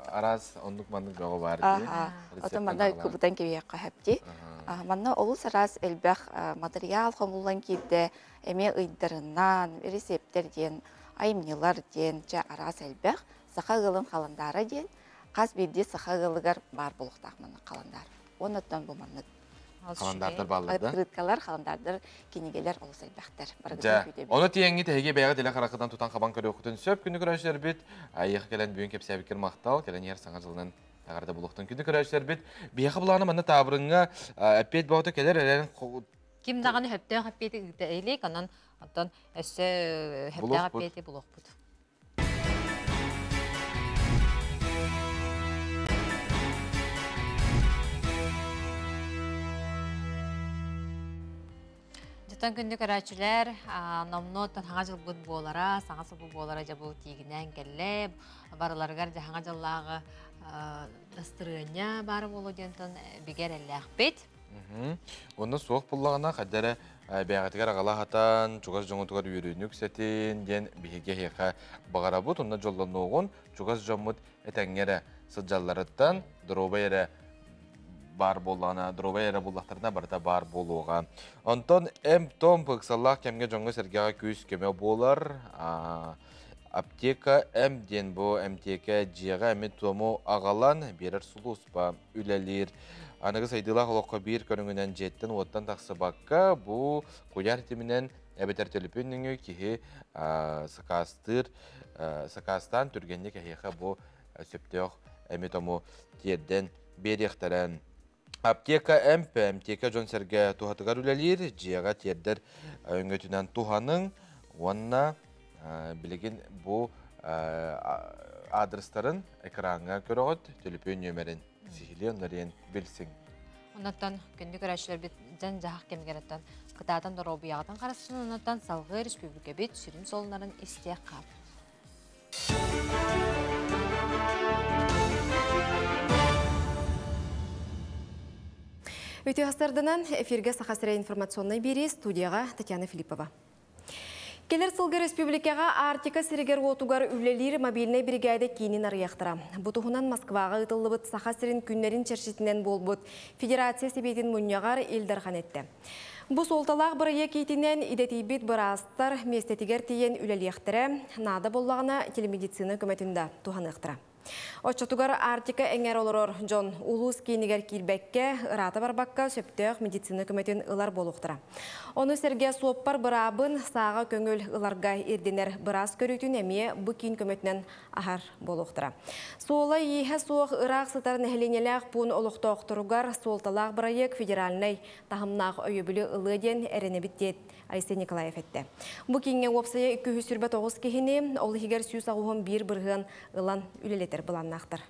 араас оннук маннык бөҕө баар дии. Отон манна кыбытан кэбиһиэххэ сөп дии. Манна олус араас элбэх материал хомуллан киирдэ. Эмиэ ыйдарынан, рецептэр диэн, айымньылар диэн, дьэ араас элбэх. Саха ыалын халандаара диэн хас биирдии саха ыалыгар баар буолуохтаах маннык халандаар. Оннуттан бу маннык Халандаардар бааллар да? Открыткалар, халандаардар, кинигэлэр олус элбэхтэр. Барыгытын күүтэбит. Ону тиэҥҥит эһиги бэйэҕит илэ хараххытан тутан хабан көрүөххүтүн сөп. Күнү көрөөччүлэрбит айыах кэлэн бүгүн кэпсээбиккэр махтал. Кэлэн иһэр саҥа дьылынан эҕэрдэ булуохтун. Күнү көрөөччүлэрбит биһиэхэ былаана манна таабырыҥҥа эппиэт бөҕөтө кэлэр эрэн Ким даҕаны сөптөөх эппиэти ыыта илик, онон оттон өссө сөптөөх эппиэти булуохпут. Дьотон күндү көрөөччүлэр, номнуо саҥа дьылбыт буолара, саҥа сылбы буолара дьэ бу тиигинээн кэллэ. Барыларыгар дьэ саҥа дьыллааҕы настырыанньа баар буолуо диэнтэн бигэ эрэллээхпит. Онно суох буллаҕына хайда эрэ бэйэҕитигэр аҕала хатан, чугас дьоҥутугар үөрүүнү үксэтин диэн биһиги эһиэхэ баҕарабыт. Онно дьоллонуоҕун, чугас дьоммут этэҥҥэ эрэ сылдьалларыттан, доруобай эрэ баар буоллаҕына, доруобай эрэ буллахтарына барыта баар буолуоҕа. Онтон эм-том ыксаллаах кэмҥэ дьоҥҥо-сэргэҕэ күүс-көмө буолар. Аптека М диэн бу эмтиэкэ дьиэҕэ эми-тому аҕалан биэрэр сулууспа үлэлиир. Аныгы сайдыылаах олоххо биир көрүҥүнэн дьиэттэн-уоттан тахсыбакка, бу куйаар ситиминэн эбэтэр төлөпүөн нөҥүө киһи сакаастыыр, сакаастаан түргэнник эһиэхэ бу сөптөөх эми-тому тиэрдэн биэриэхтэрэ. Аптека МП, эмтиэкэ дьон-сэргэ туһатыгар үлэлиир, дьиэҕэ тиэрдэр өҥөтүнэн туһаныҥ уонна билигин бу адрестарын экраҥҥа көрөҕүт, төлөпүөн нүөмэрин сиһилии онно билсиҥ. Оннуттан күндү көрөөччүлэрбит дьан-дьаһах кэмигэр кытаатан доруобуйаҕытын харыстын оннуттан салгыы республикабит сүрүн суолларын истиэх хаап. Үтүө хастарданан эфирге Саха сирэ информационнай биэрии студияға Татьяна Филиппова. Келер сылга республикаға Арктика сиригер уотугар үлелир мобильный бригада киинин арыяқтыра. Бутуһунан Москваға ытыллыбыт Саха сирин күннерин чэрчитинен болбут Федерация Сэбиэтин мунньаҕар Ил Дархан эттэ. Бу суолталаах бырайыак иитинэн идэтийбит быраастар миэстэтигэр тиийэн үлэлиэхтэрэ, наада буоллаҕына телемедицина көмөтүн да туһаныахтара. Оччотугар Арктика эҥэр олорор дьон улуус киинигэр киирбэккэ, ыраата барбакка сөптөөх медицина көмөтүн ылар буолуохтара. Ону сэргэ суоппар быраабын сааҕа көҥүл ыларга ирдэнэр быраас көрүүтүн эмиэ бу киин көмөтүнэн аһар буолуохтара. Суола-ииһэ суох ыраах сытар нэһилиэнньэлээх пуун олохтоохторугар суолталаах бырайыак федеральнай таһымнаах өйөбүлү ылыа диэн эрэнэбит диэт Айсен Николаев этте. Бу кииҥҥэ уопсайа 229 киһини, ол иһигэр 181 бырыһыан ылан үлэлэтэр былааннаахтар.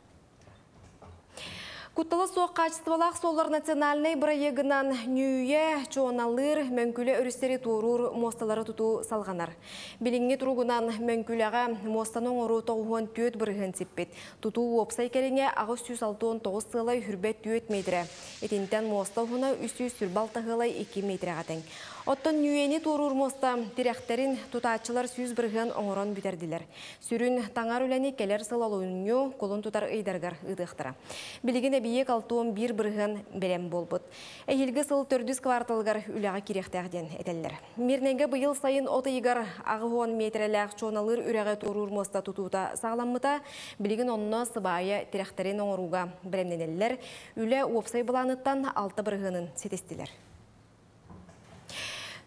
Куттала суох хаачыстыбалаах суоллар национальнай бырайыагынан Ньүүйэ, Чуоналыыр, Мөҥкүлэ өрүстэри туоруур муосталары тутуу салҕанар. Билиҥҥи туругунан Мөҥкүлэҕэ муостаны оҥоруу 94% сиппит. Тутуу уопсай кэриҥэ 869 сыалай хүрбэт 4 метрэ. Итинтэн муоста уһуна 326 сыалай 2 метрэҕэ тэҥ. Оттон Ньүүйэни туоруур муоста тирэхтэрин тутааччылар 100% оҥорон бүтэрдилэр. Сүрүн таҥар үлэни кэлэр сыл олунньу, кулун тутар ыйдарыгар ыытыахтара. Билигин эбийиэк 61% бэлэм буолбут. Эһиилги сыл төрдүс кварталыгар үлэҕэ киириэхтээх диэн этэллэр. Мирнэйгэ быйыл сайын от ыйыгар 80 миэтэрэлээх Чуоналыыр үрэҕи туоруур муоста тутуута саҕаламмыта. Билигин онно сыбаайа тирэхтэрин оҥорууга бэлэмнэнэллэр. Үлэ уопсай былааныттан 6 бырыһыанын ситистилэр.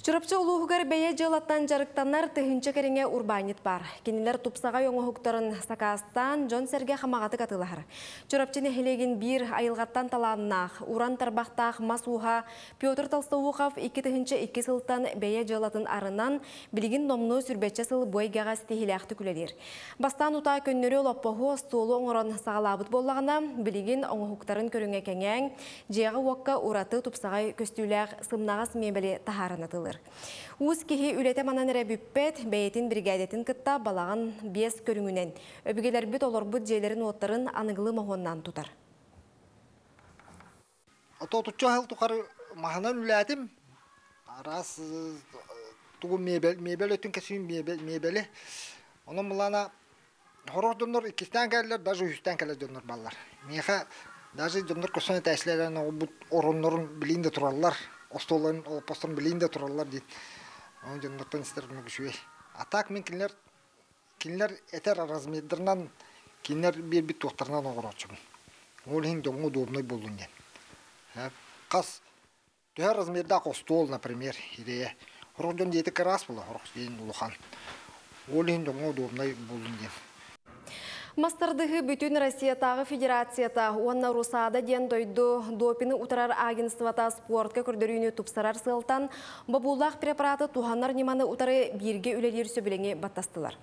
Чурапчы улууһугар бэйэ дьыалаттан дьарыктанар тыһыынча кэриҥэ урбаанньыт баар. Кинилэр тупсаҕай оҥоһуктарын сакаастаан, дьон-сэргэ хамаҕатык атыылаһар. Чурапчы нэһилиэгин биир айылҕаттан талааннаах, уран тарбахтаах мас ууһа Петр Толстоухов 2002 сылтан бэйэ дьыалатын арынан, билигин номнуо сүрбэччэ сыл бу эйгэҕэ ситиһиилээхтик үлэлиир. Бастаан утаа көннөрү олоппоһу, остуолу оҥорон саҕалаабыт буоллаҕына, билигин оҥоһуктарын көрүҥэ кэҥээҥ, дьиэҕэ-уокка ураты тупсаҕай көстүүлээх сымнаҕас миэбэли таһааран атыылыыр. Уус киһи үлэтэ манан эрэ бүппэт, бэйэтин биригээдэтин кытта балаҕан биэс көрүҥүнэн өбүгэлэрбит олорбут дьиэлэрин-уоттарын аныгылыы моһуоннаан тутар. Отутучча сыл тухары маһынан үлээтим. Араас тугу миэбэл, миэбэл өттүн кэсиим миэбэл, миэбэли. Онон былаана Сорох дьоннор иккистээн кэлэллэр, даже үһүстээн кэлэр дьоннор бааллар. Миэхэ даже дьоннор көрсөн этээччилэрин оҕолбут ороннорун билиин да тураллар, остуолларын, олоппосторун билиин да тураллар диэн. Ону дьоннортон истэр оннук үчүгэй. А так мин кинилэр кинилэр этэр размердарынан кинилэр биэрбит туохтарынан оҥорооччубун. Ол иһин дьоҥҥо удобнай буоллун диэн. Хас төһө размердаах остуол, например, ирэйэ. Сорох дьон дьиэтэ кыраас буолар, сорох диэн улахан. Ол иһин дьоҥҥо удобнай буоллун диэн. Мас тардыһыы бүтүн Россиятааҕы федерацията уонна РУСАДА диэн дойду допины утарар агентствота спортка көрдөрүүнү тупсарар сыалтан бобуулаах препараты туһанар ньыманы утары бииргэ үлэлиир сөбүлэҥи баттастылар.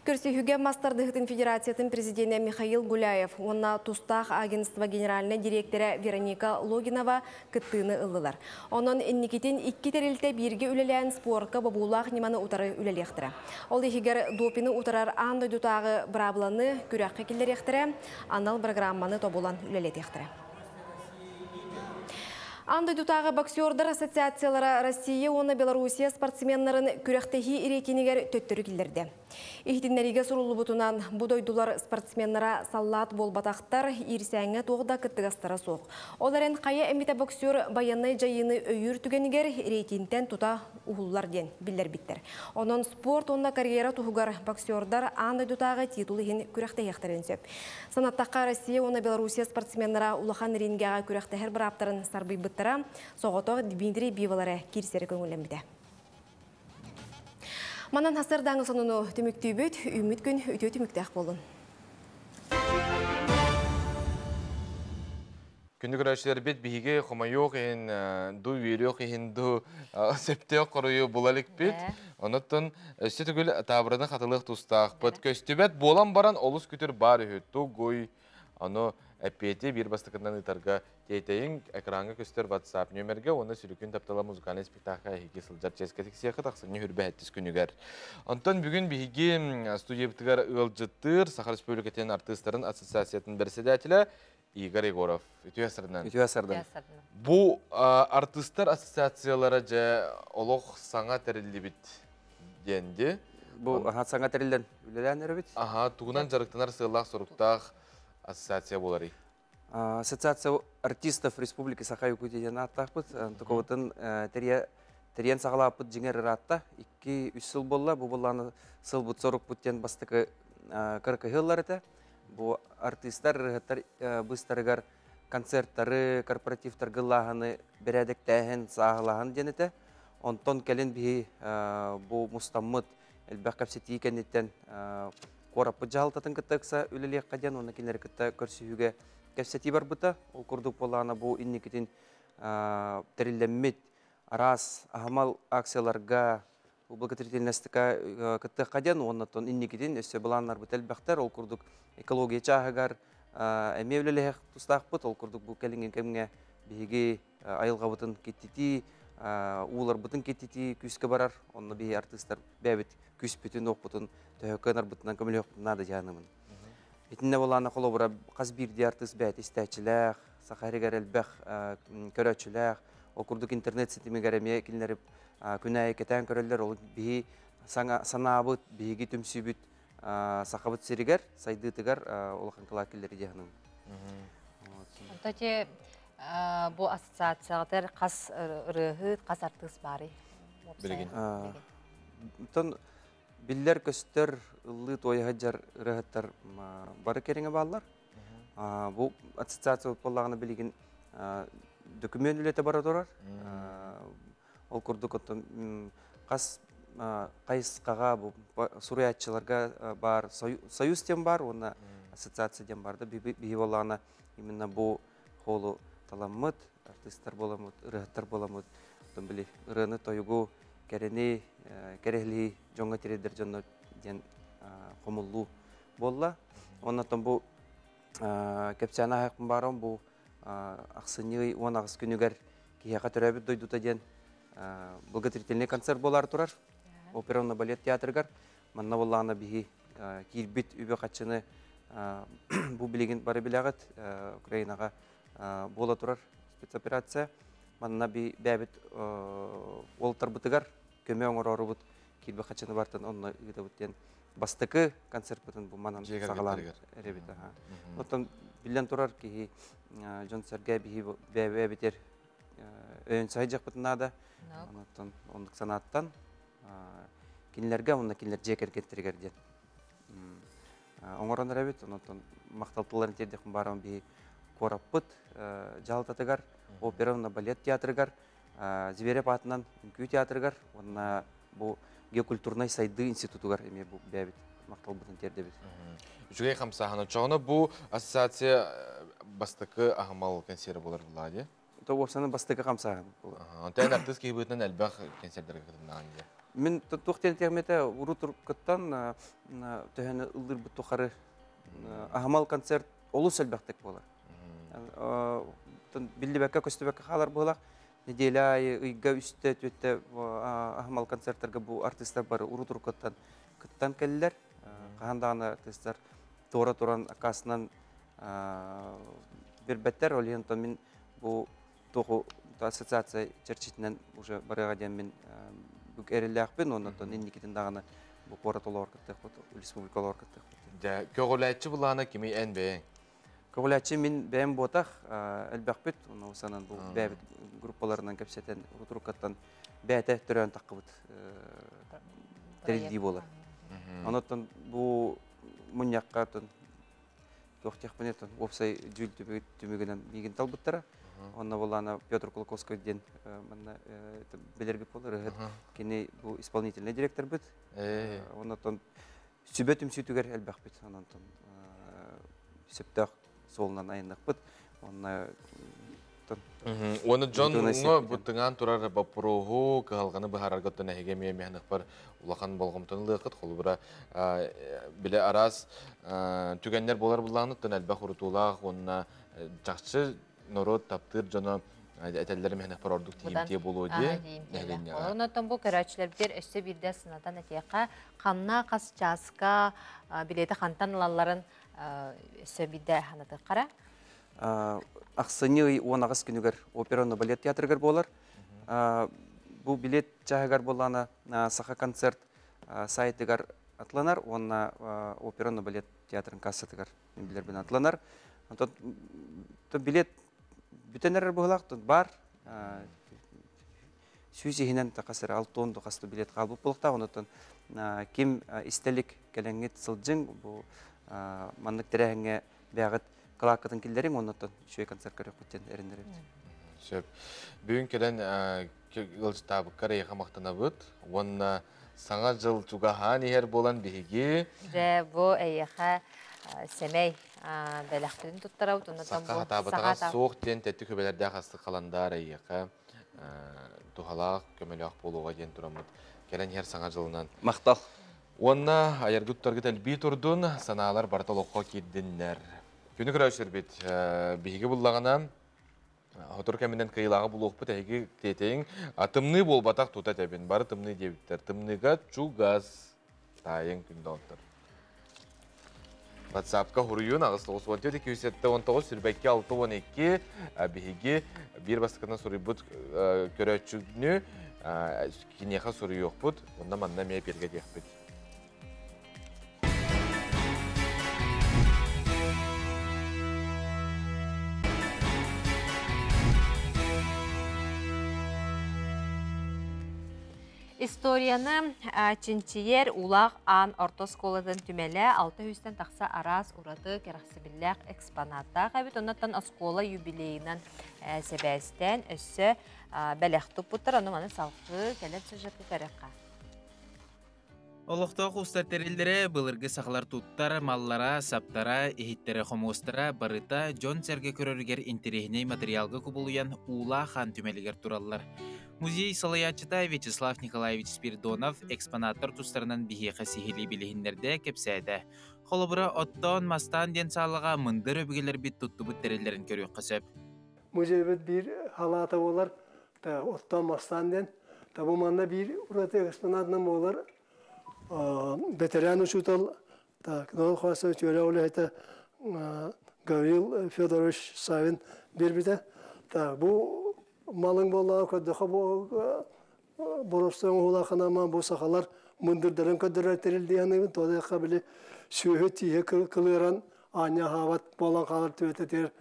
Көрсүһүүгэ мас тардыһыытын федерациятын президенэ Михаил Гуляев уонна тустаах агентство генеральнай дириэктэрэ Вероника Логинова кыттыыны ыллылар. Онон инникитин икки тэрилтэ бииргэ үлэлээн спорка бобуулаах ньыманы утары үлэлиэхтэрэ. Ол иһигэр допины утарар аан дойдутааҕы быраабыланы күрэххэ киллэриэхтэрэ, анал программаны тобулан үлэлэтиэхтэрэ. Аан дойдутааҕы боксердар ассоциациялара Россия уонна Белоруссия спортсменнарын күрэхтэһии рейтинигэр төттөрү киллэрдэ. Иһитиннэриигэ суруллубутунан, бу дойдулар спортсменнара саллаат буолбатахтар, иирсээҥҥэ туох да кыттыгастара суох. Ол эрэн хайа эмитэ боксер байыаннай дьайыыны өйүүр түгэнигэр рейтинтэн тута уһуллар диэн биллэрбиттэр. Онон спорт уонна карьера туһугар боксердар аан дойдутааҕы титул иһин күрэхтэһиэхтэрин сөп. Санаттахха, Россия уонна Белоруссия спортсменнара улахан рингэҕэ күрэхтэһэр бырааптарын сарбыйбыттара, соҕотох Дмитрий Биволары киирсэрэ көҥүллэммитэ. Манан хасырдааҥы сонуну түмүктүүбүт, үүммүт күн үтүө түмүктээх буолун. Күндү көрөөччүлэрбит биһиги хомойуох иһин ду үөрүөх иһин ду сөптөөх хоруйу була иликпит. Онуттан өссө төгүл таабыраны хатылыах тустаахпыт. Көстүбэт буолан баран олус күтүр баар үһү. Тугуй? Ону эппиэти биир бастакынан ыытарга тиэтэйиҥ экраҥҥа көстөр WhatsApp нүөмэргэ уонна сүрүкүн таптала музыкальнай спектакльга эһиги сылдьар чиэскэ тиксиэххит ахсынньы хүрбэһэттис күнүгэр. Онтон бүгүн биһиги студиябытыгар ыалдьыттыыр Саха Республикатын артыыстарын ассоциациятын бэрэссэдээтэлэ Игорь Егоров. Үтүө сарынан. Үтүө сардан. Бу артыыстар ассоциациялара дьэ олох саҥа тэриллибит диэн ди. Бу аха саҥа тэриллэн үлэлээн эрэбит. Аха, тугунан дьарыктанар сыаллаах-соруктаах ассоциация буоларый? Ассоциация артистов Республики Саха-Якутия диэн ааттаахпыт. Туковытын тэрийэн саҕалааппыт дьиҥэр ыраатта. 2-3 сыл буолла. Бу буоллааны сылбыт сорукпут диэн бастакы кыракыһыыллар этэ. Бу артыыстар, ырыһыттар быыстарыгар концерттары, корпоративтарга ыллааһыны бэрээдэктээһин, сааһылааһын диэн этэ. Онтон кэлин биһи бу мустаммыт элбэх кэпсэтии кэнниттэн куораппыт дьаһалтатын кытта ыкса үлэлиэххэ диэн уонна кинилэри кытта көрсүһүүгэ кэпсэтии барбыта. Ол курдук буоллаҕына бу инникитин тэриллэммит араас аһымал акцияларга благотворительностька кыттыахха диэн уонна инникитин өссө былааннарбыт элбэхтэр. Ол курдук экология чааһыгар, эмиэ үлэлэһэх тустаахпыт. Ол курдук бу кэлиҥҥи кэмҥэ биһиги айылҕабытын киттитии, ууларбытын киттитии күүскэ барар. Онно биһи артыыстар бэйэбит күүспүтүн, уохпутун төһө кыанарбытынан көмөлөһүөхпүтүн наада дьаанымын. Итиннэ болаана холобура хас биирдии артыыс бэйэтэ истээччилээх, саха эригэр элбэх көрөөччүлээх, ол курдук интернет ситимигэр эмиэ кинилэри күн аайы кэтээн көрөллөр. Ол биһи санаабыт, биһиги түмсүүбүт сахабыт сиригэр, сайдыытыгар улахан кылаат киллэри дии саныыбын. Онто те бу ассоциацияҕытар хас ырыаһыт, хас артыыс баарый? Билигин. Онтон биллэр-көстөр ыллыы туойа сылдьар ырыаһыттар бары кэриҥэ бааллар. Бу ассоциация буоллаҕына билигин документ үлэтэ бара турар. Ол курдук оттон хас хайысхаҕа бу суруйааччыларга баар союз диэн баар уонна ассоциация диэн бар да биһи буоллаҕына именно бу холу таламмыт артыыстар буоламмыт, ырыаһыттар буоламмыт, оттон били ырыаны, тойугу, кэрэни, кэрэһилии дьоҥҥо тириэрдэр дьонно диэн хомуллуу буолла. Оннотон бу кэпсээн аһыахпын баарым бу ахсынньы ый 18 күнүгэр киһиэхэ төрөөбүт дойдута диэн благотворительный концерт буолар турар. Опера уонна балет театрыгар. Манна буоллаҕына биһи киирбит үбү-хаччыны бу билигин бары билэҕит Украинаҕа буола турар спецоперация. Манна би бэйэбит уолтарбытыгар көмө оҥороорубут киирбит хаччыны бартан онно ыытабыт диэн бастакы концертпытын бу манан саҕалаан эрэбит. Оттон биллэн турар киһи дьон-сэргэ биһи бэйэбитер өйөн саһыдьахпытын наада. Онтон оннук санааттан кинилэргэ уонна кинилэр дьиэ кэргэттэригэр диэн оҥорон эрэбит. Онтон махтал тылларын тиэрдиэхпин баарым биһи куораппыт дьаһалтатыгар, опера уонна балет театрыгар, Зверев аатынан үҥкүү театрыгар уонна бу геокультурнай сайдыы институтугар эмиэ бу бэйэбит махталбытын тиэрдэбит. Үчүгэй хамсааһын. Оччоҕуна бу ассоциация бастакы аһымал кэнсиэрэ буолар Влади? То уопсанан бастакы хамсааһын буолар. Онтон артыыс киһи быһыытынан элбэх кэнсиэрдэргэ кытыннаҕын дии. Мин туох диэн этиэхмэтэ урут уруккуттан төһөнү ыллыырбыт тухары аһымал концерт олус элбэхтик буолар. Биллибэккэ көстүбэккэ хаалар быһылах. Неделя аайы ыйга үстэ түөттэ аһымал концерттарга бу артыыстар бары урут уруккуттан кыттан кэллилэр. Хаһан даҕаны артыыстар туора туран аккаастанан билбэттэр. Ол иһин мин бу туоху ассоциация чэрчитинэн уже барыаҕа диэн мин бүк эрэллээхпин уонна оттон инникитин даҕаны бу куорат олоҕор кыттыахпыт, республика олоҕор кыттыахпыт. Дьэ, көҕүлээччи былаана кими эн бэйэҥ? Көҕүлээччи мин бэйэм буотах, элбэхпит, уонна санан бу бэйэбит группаларынан кэпсэтэн, урут-уруккаттан бэйэтэ төрөөн таххыбыт тэриллии буолар. Онон бу мунньахха туох диэхпиний уопсай дьүүл түмүгүнэн миигин талбыттара. Онно буоллаана Петр Кулаковский диэн манна билэргит буолар ыһыт. Кини бу исполнительный директорбыт. Оннотон сүбэ түмсүүтүгэр элбэхпит. Ононтон сөптөөх суолунан айанныахпыт. Онно Уонна дьон бу тыҥаан турар боппуруоһу, кыһалҕаны быһаарарга оттон эһиги эмиэ миһаныхпар улахан болҕомтону ылыаххыт. Холобура, биле араас түгэннэр буолар буллаҕына, элбэх урутуулаах уонна чахчы норуот таптыыр дьоно этэллэрин миһаныхпар ордук тиийимтиэ буолуо дии нэһилиэнньэҕэ. Онон бу көрөөччүлэрбитигэр өссө биирдэ сынатан этиэххэ, ханна хас чааска билиэти хантан ылалларын өссө биирдэ санатыаххара. Ахсынньы ый 18 күнүгэр опера уонна балет театрыгар буолар. Бу билет чааһыгар буоллаҕына Саха концерт сайтыгар атланар уонна опера уонна балет театрын кассатыгар мин билэрбин атланар. Онтон билет бүтэн эрэр быһыылаах баар. Сүүс иһинэн тахас эрэ алтон хас билет хаалбыт буолуохтаах. Онтон ким истэлик кэлэҥҥит сылдьыҥ бу маннык тэрээһиҥҥэ бэйэҕит кылааккытын киллэриҥ оннуттан үчүгэй концерт көрүөхпүт диэн эрэннэрэбит. Сөп. Бүгүн кэлэн ыалдьыттаабыккар эйиэхэ махтанабыт уонна саҥа дьыл чугаһаан иһэр буолан биһиги Дьэ, бу эйиэхэ сэмэй бэлэхтэрин туттарабыт. Саха хатаабатаҕа суох диэн тэттик үбэлэрдээх астык халандаар эйиэхэ туһалаах, көмөлөөх буолуоҕа диэн тураммыт кэлэн иһэр саҥа дьылынан. Махтал. Уонна айаргыт туттаргыт элбии турдун, санаалар барыта олоххо киирдиннэр. Күнү көрөшөр бит биһиги буллагана хотор кэминен кыйылааҕы булуохпут эһиги тиэтэйиҥ тымныы буолбатах тута тэбин бары тымныы диэбиттэр тымныыга чугас таайыҥ күндэ оттор. WhatsApp-ка хуруйун ағыс 94 279 сүрбәкке 612 биһиги бир бастыкынан суруйбут көрөччүгнү кинеха суруйуохпут онна манна мээ перге диэхпит. Историяны чинчиер улақ ан орто осколадын түмеле 600-тен тақса арас ураты керақсыбилләқ экспонаттақ әбит оннаттан оскола юбилейынан сәбәстен өссө бәләх туппуттар, аны маны салқы кәлеп сюжетке көрөккә. Олохтоох устар терилдере былыргы сахалар туттар, маллара, саптара, ихиттере хомуостара барыта Джон Серге көрөрүгер интерехиней материалга кубулуян уула хан түмелигер тураллар. Музей салаячыта Вячеслав Николаевич Спиридонов экспонаттар тустарынан биһиэхэ сиһили билиһиннерде кепсээдэ. Холобура оттон мастан ден саалага мындыр өбүгелер бит туттубут терилерин көрүөххэ сөп. Музейбит бир халата болар, та оттон мастан ден, та бу манна бир ураты экспонатынан болар, ветеран учутал, так, нол хаса чөре оле это Гаврил Федорович Савин бирбите. Та бу малың бола көдөкө бу боростон улаханама бу сахалар мындырдарын көдөрөр терилди тода били сүйө тие кылыран аня хават болан калыр төтө тер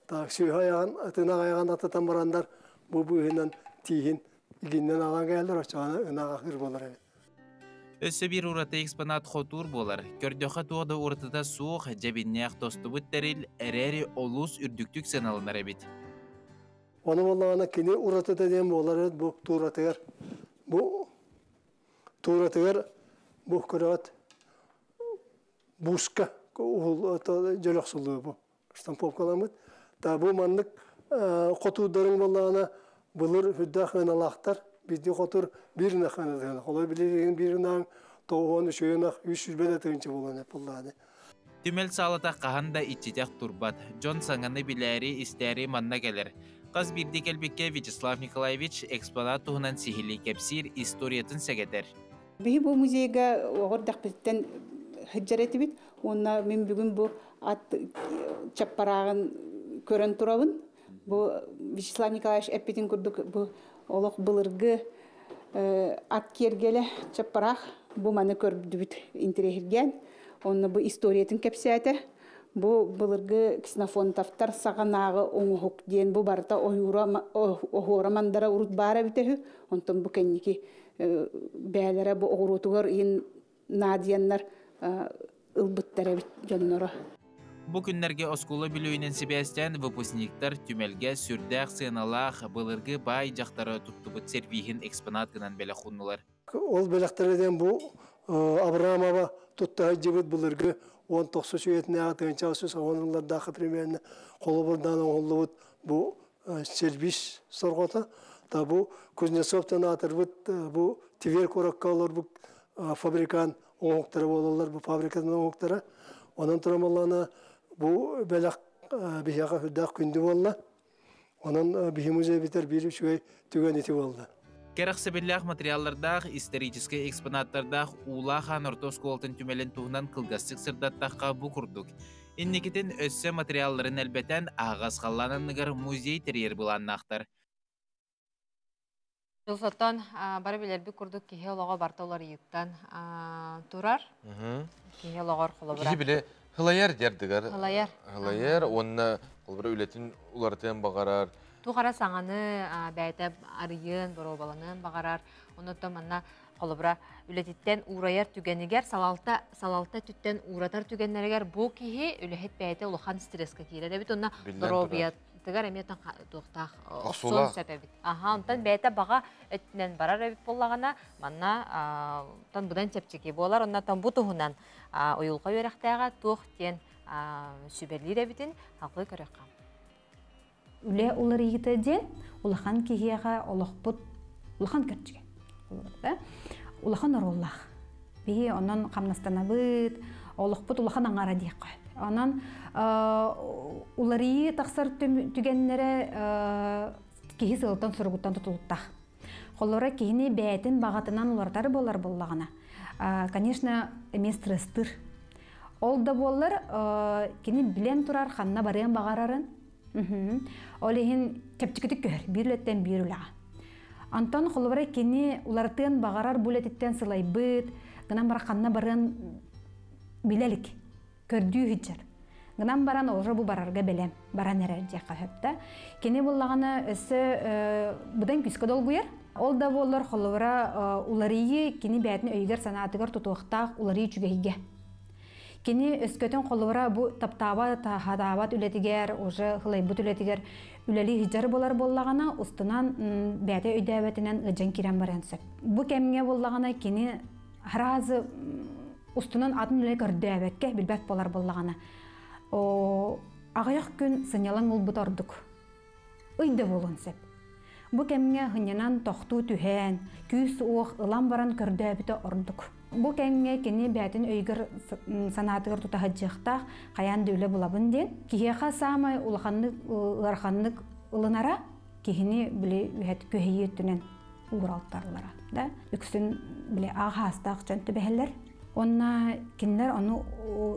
так сүйө аяган атына аяган ататан барандар бу буһунан тиһин игиннен алан келдер очоона ынага хыр болар эбит. Өссө бир ураты экспонат хотур болар. Көрдөхө туода уратыта суох жабиннеах тостубут терил эрери олус үрдүктүк сыналынар эбит. Оны боллагана кини уратыта диэн болар эбит бу туратыгар. Бу туратыгар бу көрөт буска уул жөлөксулуу бу. Штамповкаламыт. Та бу маннык хотуударын боллагана былыр хүддах ыналахтар бидди хотур бир наханы холой билирин бир наң тоон үшөйнах 300 беде тыгынчы болан буллады. Түмел саалата каһан да иччитэх турбат. Джон саңаны билээри истээри манна келер. Каз бирди келбикке Вячеслав Николаевич экспонат туһунан сихили кепсир историятын сегетер. Биһи бу музейга оҕордахпыттан хыджаретибит, онна мен бүгүн бу ат чаппараагын көрөн турабын. Бу Вячеслав Николаевич эппитин курдук бу олох былыргы ат кергеле чаппараах бу маны көрдүбүт интерехирген. Онна бу историятын кепсээте. Бу былыргы Ксенофонтовтар саганаагы оңоһук диэн бу барыта оһуора мандара урут баара битеһү. Онтон бу кенники бээлere бу оҕуруутугар иин наадияннар ылбыттар эбит дьонноро. Бу күннерге оскула билүүнен сибээстен выпускниктар түмелге сүрдээх сыаналаах былыргы бай жактары туттубут сервиһин экспонат гынан беле хуннулар. Ол белектерден бу Абрамова тутта жибит былыргы 19 сүйетіне атынча сөз онлардағы примерно колобурдан оңоллубут бу сервис соргота. Та бу Кузнецовтан атырбыт бу Тверь кораккалар бу фабрикан оңоктары болалар бу фабриканын оңоктары. Онон турамаллана бу белек бихяга хүддак күндү болла. Онон бихи музей битер бир үчүгэй түгөн ити болду. Керахсыбиллах материаллардаах, исторический экспонаттардаах Уула хан орто оскуолатын түмелин туһунан кылгастык сырдаттахха бу курдук. Инникитин өссө материалларын элбетен аагас халлананныгар музей терьер буланнаахтар. Жолсоттон бары билерби курдук киһи олоҕо бартолар йыттан турар. Киһи олоҕор холобура. Киһи биле хылайар дердигер. Хылайар. Хылайар, онна холобура үлетин улартын багарар. Тухара саңаны бәйтә арыйын, боробаланын багарар. Онуттан манна холобура үлетиттен ураяр түгенигер, салалта, салалта түттен уратар түгеннеригер бу киһи үлэһит бәйтә улахан стресска киирер. Эбит онна Биллен доробия тыгар эметен туохтаах Охсула. сон сөп эбит. Аха, онтон бәйтә бага өттүнэн барар эбит боллагана, манна тон будан чепчеки болар, онна тон бутуһунан уюлга үөрэхтээҕэ туох диэн сүбэлиир эбитин халгы көрөкка. Үле уларыйыта ден улахан киһиэхэ олохпут улахан көрчүгэ. Улахан ороллах. Биһи онон хамнастанабыт, олохпут улахан аңара диэккэ. Онон уларыйыы тахсар түгэннэрэ киһи сыалтан суругуттан тутулуктаах. Холлора киһини бэйэтин баҕатынан уларытар буолар буоллаҕына, конечно, эмиэ стресстыр. Ол да буоллар, кини билэн турар ханна барыан баҕарарын, ол иһин чэпчэкитик көһөр, биир үлэттэн биир үлэҕэ. Онтон холобура кини уларытыан баҕарар бу үлэтиттэн сылайбыт, гынан баран ханна барыан билэ илик, көрдүү сылдьар. Гынан баран уже бу барарга бэлэм, баран эрэр диэххэ сөп да. Кини буллаҕына өссө быдан күүскэ долгуйар. Ол да буоллар холобура уларыйыы кини бэйэтин өйүгэр-санаатыгар тутуохтаах уларыйыы үчүгэйгэ. Кини өскөтүн холобура бу таптаабат, хатаабат үлэтигэр, уже хылайбыт үлэтигэр үлэлии сылдьар буолар буоллаҕына, устунан бэйэтэ өйдөөбөтүнэн ыдьан киирэн барыан сөп. Бу кэмҥэ буоллаҕына кини сразу устунан атын үлэ көрдөөбөккө билбэт буолар буоллаҕына, аҕыйах күн сынньалаҥ ылбыт ордук. Ый да буолуон сөп. Бу кэмҥэ сынньанан тохтуу түһэн, күүс-уох ылан баран көрдөөбүтэ ордук. Бу кэмҥэ кини бэйэтин өйүгэр санаатыгар тута сылдьыахтаах, хайаан да үлэ булабын диэн. Киһиэхэ саамай улаханнык, ыараханнык ылынара киһини били үһэт күһэйии өттүнэн ууралтарлара. Да? Үксүн били аҕа хаастаах дьон түбэһэллэр. Онна кинилэр ону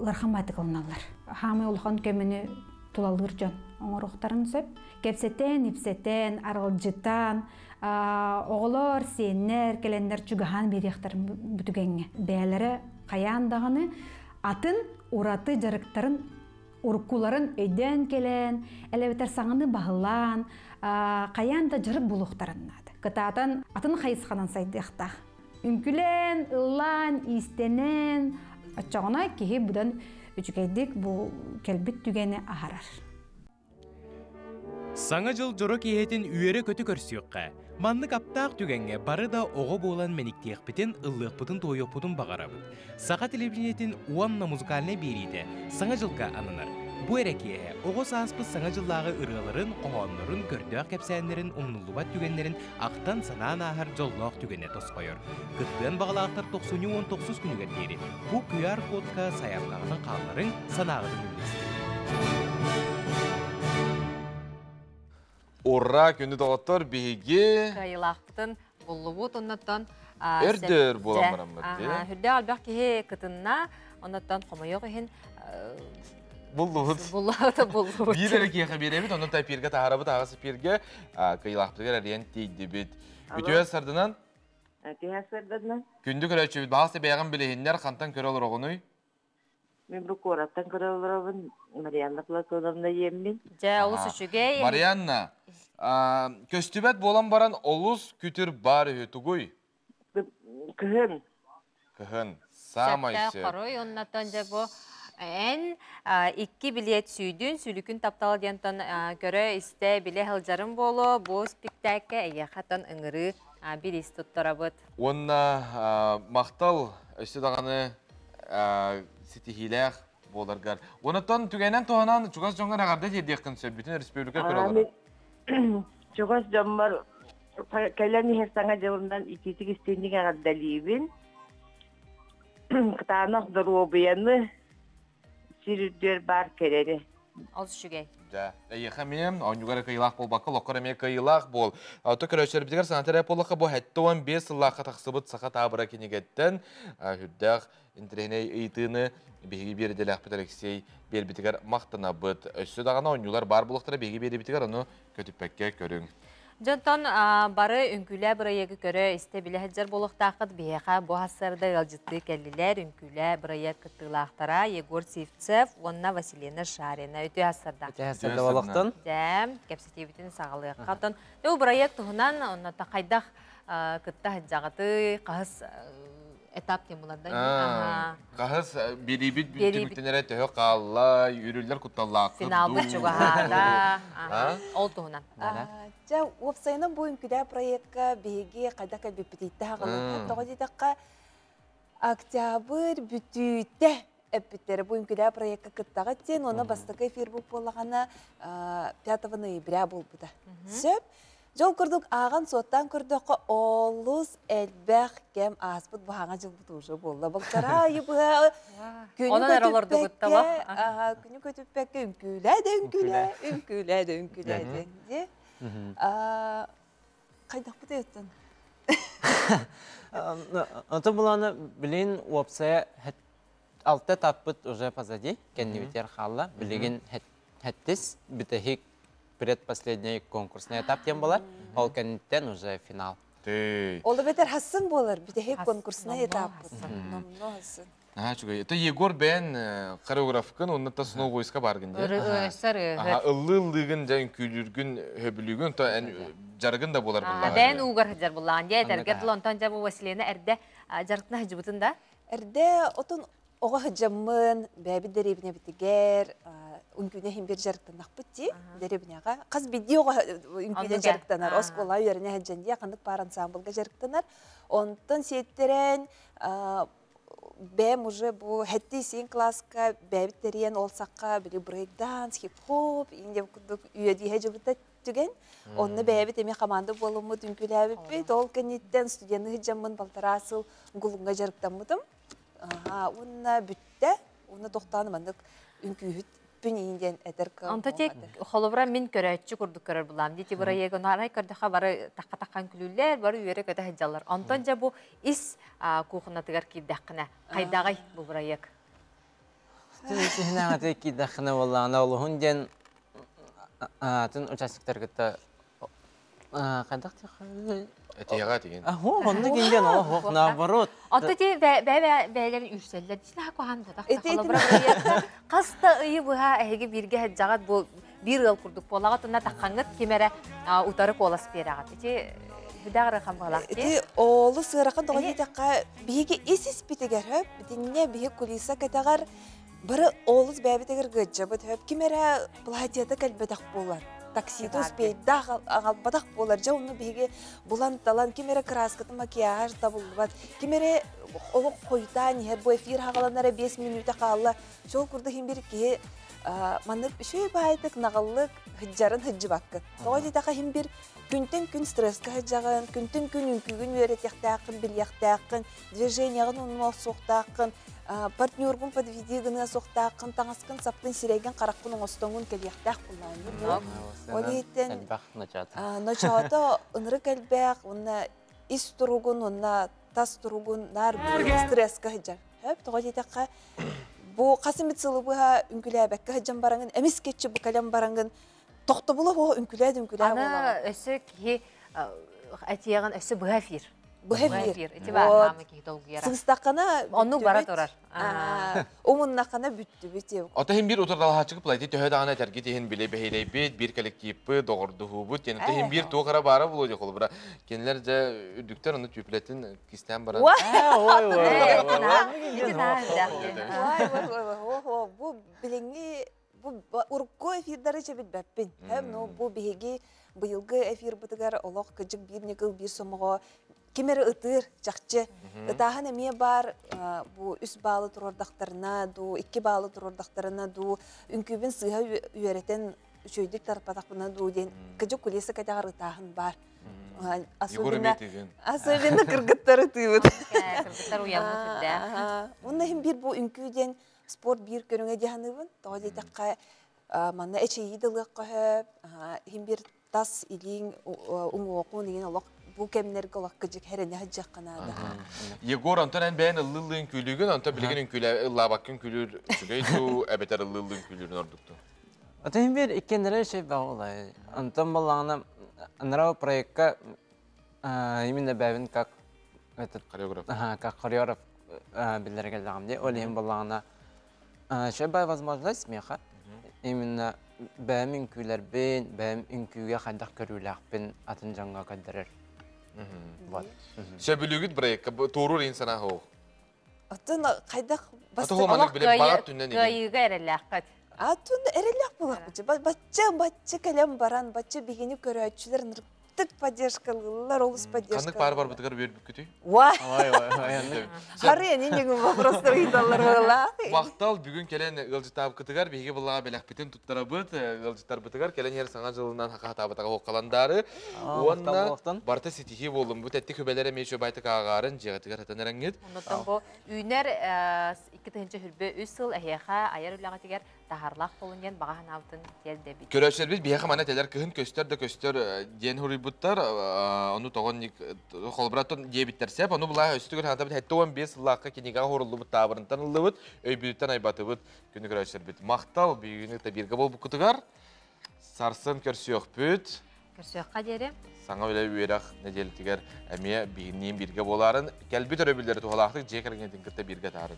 ыарахан баайтык ылыналлар. Хаамай улахан көмөнү тулалыыр дьон оҥоруохтарын сөп. Кэпсэтэн, ипсэтэн, аралдьытан, оҕолор, сиэннэр, кэлэннэр чугаһаан биэриэхтэрин бу түгэҥҥэ. Бэйэлэрэ хайаан даҕаны атын ураты дьарыктарын уруккуларын өйдөөн кэлэн, элэбэтэр саҥаны баһылаан, хайаан да дьарык булуохтарын наада. Кытаатан атын хайысханан сайдыахтаах. Үҥкүлээн, ыллаан, иистэнэн, оччоҕуна киһи быдан үчүгэйдик бу кэлбит түгэни аһарар. Саҥа дьыл дьоро киэһэтин үөрэ-көтө көрсүөххэ. Маннык аптаах түгэҥҥэ бары да оҕо буолан мэниктиэхпитин, ыллыахпытын-туойуохпутун баҕарабыт. Саха телевидениетин уонна музыкальнай биэриитэ Саҥа дьылга ананар. Бу эрэ киэһэ оҕо сааспыт Саҥа дьыллааҕы ырыаларын, хоһооннорун, көрдөөх кэпсээннэрин, умнуллубат түгэннэрин ахтан-санаан ааһар дьоллоох түгэнэ тосхойор. Кыттыан баҕалаахтар тохсунньу уон тохсус күнүгэр диэри бу QR-кодка сайаапкаҕытын хаалларыҥ, санааҕытын үллэстиҥ. Ура, күндү доҕоттор, биһиги Кыайыылаахпытын буллубут, оннуттан өрдөр буолан бараммыт. Хүрдээх элбэх киһи кытынна, оннуттан хомойуох иһин буллубут. Буллубут, буллубут. Биир эрэ киэхэ биэрэбит, онон эпииргэ таһаарабыт, аҕыс эпииргэ кыйылаахпытыгар эрийэн тиийдибит. Үтүө сардынан. Үтүө сарданан. Күндү көрөөччүбүт, баҕас бэйэҕин билиһиннэр, хантан көрө олороҕунуй? Мин бу куораттан көрө олоробун, Марианна Платоновна диэммин. Дьэ, олус үчүгэй. Марианна, көстүбэт буолан баран олус күтүр баар үһү тугуй? Кыһын. Кыһын. Саамай сөп. Хоруй, оннотон дьэ бу эн икки билиэт сүйдүн, сүлүкүн таптал диэнтон көрө, истэ, билэ сылдьарым буолуо, бу спектаакка эйиэхэ ыҥырыы бириис туттарабыт. Уонна махтал өссө даҕаны ситиһиилээх буоларгар. Онтон түгэнэн туһанан чугас дьоҥҥор эҕэрдэ тиэрдиэххин сөп, бүтүн республика көрө Чугас дьоммор кэлэн иһэр саҥа дьылынан итиитик истиҥник эҕэрдэлиибин. Кытаанах доруобуйаны, сир үрдүөр баар кэрэни. Олус үчүгэй. Дьэ, эйиэхэ эмиэ оонньуугар кыайыылаах буолбакка, олоххор эмиэ кыайыылаах буол. Ото көрөөччүлэрбитигэр санатар буоллахха, бу 75 сыллаахха тахсыбыт саха таабыра кинигэттэн үрдээх интэриэһинэй ыйытыыны биһиги биэрдэлээхпит Алексей биэрбитигэр махтанабыт. Өссө даҕаны оонньуулар баар буолуохтара биһиги биэрбитигэр ону көтүппэккэ көрүҥ. Дьонтон бары үҥкүүлээ бырайыагы көрө истэ билэ сылдьар буолуохтааххыт. Биһиэхэ бу хассарда ыалдьыттыы кэллилэр үҥкүүлээ бырайыак кыттыылаахтара Егор Сивцев уонна Василина Шарина. Үтүө хассарда. Үтүө хассарда болохтон. Дьэ, кэпсэтиибитин саҕалыахха. Оттон бу бырайыак туһунан онно хайдах кытта сылдьаҕытый, хаһыс этап диэн буларда. Хаһыс биэрибит түмүктэнэрэ төһө хаалла, үрүллэр кутталлааххыт Финалбыт чугаһаата. Ол туһунан. Дьэ, уопсайынан бу үҥкүдэ проектка биһиги хайдах кэлбиппитийтэ хаҕалыҥ. Тоҕо диэтэххэ, октябрь бүтүүтэ эппиттэрэ бу үҥкүдэ проектка кыттаҕыт диэн, онно бастакы эфир буоллаҕына 5 ноября буолбута. Сөп. Дьол курдук ааҕан суоттаан көрдөххө олус элбэх кэм ааспыт баһаҥа дьылбыт уже буолла. Балтараа ыйы быһа күнү көтүппэккэ, күнү көтүппэккэ үҥкүүлээ да үҥкүүлээ, үҥкүүлээ да үҥкүүлээ диэн дии. Хайдахпыт өттөн? Онтон буланы билин уопсайа алта этаппыт уже позади, кэннибитигэр хаалла. Билигин хэттис бүтэһик предпоследний конкурсный этап диэн буолар. Ол кэнниттэн уже финал. Ол эбэтэр хассын буолар бүтэһик конкурсный этаппыт. Номно хассын. Наһаа үчүгэй. Это Егор бэйэн хореографкын, онно та снова войска баргын дии. Ырыһар. Ыллыы ыллыыгын, дьэ үҥкүүлүүргүн, хөбүлүүгүн, то эн жарыгын да буолар буллаҕа. Бэйэн уугар сылдьар буллаҕын дии. Этэргэ дылы, онтон дьэ бу Василина эрдэ жарытына сылдьыбытын да? Эрдэ отун оҕо сылдьаммын, бэйэбит дэриэбинэбитигэр үҥкүүнү иһин бир дьарыктаннахпыт дии дэриэбинэҕэ. Хас биирдии оҕо үҥкүүнэн дьарыктанар, оскуола үөрэнэ сылдьан дии, ханнык паар ансаамбылга дьарыктанар. Онтон сиэттэрэн бэйэм уже бу хэттии сиин класска бэйэбит тэрийэн ол сахха били брейк-данс, хип-хоп, индия курдук үөдииһэ дьыбыта түгэн. Онно бэйэбит эмиэ команда буолуммут үҥкүүлээбиппит. Ол кэнниттэн студенты сылдьаммын балтараа сыл гулунга дьарыктаммытым. Уонна бүттэ. Уонна тохтоон маннык үҥкүүһүт бүн иин диэн этэр кыам. Онто тек холобура мин көрөөччү курдук көрөр булаам. Дити бырайыагын арай көрдөхө бары тахха-таххан күлүүллэр, бары үөрэ-көтө сылдьаллар. Онтон дьэ бу ис кухнатыгар киирдэххинэ хайдаҕый бу бырайыак? Иһинэҕэ киирдэххинэ буоллаҕына олуһун диэн атын участоктаргытта хайдах Этиэҕэ тигин. Ахо, онно кинден олох наоборот. Отто ти бэ бээлерин үүрсэллэр. Дисна кухан бутах холобура бырайыакта хаста ыйы быһа эһиги бииргэ хеджаҕат бу биир ыал курдук буолаҕат уонна таххаҥҥыт ким эрэ утары куолас биэрэҕит. Ити бүдэ ыарахан быһалаах Ити олус ыарахан тоҕо диэтэххэ биһиги ис испитигэр хөп итиннэ биһи кулиса кэтэҕэр бары олус бэйэбитигэр гыдьабыт хөп ким эрэ платьета кэлбэтэх буолар таксита успейдаах аҕалбатах буолар дьэ онно биһиги булан-талан ким эрэ кырааскатын макияж табыллыбат ким эрэ олох хойутаан иһэр бу эфир хаҕаланара 5 мүнүүтэ хаалла сол курдук иһин бир киһи маннык үчүгэй баайдык наҕыллык сыдьарын сыдьыбаккын тоҕо диэтэххэ иһин бир күнтэн күн стресска сыдьаҕын күнтэн күн үҥкүүгүн үөрэтиэхтээххин билиэхтээххин движениеҕын оннума охсуохтааххын партнергун подведи гыныа суохтааххын таҥаскын сапкын сирэйгин хараххын оҥостоҥун кэлиэхтээх буллаан ол иһиттэн ночоото ынырык элбэх уонна ис туругун уонна тас туругун наар стресска сылдьар хөп тоҕо диэтэххэ бу хас эмит сылы быһа үҥкүлээбэккэ сылдьан бараҥын эмискэччи бу кэлэн бараҥын тохтобула суох үҥкүлээ үҥкүлээ аны өссө киһи этиэҕин өссө быһа эфир быһа эфир ити баар киһи долгуйара сыыстаххына оннук бара турар умуннаххына бүттүбүт Ото иһин биир утардаалаһааччы плати төһө даҕаны этэргит иһин биле бэһиилэйбит, биир коллективпыт, доҕордуһуубут, диэн ото иһин биир туох эрэ баара буолуо дии холобура. Кинилэр дьэ үрдүктэр ону түүпүлэтин кистээн баран. Ой ой ой бу билиҥҥи бу урукку эфирдары чэ билбэппин. Ну бу биһиги быйылгы эфирбытыгар олох кыдьык биир ньыкыл биир сомоҕо ким эрэ ытыыр чахчы. Ытааһын эмиэ баар бу үс баалы туруордахтарына дуу, икки баалы туруордахтарына дуу, үҥкүүбүн сыыһа үөрэтэн үчүгэйдик тарпатахпына дуу диэн кыдьык кулиса кэтэҕэр ытааһын баар. Особенно, особенно кыргыттар ытыыбыт. Кыргыттар уйаммыт үрдээх. Уонна иһин биир бу үҥкүү диэн спорт биир көрүҥэ дии саныыбын. Тоҕо диэтэххэ, манна эчэйии да ылыахха сөп, иһин биир тас илииҥ уҥуоҕун иҥин олох бу кэмнэргэ олох кыдьык хэрэнэ сылдьыахха наада. Егор, онтон эн бэйэн ыллыыллыын күлүүгүн, онтон билигин үҥкүүлэ ыллаабаккын күлүүр үчүгэй дуу, эбэтэр ыллыыллыын күлүүрүн ордук дуу? Отон бир иккиэннэрэ үчүгэй баҕалай. Онтон баллаҕына анараа проекка именно бэйэбин как этот хореограф как хореограф биллэрэ кэллэҕим дии. Ол иһин баллаҕына үчүгэй возможность смеха. Именно бэйэм үҥкүүлэрбин, бэйэм үҥкүүгэ хайдах көрүүлээхпин атын дьоҥҥо көрдөрөр. Вот. Сөбүлүүгүт проекка туоруур иһин санаа суох. Оттон хайдах Кыайыыга эрэллээххит. Атын эрэллээх буолахпыт. Бачча бачча кэлэн баран, бачча биһини көрөөччүлэр Астык поддержкалыыллар, олус поддержка. Ханнык паар барбытыгар үөрбүккүтүй? Ой, ой, ой. Хары эни ньыгын вопростар ыйталлар буолла. Махтал бүгүн кэлэн ыалдьытаабыкытыгар биһиги былаа бэлэхпитин туттарабыт, ыалдьыттарбытыгар кэлэн иһэр саҥа дьылынан хахатаабытаҕа хоққаландаары. Уонна барыта ситиһии буоллун. Бу тэттик хүбэлэр эмиэ үчүгэй ааҕаарын дьиэҕитигэр хатан эрэҥҥит. Оннуттан бу үүнэр 2023 сыл эһиэхэ айар үлэҕитигэр таһаарлаах буолун диэн баҕа санаабытын тиэрдэбит. Көрөөччүлэрбит биһиэхэ мана телер кыһын көстөр да көстөр диэн хуруйбуттар. Ону тоҕон холобураттан диэбиттэр сеп. Ону булаа өстүгөр хатабыт 75 сыллаахха кинигэҕэ хоруллубут таабырынтан ыллыбыт, өйбүтүттэн айбатыбыт күнү көрөөччүлэрбит. Махтал бүгүнү табирга болбуккутугар. Сарсын көрсүөхпүт. Көрсүөххэ диэри. Саҥа үлэ үөрэх нэдиэлэтигэр эмиэ биһиниин бииргэ буоларын, кэлбит өрөбүллэри туһалаахтык дьиэ кэргэнитин кытта бииргэ таарын.